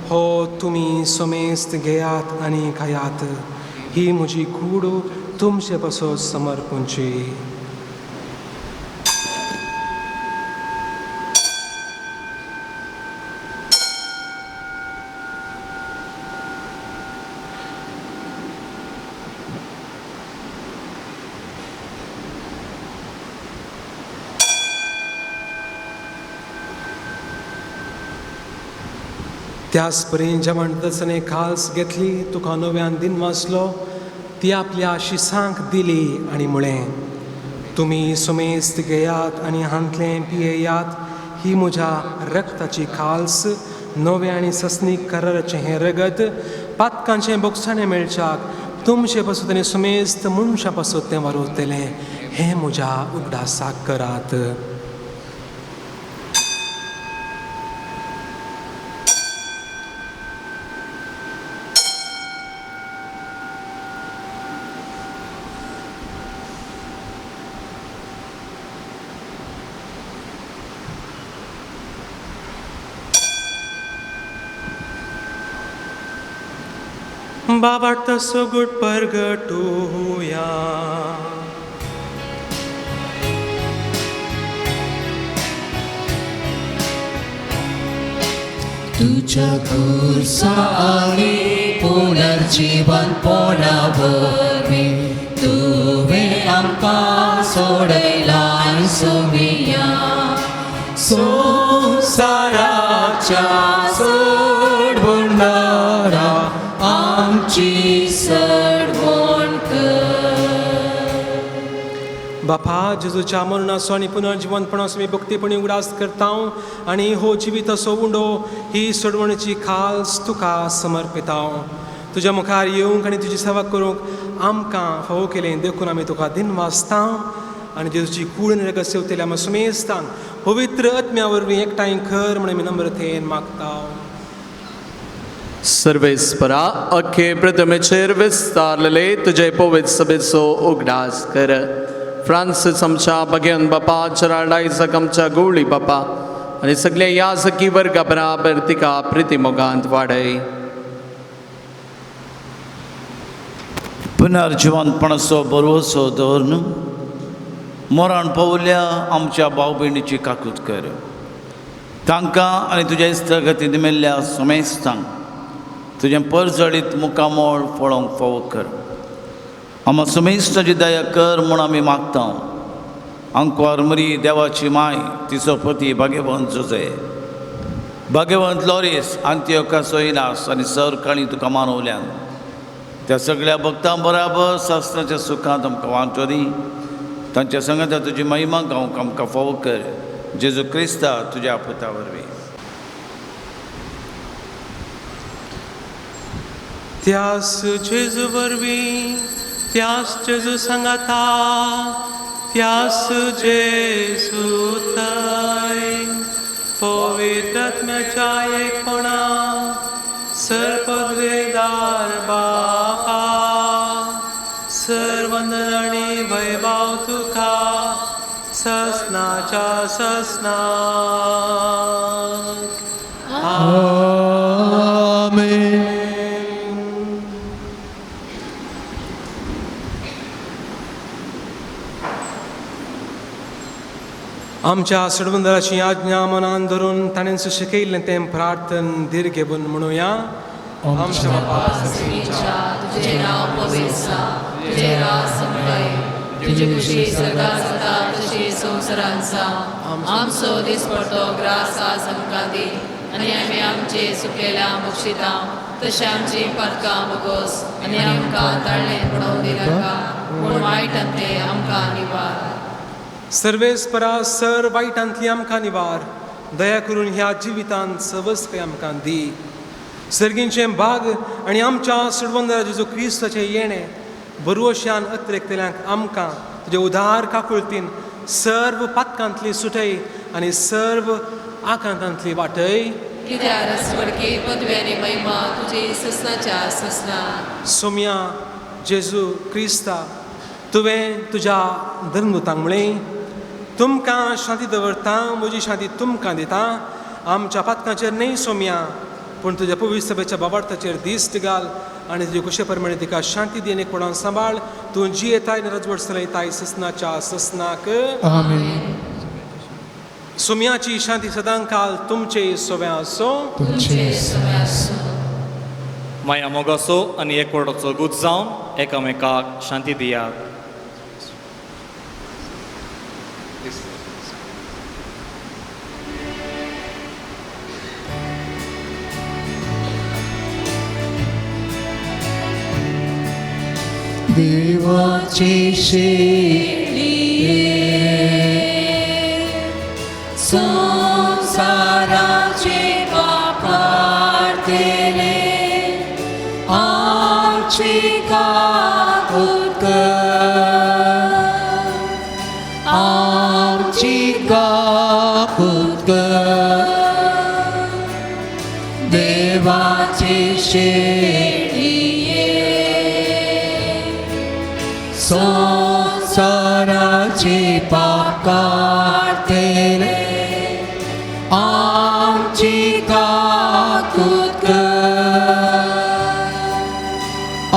हो तुमी समेस्त घेयात आनी खायात, ही म्हजी कूड तुमचे पासत समर्पूंची. त्याच परीन जेवण दसणे खास घेतली, तुका नव्यान दिन वाचलो, ती आपल्या शिसांक दिली आनी म्हळें, तुमी सुमेस्त घेयात आनी हांतलें पियेयात, ही म्हज्या रक्ताची खाल्स, नवें आनी ससनीक कराराचें हें रगत पातकांचें बोगसाणें मेळच्याक तुमचे पासत आनी सुमेस्त मनशां पासत तें वारवतलें, हें म्हज्या उगडासाक करात. बाबार्थ सगुट परगटूया. तुझ्या खुर्सा आनी पुनर्जीवनपणा वरवीं तुवें आमकां सोडयलां सोमिया. संवसाराच्या सोडवणारा आमची सडवण कर. बापा, जेजूच्या मरणाचो आनी पुनर्जिवंतपणाचो आमी भक्तीपणी उगडास करता आनी हो जिविताचो उंडो ही सोडवणेची खास तुका समर्पिता. तुज्या मुखार येवंक आनी तुजी सेवा करूंक आमकां फावो केलें देखून आमी तुका दिनवासता आनी जेजूची कूड आनी रगत सेवतल्या आमी सुमेस्तांक पवित्र आत्म्या वरवीं एकठांय कर म्हूण आमी नम्रतेन मागता. सर्वेस्परा, अख्खे प्रथमेचेर विस्तारलेले तुजे पवित्र सभेचो उगडास कर. फ्रांसीस आमच्या भगेवन बापा, जेराल्ड आयजक आमच्या गवळी बापा आनी सगल्या याजकी वर्गा बराबर तिका प्रिती मोगांत वाडय. पुनर्जिवंतपणाचो भरवसो दवरून मरण पावल्या आमच्या भाव भयणीची काकूत कर. तांकां आनी तुज्या इश्टागतीन मेल्ल्या समेस्तांक तुजें परजळीत मुखामळ पळोवंक फावो कर. आमा सुमेस्ताची दया कर म्हूण आमी मागता. आंकवार मरी देवाची माय, तिचो पती भाग्यवंत जुजे, भाग्यवंत लॉरीस, आंतियोका सोयनास आनी सर काणी तुका मानवल्यान त्या सगळ्या भक्तां बराबर शास्त्राच्या सुखांत आमकां वांटो दी. तांच्या संगता तुजी महिमा गावंक आमकां फावो कर. जेजू क्रिस्ता तुज्या पुता वरवीं. त्यास जेजू वरवीं, त्यास जेजू सांगाता, त्यास जेजू थंय पवित्र आत्म्याच्या एकपणा सर्पद्वेदार बापा, सर्वंदन आनी वैभव तुका ससनाच्या ससनाक. आमेन. आमच्या सोडवंदराची आज्ञा मनान धरून ताणें शिकयल्लें तें प्रार्थन धीर घेवन म्हणुया. आमच्या बापा, तुझे नाव पवित्र जावं, तुझे राज संपय, तुजी खुशी स्वर्गात जाता तशी संवसारांत जावं. आमचो दिसपडतो ग्रास आज आमकां दी आनी आमी आमचे सुकलेल्या बक्षिता तशें आमची पातकां बोगोस आनी आमकां ताळ्ळें पडोवंक दिनाका, पूण वायटांतलें आमकां निवार. सर्वेस्परा सर वायटांतली आमकां निवार, दया करून ह्या जिवितांत सवस्कय आमकां दी. सर्गींचें भाग आनी आमच्या सोडवंदरा जेजू क्रिस्ताचें येणें बरवशान अत्रेकतल्यांक आमकां तुजे उदार काकुळतीन सर्व पातकांतली सुटय आनी सर्व आकांतांतली वाटय. कित्याक रसवडके पदवी आनी महिमा तुजे ससनाच्या ससना. सोम्या जेजू क्रिस्ता, तुवें तुज्या धर्मदूतांक म्हळें, तुमकां शांती दवरता, म्हजी शांती तुमकां दिता. आमच्या पातकांचेर न्हय सोम्या, पूण तुज्या पवित्र सभेच्या बाबार्थाचेर दिश्ट घाल आनी तुजे कुशे प्रमाणे तिका शांती दी आनी कोणाक सांबाळ. तूं जियेताय आनी रजवट चलयताय ससनाच्या ससनाक. आमेन. सोम्याची शांती सदांकाल तुमचे सोव्या आसो. तुमचे सगळे आसूं. माया मोगाचो आनी एकवटाचो गूत जावन एकामेकाक शांती दियात. देवाची शेळये संसाराचे पाप काडटले आमची काकूत कर, आमची काकूत कर. देवाची शेळये संसाराचे पाप काडटले आमची काकूत कर,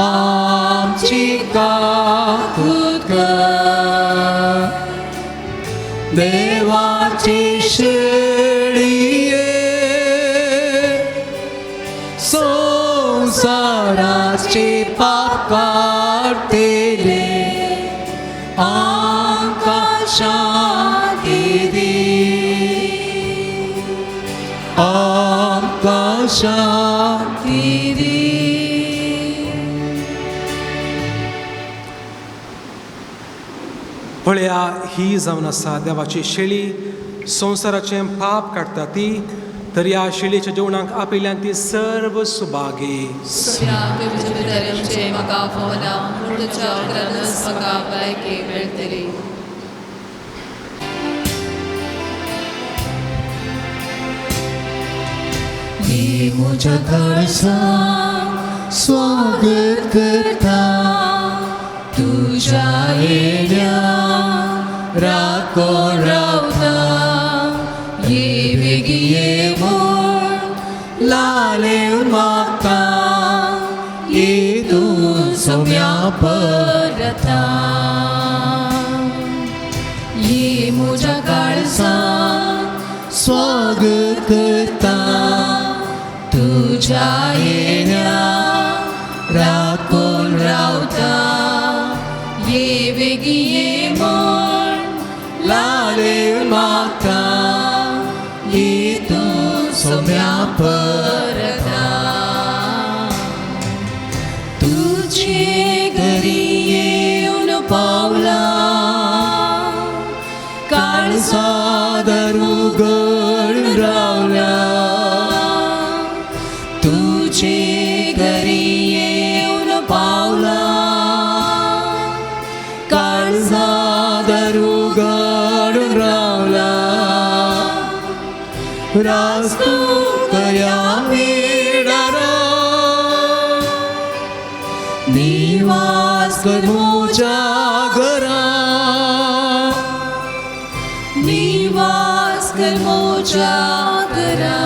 आमची काकूत कर. देवाची शेळये संसाराचे पाप काडटले आमकां शांती दी, आमकां शांती दी. पळया, ही जावन आसा देवाची शेळी, संवसाराचें पाप काडटा ती. तर ह्या शेळीच्या जेवणाक आपयल्यान ती सर्व सुभागी. सोम्या तुमचे भितर येवचें म्हाका फावना, पूण तुज्या उपरांतच म्हाका भलायकी मेळटली. ही म्हज्या काळजाक स्वागत करता, तुज्या येण्या राखून रावता. ये बेगी ये म्हूण लालेवन मागता, ये तूं सोम्या परता. ये म्हज्या काळजाक स्वागत करता, तुज्या येण्या राखून रावता. ये बेगी ये म्हूण लालेवन मागता, ये तूं सोम्या परता. तुजे घरी येवन पावला, काळजा दार उगड रावला. तुजे घरी येवन पावला, काळजा दार उगड रावला. राज तूं कया मेळारा, निवास कर म्हज्या घरा, निवास कर म्हज्या घरा.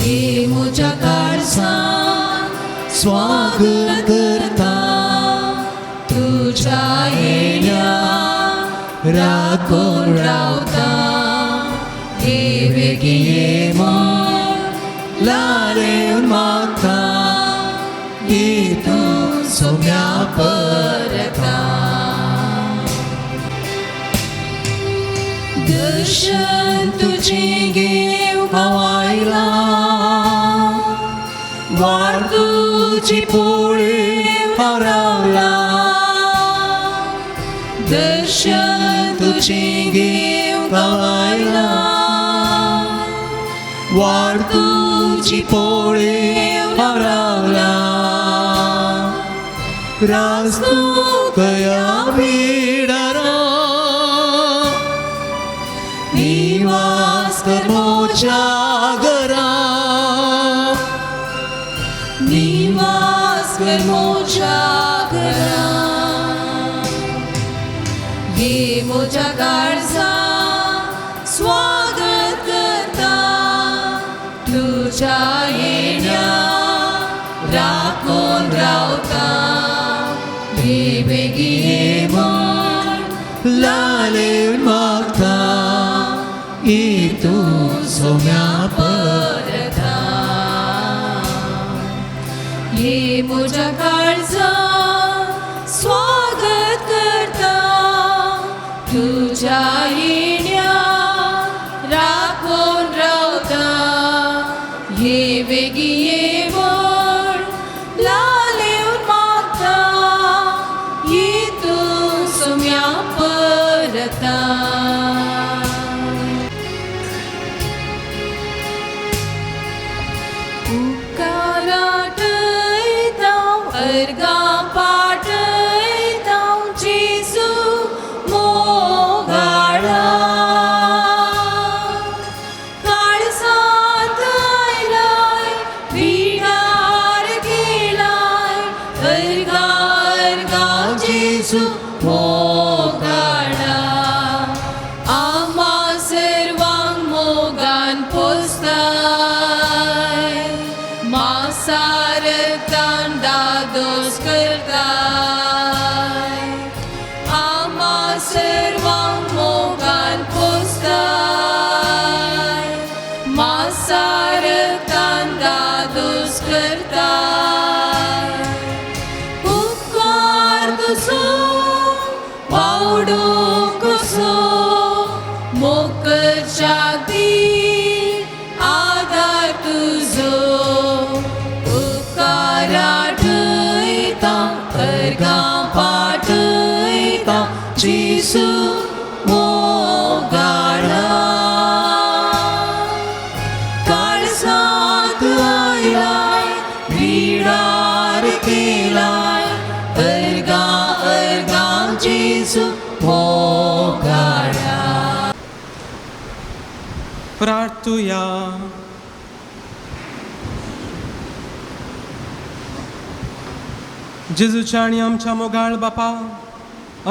ये म्हज्या काळजाक स्वागत करता, तुज्या येण्या राखून रावता. ये बेगी ये म्हूण लालेवन मागता, ये तूं सोम्या परता. दर्शन तुजें घेवंक हांव आयलां, वाट तुजी पळोवन हांव रावलां. दर्शन तुजें घेवंक हांव आयलां, वाट तुजी पळेवन हांव रावला राजू गया बिडारा निवास कर मोच्या घरा निवास कर मोच्या घरा ये मोच्या काळजा स्वागत करता तुझ्या येण्या राखून रावता ये बेगी ये म्हण लालेवन मागता तूं सोम्या परता ये म्हज्या काळजा स्वागत करता तुझ्या येण्या राखून रावता ये बेगी ये म्हण लालेवन मागता ये तूं सोम्या परता. उपकाराटयता अर्गां पाटयता जेजू मोगाळा काळजांत आयलाय बिडार गेलाय अर्गां अर्गां जेजू मोगाळा आमा सर्वांक मोगान पोसताय मासारतान दादोस करताय आमा सर्वांक मोगान पोसताय मासारतान दादोस करताय उपकार तुजो पावडो कसो मोकरच्या दी आदार तुजो उपकाराटयता अर्गां पाटयता जेजू मोगाळा काळजांत आयलाय बिडार केलाय अर्गां अर्गां जेजू मोगाळा. प्रार्थुया. जेजूच्या आनी आमच्या मोगाळ बापा,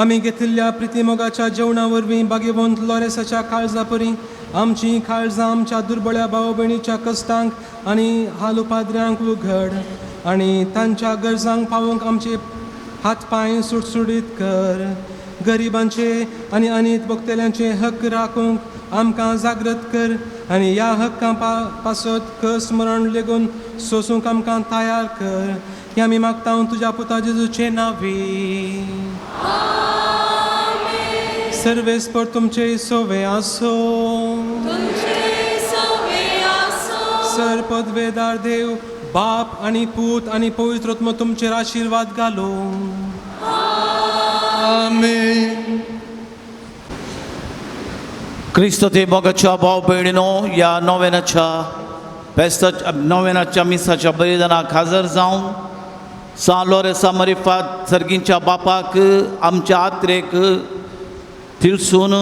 आमी घेतिल्ल्या प्रिती मोगाच्या जेवणा वरवीं भाग्यवंत लॉरेसाच्या काळजा परी आमची काळजां आमच्या दुर्बळ्या भाव भयणीच्या कश्टांक आनी हाल उपाद्र्यांक उघड आनी तांच्या गरजांक पावोवंक आमचे हात पांय सुटसुटीत कर. गरिबांचे आनी अनीत भोगतल्यांचे हक्क राखूंक आमकां जागृत कर आनी ह्या हक्कां पासत कस मरण लेगून सोसूंक आमकां तयार कर. हें आमी मागता तुज्या पुता जेजूचे नांवी. सर्वेस्पर तुमचे सोवे आसो. सर पदवेदार देव बाप आनी पूत आनी पवित्र आत्मो तुमचेर आशिर्वाद घालो. आमेन. क्रिस्त ते मोगाच्या भाव भयणीनो, ह्या नोवेनाच्या फेस्ता नोवेनाच्या मिसाच्या बलिदानाक हाजर जावन सान लोरेसा मरिफात सर्गींच्या बापाक आमच्या आत्रेक तिळसून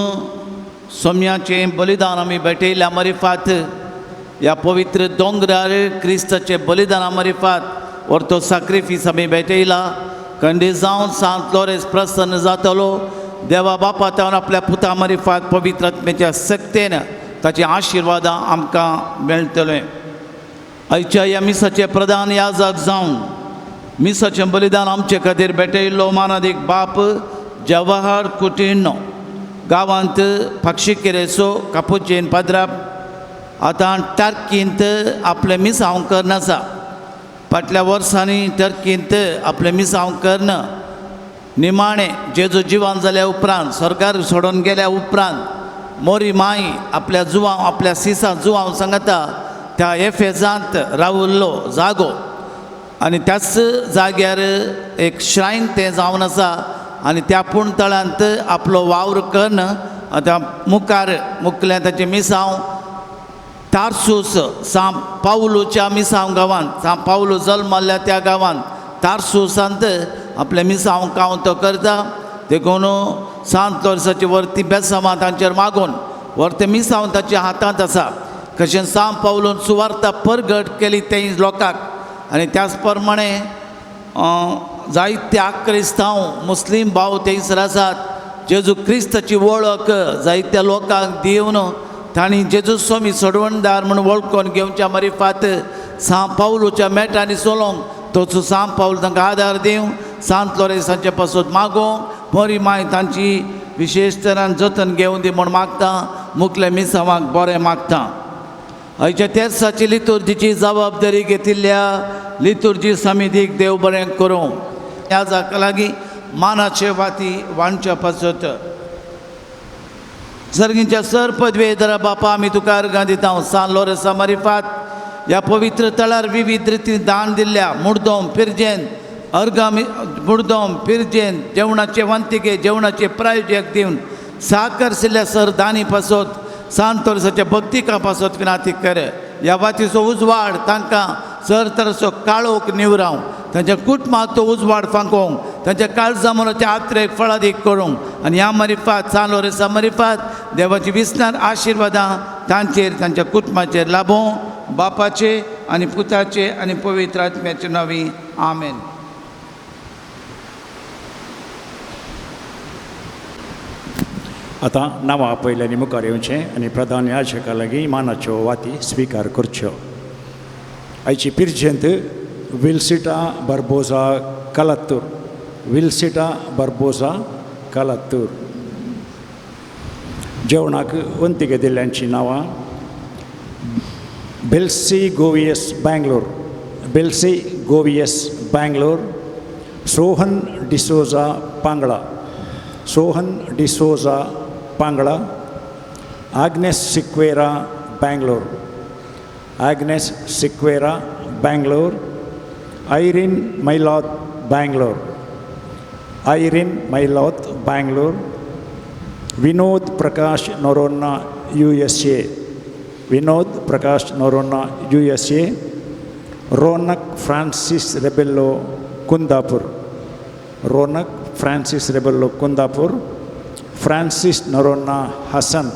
सोम्याचें बलिदान आमी भेटयल्या मरिफात ह्या पवित्र दोंगरार क्रिस्ताचें बलिदाना मरिफात व्हरतो साक्रिफीस आमी भेटयला. खंडीत जावन सांत लोरेस प्रसन्न जातलो. देवा बापा तावन आपल्या पुता मरिफात पवित्र आत्म्याच्या सक्तेन ताचे आशिर्वादां आमकां मेळटले. आयच्या ह्या मिसाचे प्रधान याजक जावन मिसाचें बलिदान आमचे खातीर भेटयल्लो मानादीक बाप जवाहर कुटिन्नो, गांवांत पाक्षिकेरेचो कापुचीन पाद्राप आतां टर्कींत आपलें मिसांव करून आसा. फाटल्या वर्सांनी टर्कींत आपलें मिसांव करून निमाणें जेजू जिवान जाल्या उपरांत सरकार सोडून गेल्या उपरांत मोरी माई आपल्या जुवांव आपल्या सिसा जुवांव सांगता त्या एफेजांत रावल्लो जागो आनी त्याच जाग्यार एक श्रायन तें जावन आसा आनी त्या पुणतळांत आपलो वावर करून आतां मुखार मुखल्या ताचें मिसांव तारसूस सां पावलूच्या मिसांव गांवांत, सां पावलू जल्मल्ल्या त्या गांवांत तारसूसांत आपलें मिसांव काव तो करता. देखून सांत लोरेसाची वरती बेसांवां तांचेर मागून वरतें मिसांव ताच्या हातांत आसा. कशें सां पावलून सुवार्ता परगट केली तें लोकांक आनी त्याच प्रमाणे जायते क्रिस्तांव मुस्लीम भाव थंयसर आसात. जेजू क्रिस्ताची वळख जायत्या लोकांक दिवन तांणी जेजू स्वामी सोडवणदार म्हूण वळखून घेवच्या मरिफात सां पावलूच्या मेटांनी चलोवंक तोच सां पावल तांकां आदार दिवं. सांत लोरेसांचे पासत मागोवंक बरी माय तांची विशेश तरान जतन घेवन दी म्हूण मागता. मुखले मिसांवाक बरें मागता. आयच्या तेर्साची लितुर्जीची जबाबदारी घेतिल्ल्या लितुर्जी समितीक देव बरें करूं. ह्या जाका लागीं मानाचे वाती वांटच्या पासत सर्गींच्या सर पदवेधरा बापा आमी तुका अर्गां दिता. सान लोरेसा मारिफात ह्या पवित्र तळार विविध रितीन दान दिल्ल्या मुर्दोम पिरजेन अर्गां मुर्दोम पिरजेन जेवणाचे वंतिके जेवणाचे प्रायोजक दिवन साकर आशिल्ल्या सर दानी पासत सांत लोरेसाच्या भक्तिका पासत विनाती कर. ह्या वातीचो उजवाड तांकां सर तरसो काळोख निवरावं, तांच्या कुटुंबाक तो उजवाड फांकोवंक, तांच्या काळजा मनाच्या आत्रेक फळादीक करूंक आनी ह्या मरिफात सान लोरेसा मरिफात देवाची विसनार आशिर्वादां तांचेर तांच्या कुटुंबाचेर लाभोवं. बापाचे आनी पुताचे आनी पवित्र आत्म्याचे नांवी आमेन. आतां नांवां आपयल्यांनी मुखार येवचें आनी प्रधान याजका लागीं मानाच्यो वाती स्विकार करच्यो. आयची पिरजेंत विल्सिटा बार्बोजा कलात्तूर, विल्सिटा बार्बोजा कलात्तूर. जेवणाक वंतिके दिल्ल्यांचीं नांवां बेल्सी गोवियस Bangalore, बेल्सी गोवियस Bangalore, Sohan D'Souza पांगळा, Sohan D'Souza पांगळा, Agnes Sequeira Bangalore, Agnes Sequeira Bangalore, Irene Mailoth Bangalore, Irene Mailoth Bangalore, Vinod Prakash Noronha USA, Vinod Prakash Noronha USA, Ronak Francis Rebello Kundapur, Ronak Francis Rebello Kundapur, Francis Noronha Hasan,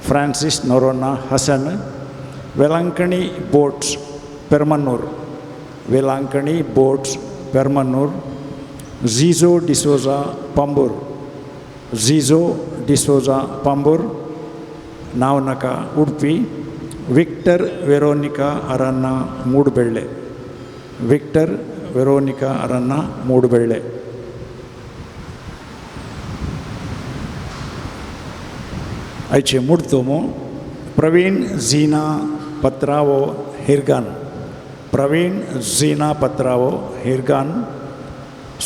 Francis Noronha Hasan, Velankanni boats Permanur, Velankanni boats Permanur, Jijo D'Souza Pambur, Jijo D'Souza Pambur, Navanaka Udupi, Victor Veronica Aranna Moodubelle, Victor Veronica Aranna Moodubelle. आयचे मुडतोमो प्रवीण झिना पत्रावो हिरगान, प्रवीण झिना पत्रावो हिरगान,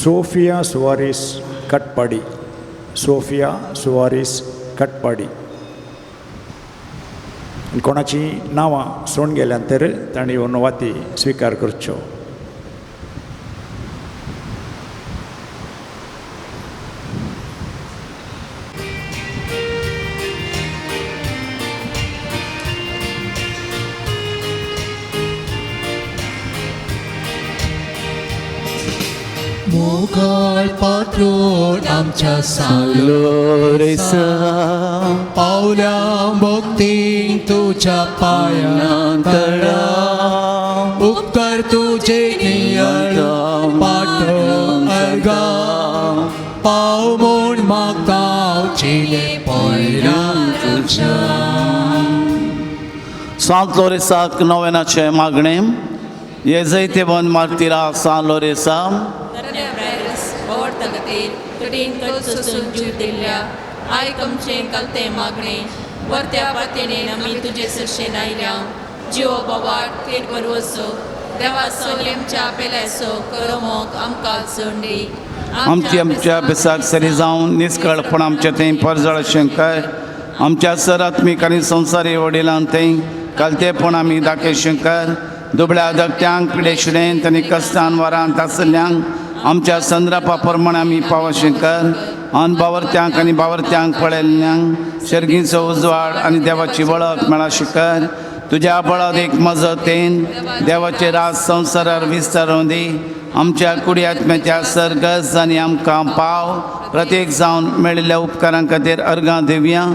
सोफिया सुवारीस कटपाडी, सोफिया सुवारीस कटपाडी. कोणाची नांवां सोडून गेल्यान तर तांणी येवन वाती स्विकार करच्यो. मोगाळ पात्रोन आमच्या सान लोरेसा पावल्या भक्तीन तुज्या पांयां तळा, उपकार तुजे नियाळ पाठोवंक अर्गां, पाव म्हूण मागता चिले पयरां तुज्या. सांत लोरेसाक नोवेनाचें मागणें. हे जैतेवंत मार्तिरा सान लोरेसा सोसून जीव दिल्ल्या आयक आमचें कलतें मागणें वरत्या पातेणेन आमी तुजे सरशेन आयल्या. जिवो बोवाट थेट बरवसो देवाचो आमच्या पेल्याचो करमोक आमकां चंडी. आमची आमच्या बेसाक सरी जावन निस्कळपण आमच्या थंय परजळ शंकर आमच्या सरात्मीक आनी संवसारी वडिलां थंय कलतेपण आमी दाखय शंकर दुबळ्या धकट्यांक पिडेशिडेंत आनी कश्टान वारांत आसल्ल्यांक आमच्या संद्रापा प्रमाण आमी पाव शंकर अनबावरत्यांक आनी बावरत्यांक पळयल्ल्यांक सर्गीचो उजवाड आनी देवाची वळख मेळा शिकर. तुज्या बळादीक मजतीन देवाचे राज संवसारार विस्तारून दी. आमच्या कुडी आत्म्याच्या सर्गस आनी आमकां पाव प्रत्येक जावन मेळिल्ल्या उपकारां खातीर अर्गां दिवया.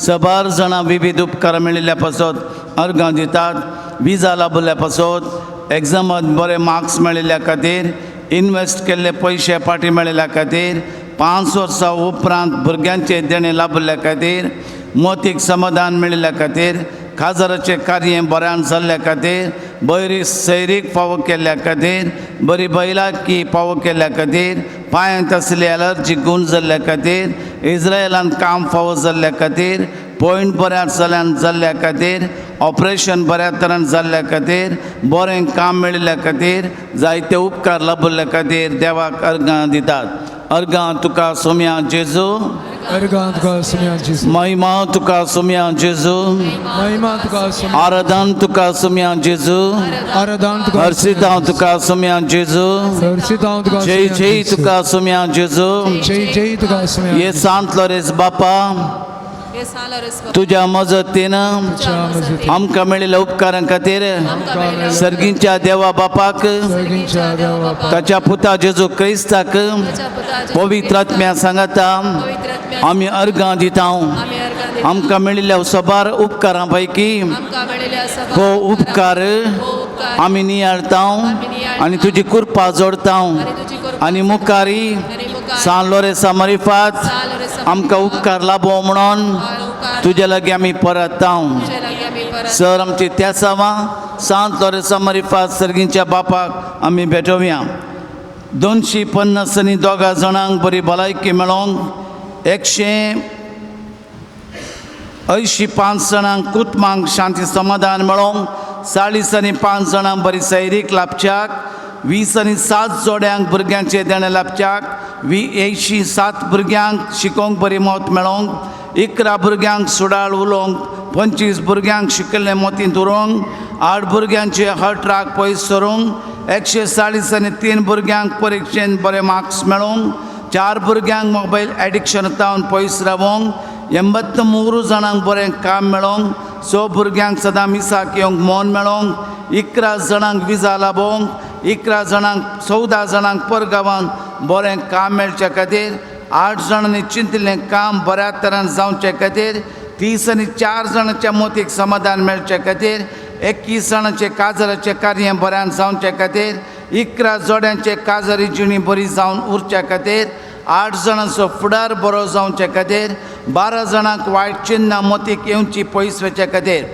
सबार जाणां विविध उपकारां मेळिल्ल्या पासत अर्गां दितात. विजा लाभल्या पासत, एग्जामात बरे मार्क्स मेळिल्ल्या खातीर, इनवेस्ट केल्ले पयशे फाटीं मेळिल्ल्या खातीर, 5 वर्सां उपरांत भुरग्यांचे देणें लाभिल्ल्या खातीर, मोतीक समाधान मेळिल्ल्या खातीर, खाजराचें कार्य बऱ्यान जाल्ल्या खातीर, बरी सैरीक फावो केल्ल्या खातीर, बरी बैलाकी फावो केल्ल्या खातीर, पांयांत आसली एलर्जी गुण जाल्ल्या खातीर, इज्रायलान काम फावो जाल्ल्या खातीर, पॉयंट बऱ्या चल्यान जाल्ल्या खातीर, ऑपरेशन बऱ्या तरान जाल्ल्या खातीर, बरें काम मेळिल्ल्या खातीर, जायते उपकार लाभिल्ल्या खातीर देवाक अर्गां दितात. अर्गां तुका सोम्या जेजू, अर्गां तुका सोम्या जेजू, महिमा तुका सोम्या जेजू, महिमा तुका सोम्या, आराधन तुका सोम्या जेजू, आराधन तुका, हर्षितांव तुका सोम्या जेजू, हर्षितांव तुका, जय जय तुका सोम्या जेजू, जय जय तुका सोम्या. ये सांत लोरेस बापा, तुज्या मजतीन आमकां मेळिल्ल्या उपकारां खातीर सर्गींच्या देवा बापाक, ताच्या पुता जेजू क्रिस्ताक, पवित्र आत्म्या सांगाता आमी अर्गां दिता. आमकां मेळिल्ल्या सबार उपकारां पैकी हो उपकार आमी नियाळता आनी तुजी कृपा जोडता आनी मुखारी सान लोरेसा मारिफात आमकां उपकार लाभो म्हणून तुज्या लागीं आमी परत. सर आमची त्यासावां सांत लोरेसा मारिफात सर्गींच्या बापाक आमी भेटोवया. 250 आनी 2 जाणांक बरी भलायकी मेळोंक, 185 जाणांक कुटुंबांक शांती समाधान मेळोंक, 40 आनी 5 जाणांक बरी सैरीक लाभच्याक, 20 आनी 7 जोड्यांक भुरग्यांचें देणें लाभच्याक, 87 भुरग्यांक शिकोवंक बरी मत मेळोंक, 11 भुरग्यांक सुडाळ उलोवंक, 25 भुरग्यांक शिकिल्लें मोतींत उरोवंक, 8 भुरग्यांचे हर्ट राग पयस सरूंक, 140 आनी 3 भुरग्यांक परिक्षेंत बरे मार्क्स मेळोवंक, 4 भुरग्यांक मोबायल एडिक्शन तावन पयस रावोंक, 83 जाणांक बरें काम मेळोवंक, 6 भुरग्यांक सदां मिसाक येवंक मन मेळोवंक, 11 जाणांक विजा लाभोवंक, 11 जाणांक 14 जाणांक परगांवांत बरें काम मेळचे खातीर, 8 जाणांनी चिंतिल्लें काम बऱ्या तरान जावचे खातीर, 30 आनी 4 जाणांच्या मोतीक समाधान मेळचे खातीर, 21 जाणांचे काजराचें कार्य बऱ्यान जावचे खातीर, 11 जोड्यांचे काजारी जिणी बरी जावन उरच्या खातीर, 8 जाणांचो फुडार बरो जावचे खातीर, 12 जाणांक वायट चिन्नां मोतीक येवची पयस वचचे खातीर,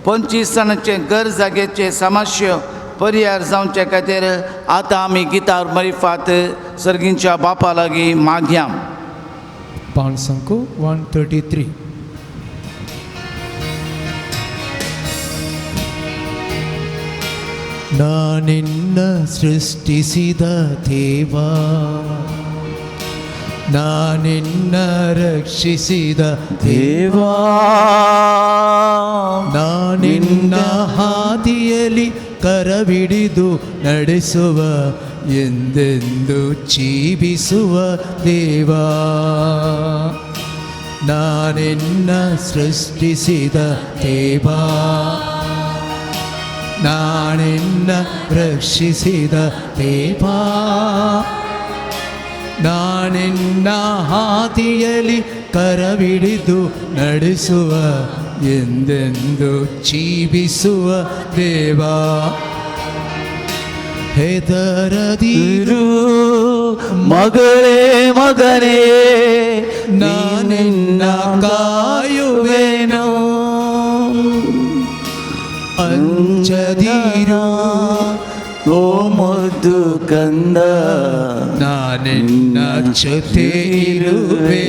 25 जाणांचे घर जागेचे समस्या परिहार जावचे खातीर आतां आमी गितार मरिफात सर्गींच्या बापा लागीं मागया. पांच 133. ನಾನಿನ್ನ ಸೃಷ್ಟಿಸಿದ ದೇವಾ, ನಾನಿನ್ನ ರಕ್ಷಿಸಿದ ದೇವಾ, ನಾನಿನ್ನ ಹಾದಿಯಲ್ಲಿ ಕರವಿಡಿದು ನಡೆಸುವ ಎಂದೆಂದು ಜೀವಿಸುವ ದೇವಾ, ನಾನಿನ್ನ ಸೃಷ್ಟಿಸಿದ ದೇವಾ, ನಾನಿನ್ನ ರಕ್ಷಿಸಿದ ದೇವಾ, ನಾನಿನ್ನ ಹಾದಿಯಲ್ಲಿ ಕರವಿಡಿದು ನಡೆಸುವ ಎಂದೆಂದು ಜೀವಿಸುವ ದೇವಾ. ಹೆದರದಿರು ಮಗಳೇ ಮಗನೇ, ನಾನಿನ್ನ ಕಾಯುವೆನು, ಅಂಜದಿರು ಓ ಮುದ್ದು ಕಂದ, ನಾನಿನ್ನ ಜೊತೆ ಇರುವೆ.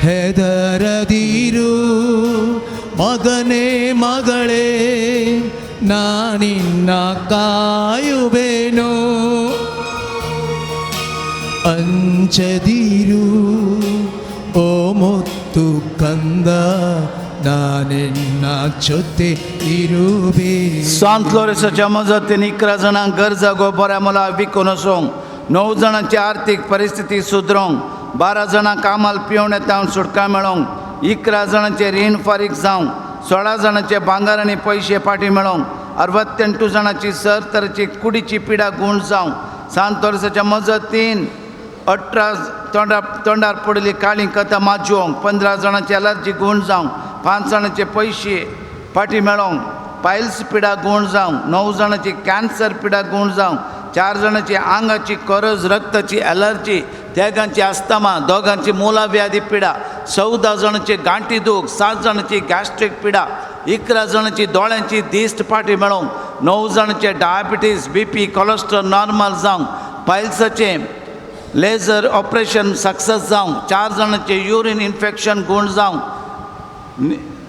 ಹೆದರದಿರು ಮಗನೇ ಮಗಳೇ, ನಾನಿನ್ನ ಕಾಯುವೆನು, ಅಂಜದಿರು ಓ ಮುತ್ತು ಕಂದ, ನಾನಿನ್ನ ಜೊತೆ ಇರುವೆ. सांत लोरेसाच्या मजतीन 11 जाणांक घर जागो बऱ्या मोला विकून वचोंक, 9 जाणांची आर्थीक परिस्थिती सुदरोंक, 12 जाणांक कामाल पिवणे तावन सुटका मेळोंक, 11 जाणांचे रीण फारीक जावंक, 16 जाणांचे भांगर आनी पयशे फाटीं मेळोवंक, 68 जाणांची सर तरेची कुडीची पिडा गूण जावंक, सांत लोरेंसाच्या मजतीन 18 तोंडार पडिल्ली काळी कथा माजोवंक, 15 जाणांची एलर्जी गूण जावंक, 5 जाणांचे पयशे फाटीं मेळोवंक, पायल्स पिडा गूण जावंक, 9 जाणांची कॅन्सर पिडा गूण जावंक, 4 जाणांची आंगाची करज, रक्ताची एलर्जी, तेगांची आस्तमा, 2 मुलाव्याधी पिडा, 14 जाणांची गांठी दूख, 7 जाणांची गॅस्ट्रीक पिडा, 11 जाणांची दोळ्यांची दिश्ट फाटीं मेळोवंक, 9 जाणांचे डायबिटीज, बीपी, कोलेस्ट्रॉल नॉर्मल जावंक, पायल्साचें लेझर ऑपरेशन सक्सेस जावंक, 4 जाणांचे युरीन इन्फेक्शन गूण जावंक,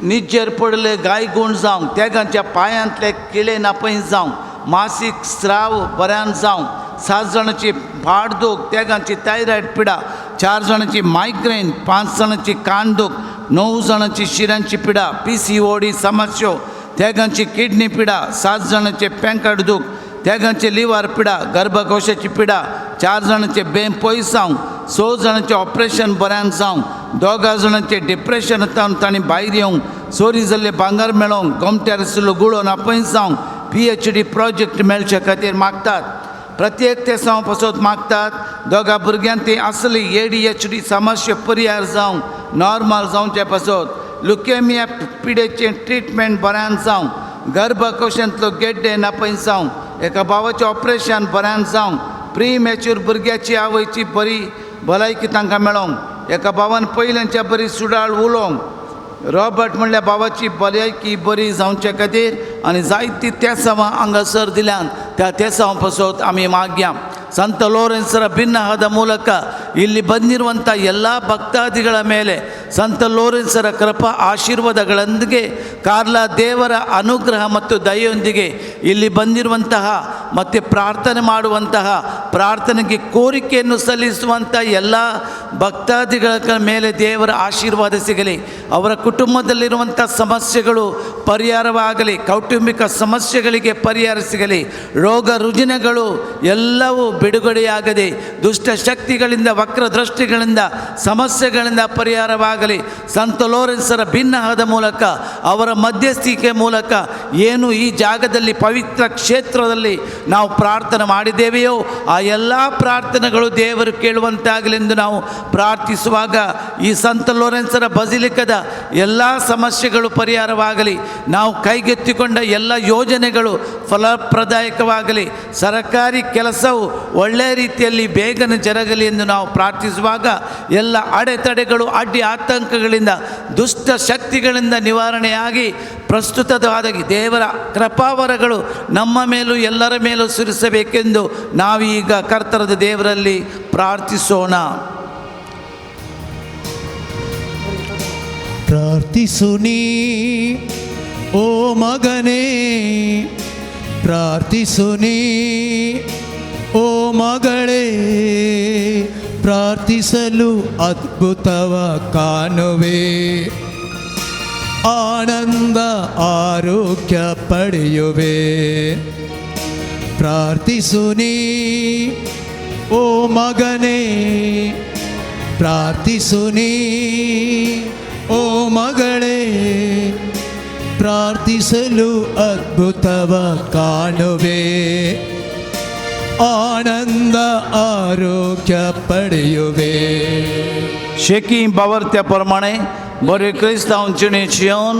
निजेर पडले गाय गूण जावंक, तेगांच्या पांयांतले किळे नापय जावंक, मासीक स्राव बऱ्यान जावंक, 7 जाणांची फाट दूख, तेगांची थायरॉयड पिडा, 4 जाणांची मायग्रेन, 5 जाणांची कान दूख, 9 जाणांची शिरांची पिडा, PCOD समस्यो, तेगांची किडनी पिडा, 7 जाणांचे पेंकट दूख, तेगांची लिव्हर पिडा, गर्भकोशाची पिडा, 4 जाणांचे बेम पयस जावंक, 6 जाणांचें ऑपरेशन बऱ्यान जावंक, 2 जाणांचें डिप्रेशन तावन तांणी भायर येवंक, चोरी जाल्ले भांगर मेळोवंक, गोमट्यार आशिल्लो गुळो नापय जावंक, PhD project मेळचे खातीर मागतात. प्रत्येक तेसांव पासत मागतात. 2 भुरग्यांक ती आसली ADHD समस्या परिहार जावंक, नॉर्मल जावचे पासत, लुकेमिया पिडेचें ट्रिटमेंट बऱ्यान जावंक, गर्भकोशांतलो गेड्डे नापय जावंक, एका भावाचें ऑपरेशन बऱ्यान जावंक, प्री मॅच्युर भुरग्याची आवयची बरी भलायकी तांकां मेळोवंक, एका भावान पयल्यांच्या बरी सुडाळ उलोवंक, रॉबर्ट म्हणल्यार भावाची भलायकी बरी जावचे खातीर आनी जायती तेसांवां हांगासर दिल्यान त्या तेसांव पासत आमी मागया. ಸಂತ ಲೋರೆನ್ಸರ ಭಿನ್ನಹದ ಮೂಲಕ ಇಲ್ಲಿ ಬಂದಿರುವಂಥ ಎಲ್ಲ ಭಕ್ತಾದಿಗಳ ಮೇಲೆ ಸಂತ ಲೋರೆನ್ಸರ ಕೃಪಾ ಆಶೀರ್ವಾದಗಳೊಂದಿಗೆ ಕಾರ್ಲ ದೇವರ ಅನುಗ್ರಹ ಮತ್ತು ದಯೆಯೊಂದಿಗೆ ಇಲ್ಲಿ ಬಂದಿರುವಂತಹ ಮತ್ತು ಪ್ರಾರ್ಥನೆ ಮಾಡುವಂತಹ ಪ್ರಾರ್ಥನೆಗೆ ಕೋರಿಕೆಯನ್ನು ಸಲ್ಲಿಸುವಂಥ ಎಲ್ಲ ಭಕ್ತಾದಿಗಳ ಮೇಲೆ ದೇವರ ಆಶೀರ್ವಾದ ಸಿಗಲಿ. ಅವರ ಕುಟುಂಬದಲ್ಲಿರುವಂಥ ಸಮಸ್ಯೆಗಳು ಪರಿಹಾರವಾಗಲಿ, ಕೌಟುಂಬಿಕ ಸಮಸ್ಯೆಗಳಿಗೆ ಪರಿಹಾರ ಸಿಗಲಿ, ರೋಗ ರುಜಿನಗಳು ಎಲ್ಲವೂ ಬಿಡುಗಡೆಯಾಗದೆ, ದುಷ್ಟ ಶಕ್ತಿಗಳಿಂದ, ವಕ್ರದೃಷ್ಟಿಗಳಿಂದ, ಸಮಸ್ಯೆಗಳಿಂದ ಪರಿಹಾರವಾಗಲಿ. ಸಂತ ಲೋರೆನ್ಸರ ಭಿನ್ನಹದ ಮೂಲಕ, ಅವರ ಮಧ್ಯಸ್ಥಿಕೆ ಮೂಲಕ ಏನು ಈ ಜಾಗದಲ್ಲಿ ಪವಿತ್ರ ಕ್ಷೇತ್ರದಲ್ಲಿ ನಾವು ಪ್ರಾರ್ಥನೆ ಮಾಡಿದ್ದೇವೆಯೋ ಆ ಎಲ್ಲ ಪ್ರಾರ್ಥನೆಗಳು ದೇವರು ಕೇಳುವಂತಾಗಲೆಂದು ನಾವು ಪ್ರಾರ್ಥಿಸುವಾಗ ಈ ಸಂತ ಲೋರೆನ್ಸರ ಬಸಿಲಿಕದ ಎಲ್ಲ ಸಮಸ್ಯೆಗಳು ಪರಿಹಾರವಾಗಲಿ, ನಾವು ಕೈಗೆತ್ತಿಕೊಂಡ ಎಲ್ಲ ಯೋಜನೆಗಳು ಫಲಪ್ರದಾಯಕವಾಗಲಿ, ಸರಕಾರಿ ಕೆಲಸವು ಒಳ್ಳೆಯ ರೀತಿಯಲ್ಲಿ ಬೇಗನೆ ಜರಗಲಿ ಎಂದು ನಾವು ಪ್ರಾರ್ಥಿಸುವಾಗ ಎಲ್ಲ ಅಡೆತಡೆಗಳು, ಅಡ್ಡಿ ಆತಂಕಗಳಿಂದ, ದುಷ್ಟ ಶಕ್ತಿಗಳಿಂದ ನಿವಾರಣೆಯಾಗಿ ಪ್ರಸ್ತುತವಾದ ದೇವರ ಕೃಪಾವರಗಳು ನಮ್ಮ ಮೇಲೂ ಎಲ್ಲರ ಮೇಲೂ ಸುರಿಸಬೇಕೆಂದು ನಾವೀಗ ಕರ್ತರದ ದೇವರಲ್ಲಿ ಪ್ರಾರ್ಥಿಸೋಣ. ಪ್ರಾರ್ಥಿಸು ನೀ ಓ ಮಗನೇ, ಪ್ರಾರ್ಥಿಸು ನೀ ಓ ಮಗಳೇ, ಪ್ರಾರ್ಥಿಸಲು ಅದ್ಭುತವ ಕಾಣುವೆ, ಆನಂದ ಆರೋಗ್ಯ ಪಡೆಯುವೆ. ಪ್ರಾರ್ಥಿಸು ನೀ ಓ ಮಗನೇ, ಪ್ರಾರ್ಥಿಸು ನೀ ಓ ಮಗಳೇ, ಪ್ರಾರ್ಥಿಸಲು ಅದ್ಭುತವ ಕಾಣುವೆ, ಆನಂದ ಆರೋಗ್ಯ ಪಡೆಯುವೆ. शेकी बावरत्या प्रमाणे बरे क्रिस्तांव जिणेची येवन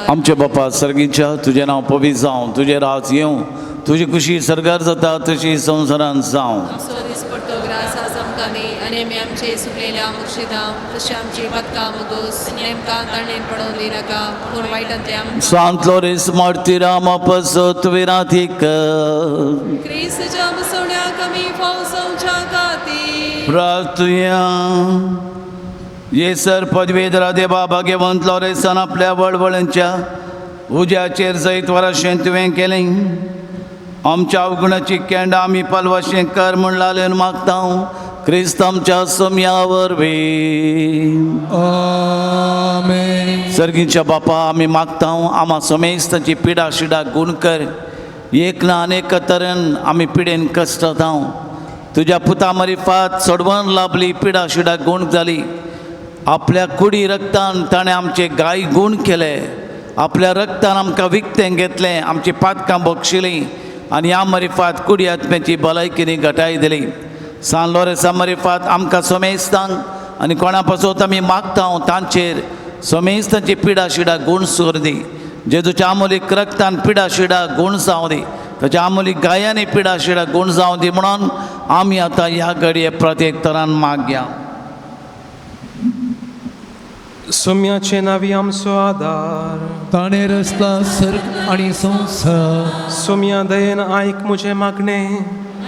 आमचे बापा सर्गीच्या, तुजें नांव पवित्र जावं, तुजें राज येवं, तुजी खुशी सर्गार जाता तशी संवसारांत जावं. आनी आमी आमचे सुकलेल्या मुर्शिदां तशें आमची पदकां मुगोस नेमकां ताणें पडोवन दिनाका पूण वायटांतल्या सांत लोरेस मार्तीराम पसत विरातीक क्रिस्तच्या बसवण्याक आमी फावसांच्या खातीर प्रार्थुया. येसर पदवेधरा देवा भाग्यवंत लोरेसान आपल्या वळवळांच्या उज्याचेर जैत वराशें तुवें केलें. आमच्या अवगुणाची केंडां आमी पालवाशें कर म्हूण लालेन मागता क्रिस्त आमच्या सोम्या वरवीं. आमेन. सर्गीच्या बापा आमी मागता आमा समेस्तांची पिडा शिडा गुण कर, एक ना अनेक तरेन आमी पिडेन कश्टतांव, तुज्या पुता मरिफात सोडवण लाभली, पिडा शिडा गूण जाली. आपल्या कुडी रक्तान ताणें आमचे गाय गूण केले, आपल्या रक्तान आमकां विकतें घेतलें, आमची पातकां बक्षिलीं आनी ह्या मरिफात कुडी आत्म्याची भलायकीनी घटाय दिली. सान लोरेसा मरिफात आमकां सोमेस्तांक आनी कोणा पासत आमी मागता तांचेर सोमेस्तांची पिडा शिडा गूण सोर दी. जेजूच्या आमोलीक रक्तान पिडा शिडा गूण जावं दी, ताच्या आमोलीक गायांनी पिडा शिडा गूण जावं दी म्हणून आमी आतां ह्या घडये प्रत्येक तरान मागया. सोम्याचे नावी आमचो आदार, ताणें रचला सर्ग आनी संवसार. सोम्या दयेन आयक म्हजें मागणें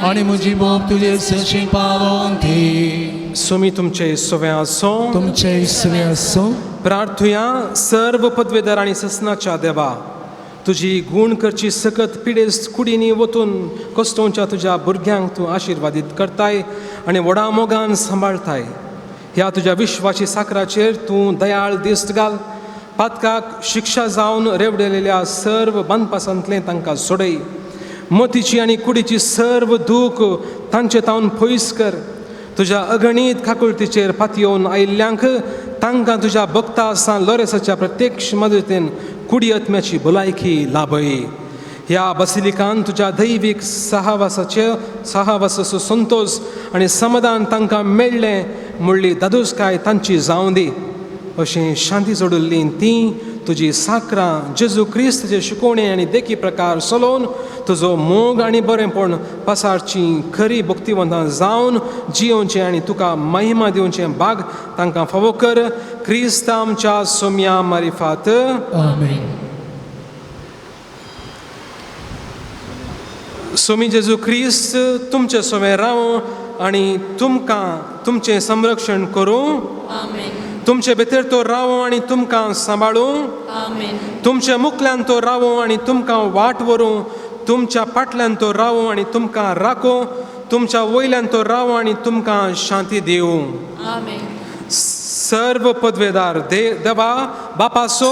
आनी म्हजी बोब तुजे सरशी पावोवन दी. सोमी तुमचे सवें आसूं, तुमचे सवें आसूं. प्रार्थुया. सर्व पदवेदार आनी ससनाच्या देवा, तुजी गूण करची सकत पिडेस्त कुडींनी वतून कश्टोवच्या तुज्या भुरग्यांक तूं आशिर्वादीत करताय आनी व्हडा मोगान सांबाळताय. ह्या तुज्या विश्वाची साकराचेर तूं दयाळ दिश्ट घाल. पातकाक शिक्षा जावन रेवडेलेल्या सर्व बांदपासांतलें तांकां सोडय. मतीची आनी कुडीची सर्व दूख तांचे तावन पयस कर. तुज्या अगणीत काकुळतीचेर पातयेवन आयिल्ल्यांक तांकां तुज्या भक्ता सान लोरेसाच्या प्रत्यक्ष मदतीन कुडी आत्म्याची भलायकी लाभय. ह्या बसिलिकान तुज्या दैवीक सहावासाचे सहावासाचो संतोश आनी समाधान तांकां मेळ्ळें म्हणली दादोसकाय तांची जावं दी. अशें शांती जोडिल्लीं तीं तुजी साकरां जेजू क्रिस्ताचे शिकोवणे आनी देखी प्रकार चलोवन तुजो मोग आनी बरेंपण पसारची खरी भक्तिवंतां जावन जियोवचें आनी तुका महिमा दिवचें भाग तांकां फावो कर. क्रिस्त आमच्या सोम्या मारिफात. आमेन. सोमी जेजू क्रिस्त तुमचे सोमे रावूं आनी तुमकां तुमचें संरक्षण करूं. तुमचे भितर तो रावूं आनी तुमकां सांबाळूं. तुमच्या मुखल्यान तो रावूं आनी तुमकां वाट व्हरूं. तुमच्या फाटल्यान तो रावूं आनी तुमकां राखूं. तुमच्या वयल्यान तो रावूं आनी तुमकां शांती दिवं. सर्व पदवेदार देवा बापाचो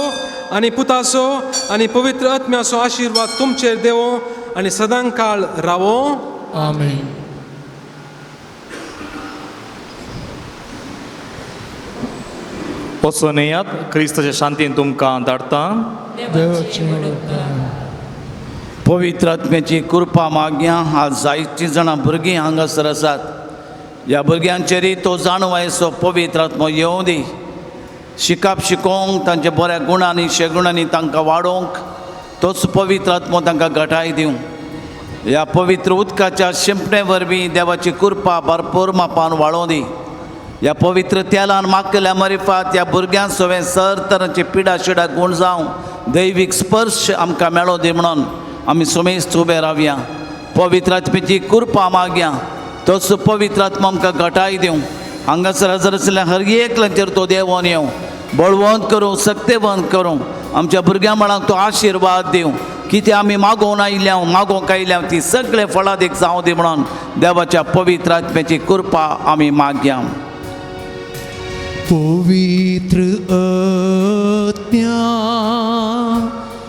आनी पुताचो आनी पवित्र आत्म्याचो आशिर्वाद तुमचेर देवो आनी सदां काळ रावो. आमेन. वचून येयात, क्रिस्ताच्या शांतीन तुमकां धाडटा. पवित्र आत्म्याची कृपा मागया. आज जायतीं जाणां भुरगीं हांगासर आसात. ह्या भुरग्यांचेरय तो जाणवायचो पवित्र आत्मो येवं दी. शिकप शिकोवंक तांच्या बऱ्या गुणांनी शेगुणांनी तांकां वाडोवंक तोच पवित्र आत्मो तांकां घटाय दिवं. ह्या पवित्र उदकाच्या शिंपणे वरवीं देवाची कृपा भरपूर मापान वाडोवं दी. ह्या पवित्र तेलान मागल्या मरिफात ह्या भुरग्यां सवें सर तरांची पिडा शिडा गूण जावं दैवीक स्पर्श आमकां मेळो दी म्हणून आमी सुमेस्त उबे रावया. पवित्र आत्म्याची कृपा मागया. तोच पवित्र आत्मा आमकां घटाय दिवं. हांगासर हजर आशिल्ल्या हर एकल्याचेर तो देवोन येवं, बळवंत करूं, सक्तेवंत करूं. आमच्या भुरग्यां बाळांक तो आशिर्वाद दिवं. कितें आमी मागोवन आयल्या मागोवंक आयल्या ती सगळें फळादीक जावं दी म्हणून देवाच्या पवित्र आत्म्याची कृपा आमी मागया. पवित्र आत्म्या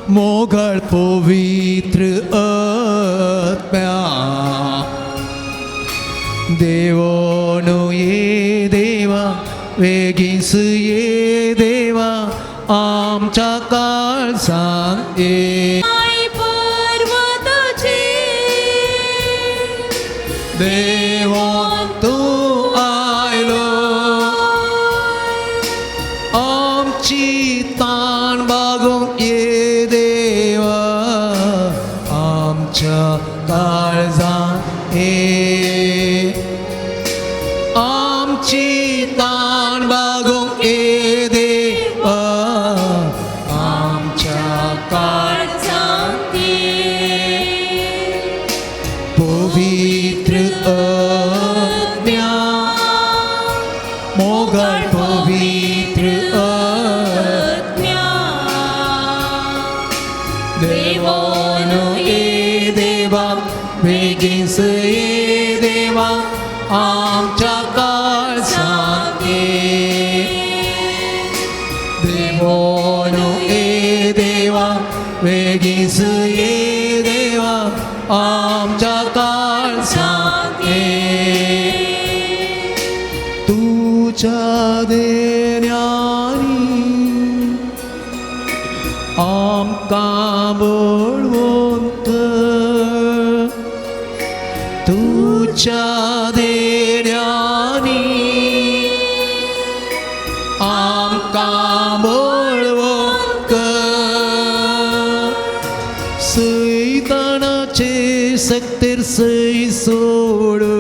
मोगाळ पवित्र आत्म्या देवोनु ये देवा वेगींच ये देवा आमच्या काळजांत ये. देवोन तूं आयलो आमची ताण बागोवंक ये देवा आमच्या काळजांत ये. आमची ताण बागोवंक ये देवा आमच्या काळजांत ये. पवित्र आत्म्या मोगाळ पवित्र आत्म्या देवोनु ये देवा बेगीन ये देवा आमच्या काळजांत ये. देवोनु ये देवा बेगीन ये देवा आमच्या काळजांत ये. तुज्या देण्यांनी आमकां बळवंत तुज्या देण्यांनी आमकां बळवंत सैतानाचे सक्तेर सै सोडू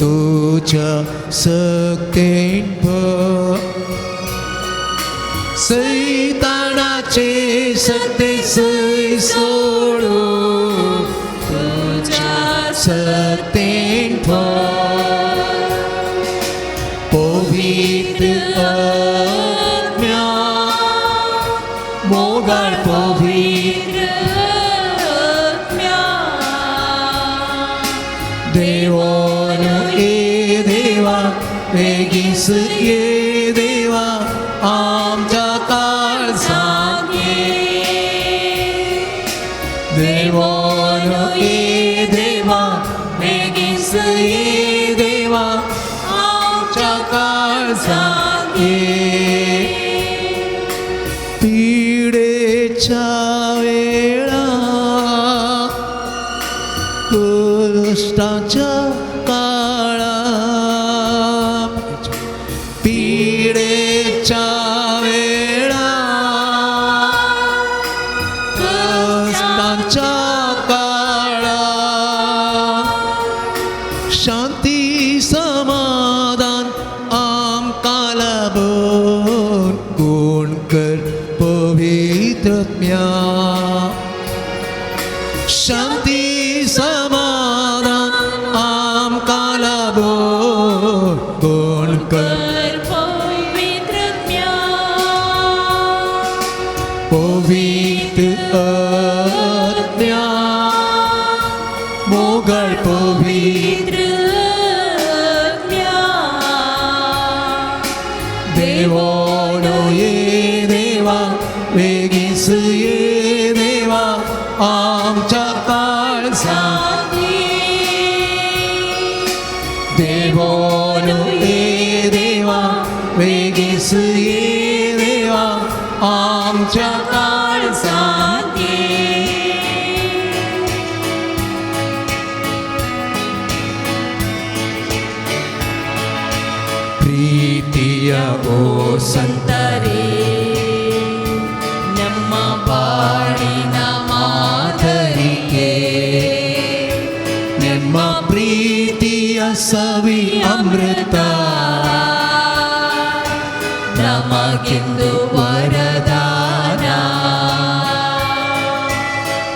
तुज्या सक्तेन सैतानाचे सक्ते सै सोडू तुज्या सक्तेन पवित्र आत्म्या मोगाळ पवित्र आत्म्या देवान ये देवा बेगीस ये देवा आमच्या काळजांत ये देवान ये देवा बेगीस ये देवा आमच्या काळजांत ये पिडेच्या वेळा कष्टाच्या काळा पिडेच्या वेळा कष्टाच्या काळा शांती समाधान आमकां लाभून गुण कर पवित्रत्म्या शांती समाधान आमकां लाभून गुण कर पवित्रत्म्या पवित्र आत्म्या मोगळ पवित्र आत्म्या देवोनो ये देवा वेगीस ये देवा आमच्या काळजांत देवोनो ये देवा वेगीस ये देवा आमच्या काळजांत प्रीतिय ओ ಸಂತರೇ ನಮ್ಮ ಬಾಳಿನ ಮಾದರಿಗೆ ನಿಮ್ಮ ಪ್ರೀತಿಯ ಸವಿ ಅಮೃತ ನಮಗೆಂದು ವರದಾನ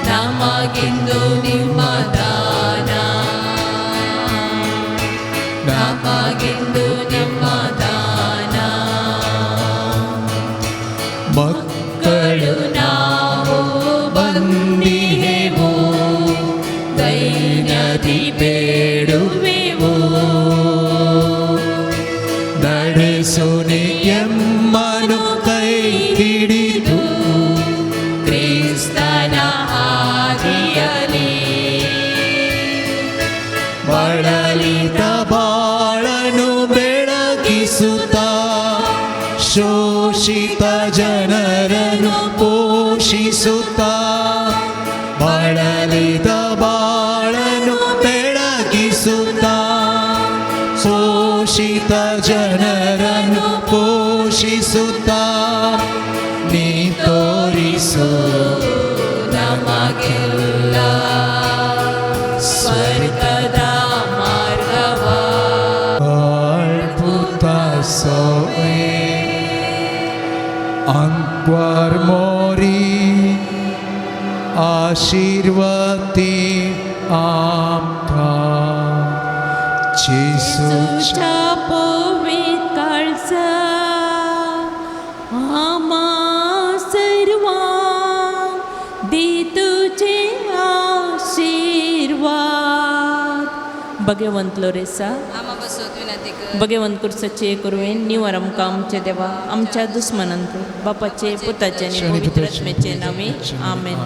ನಮಗೆಂದು ನಿಮ್ಮ ದಾನ ನಮಗೆಂದು ನಿಮ್ಮ ದಾನ ಮಕ್ಕಳು ನಾವು ಬಂದಿಹೆವು ದೈನ್ಯದಿ ಬೇಡುವೆವು ನಡೆಸುನಿ ಎಮ್ಮನು ಕೈ ಹಿಡಿದು ಕ್ರಿಸ್ತನ ಹಾದಿಯಲಿ ಬಳಲಿದ ಬಾಳನು ಬೆಳಗಿಸುತ್ತ ಶೋಷಿತ ಜನರನ್ನು ಪೋಷಿಸುತ್ತ ಬಳಲಿದ ಬಾಳನು ಬೆಳಗಿಸುತ್ತ ಶೋಷಿತ ಜನರನ್ನು ಪೋಷಿಸುತ್ತ ನೀ ತೋರಿಸು ನಮಗೆಲ್ಲ ಸ್ವರ್ಗದ ಮಾರ್ಗವ ಅದ್ಭುತ ಸೋವೆ ಅಂಕ್ವಾರ್ ಮೋರಿ ಆಶೀರ್ವತಿ ಆಮಕಾ जेसूच्या पवित्र काळजा आमा सर्वांक दी तुजे आशिर्वाद. भगवंत लोरेसा भगवंत कुर्साचे करुवेन निवर आमकां आमचे देवा आमच्या दुस्मनांत बापाचे पुताचे आनी पवित्र आत्म्याचे नावे आमेन.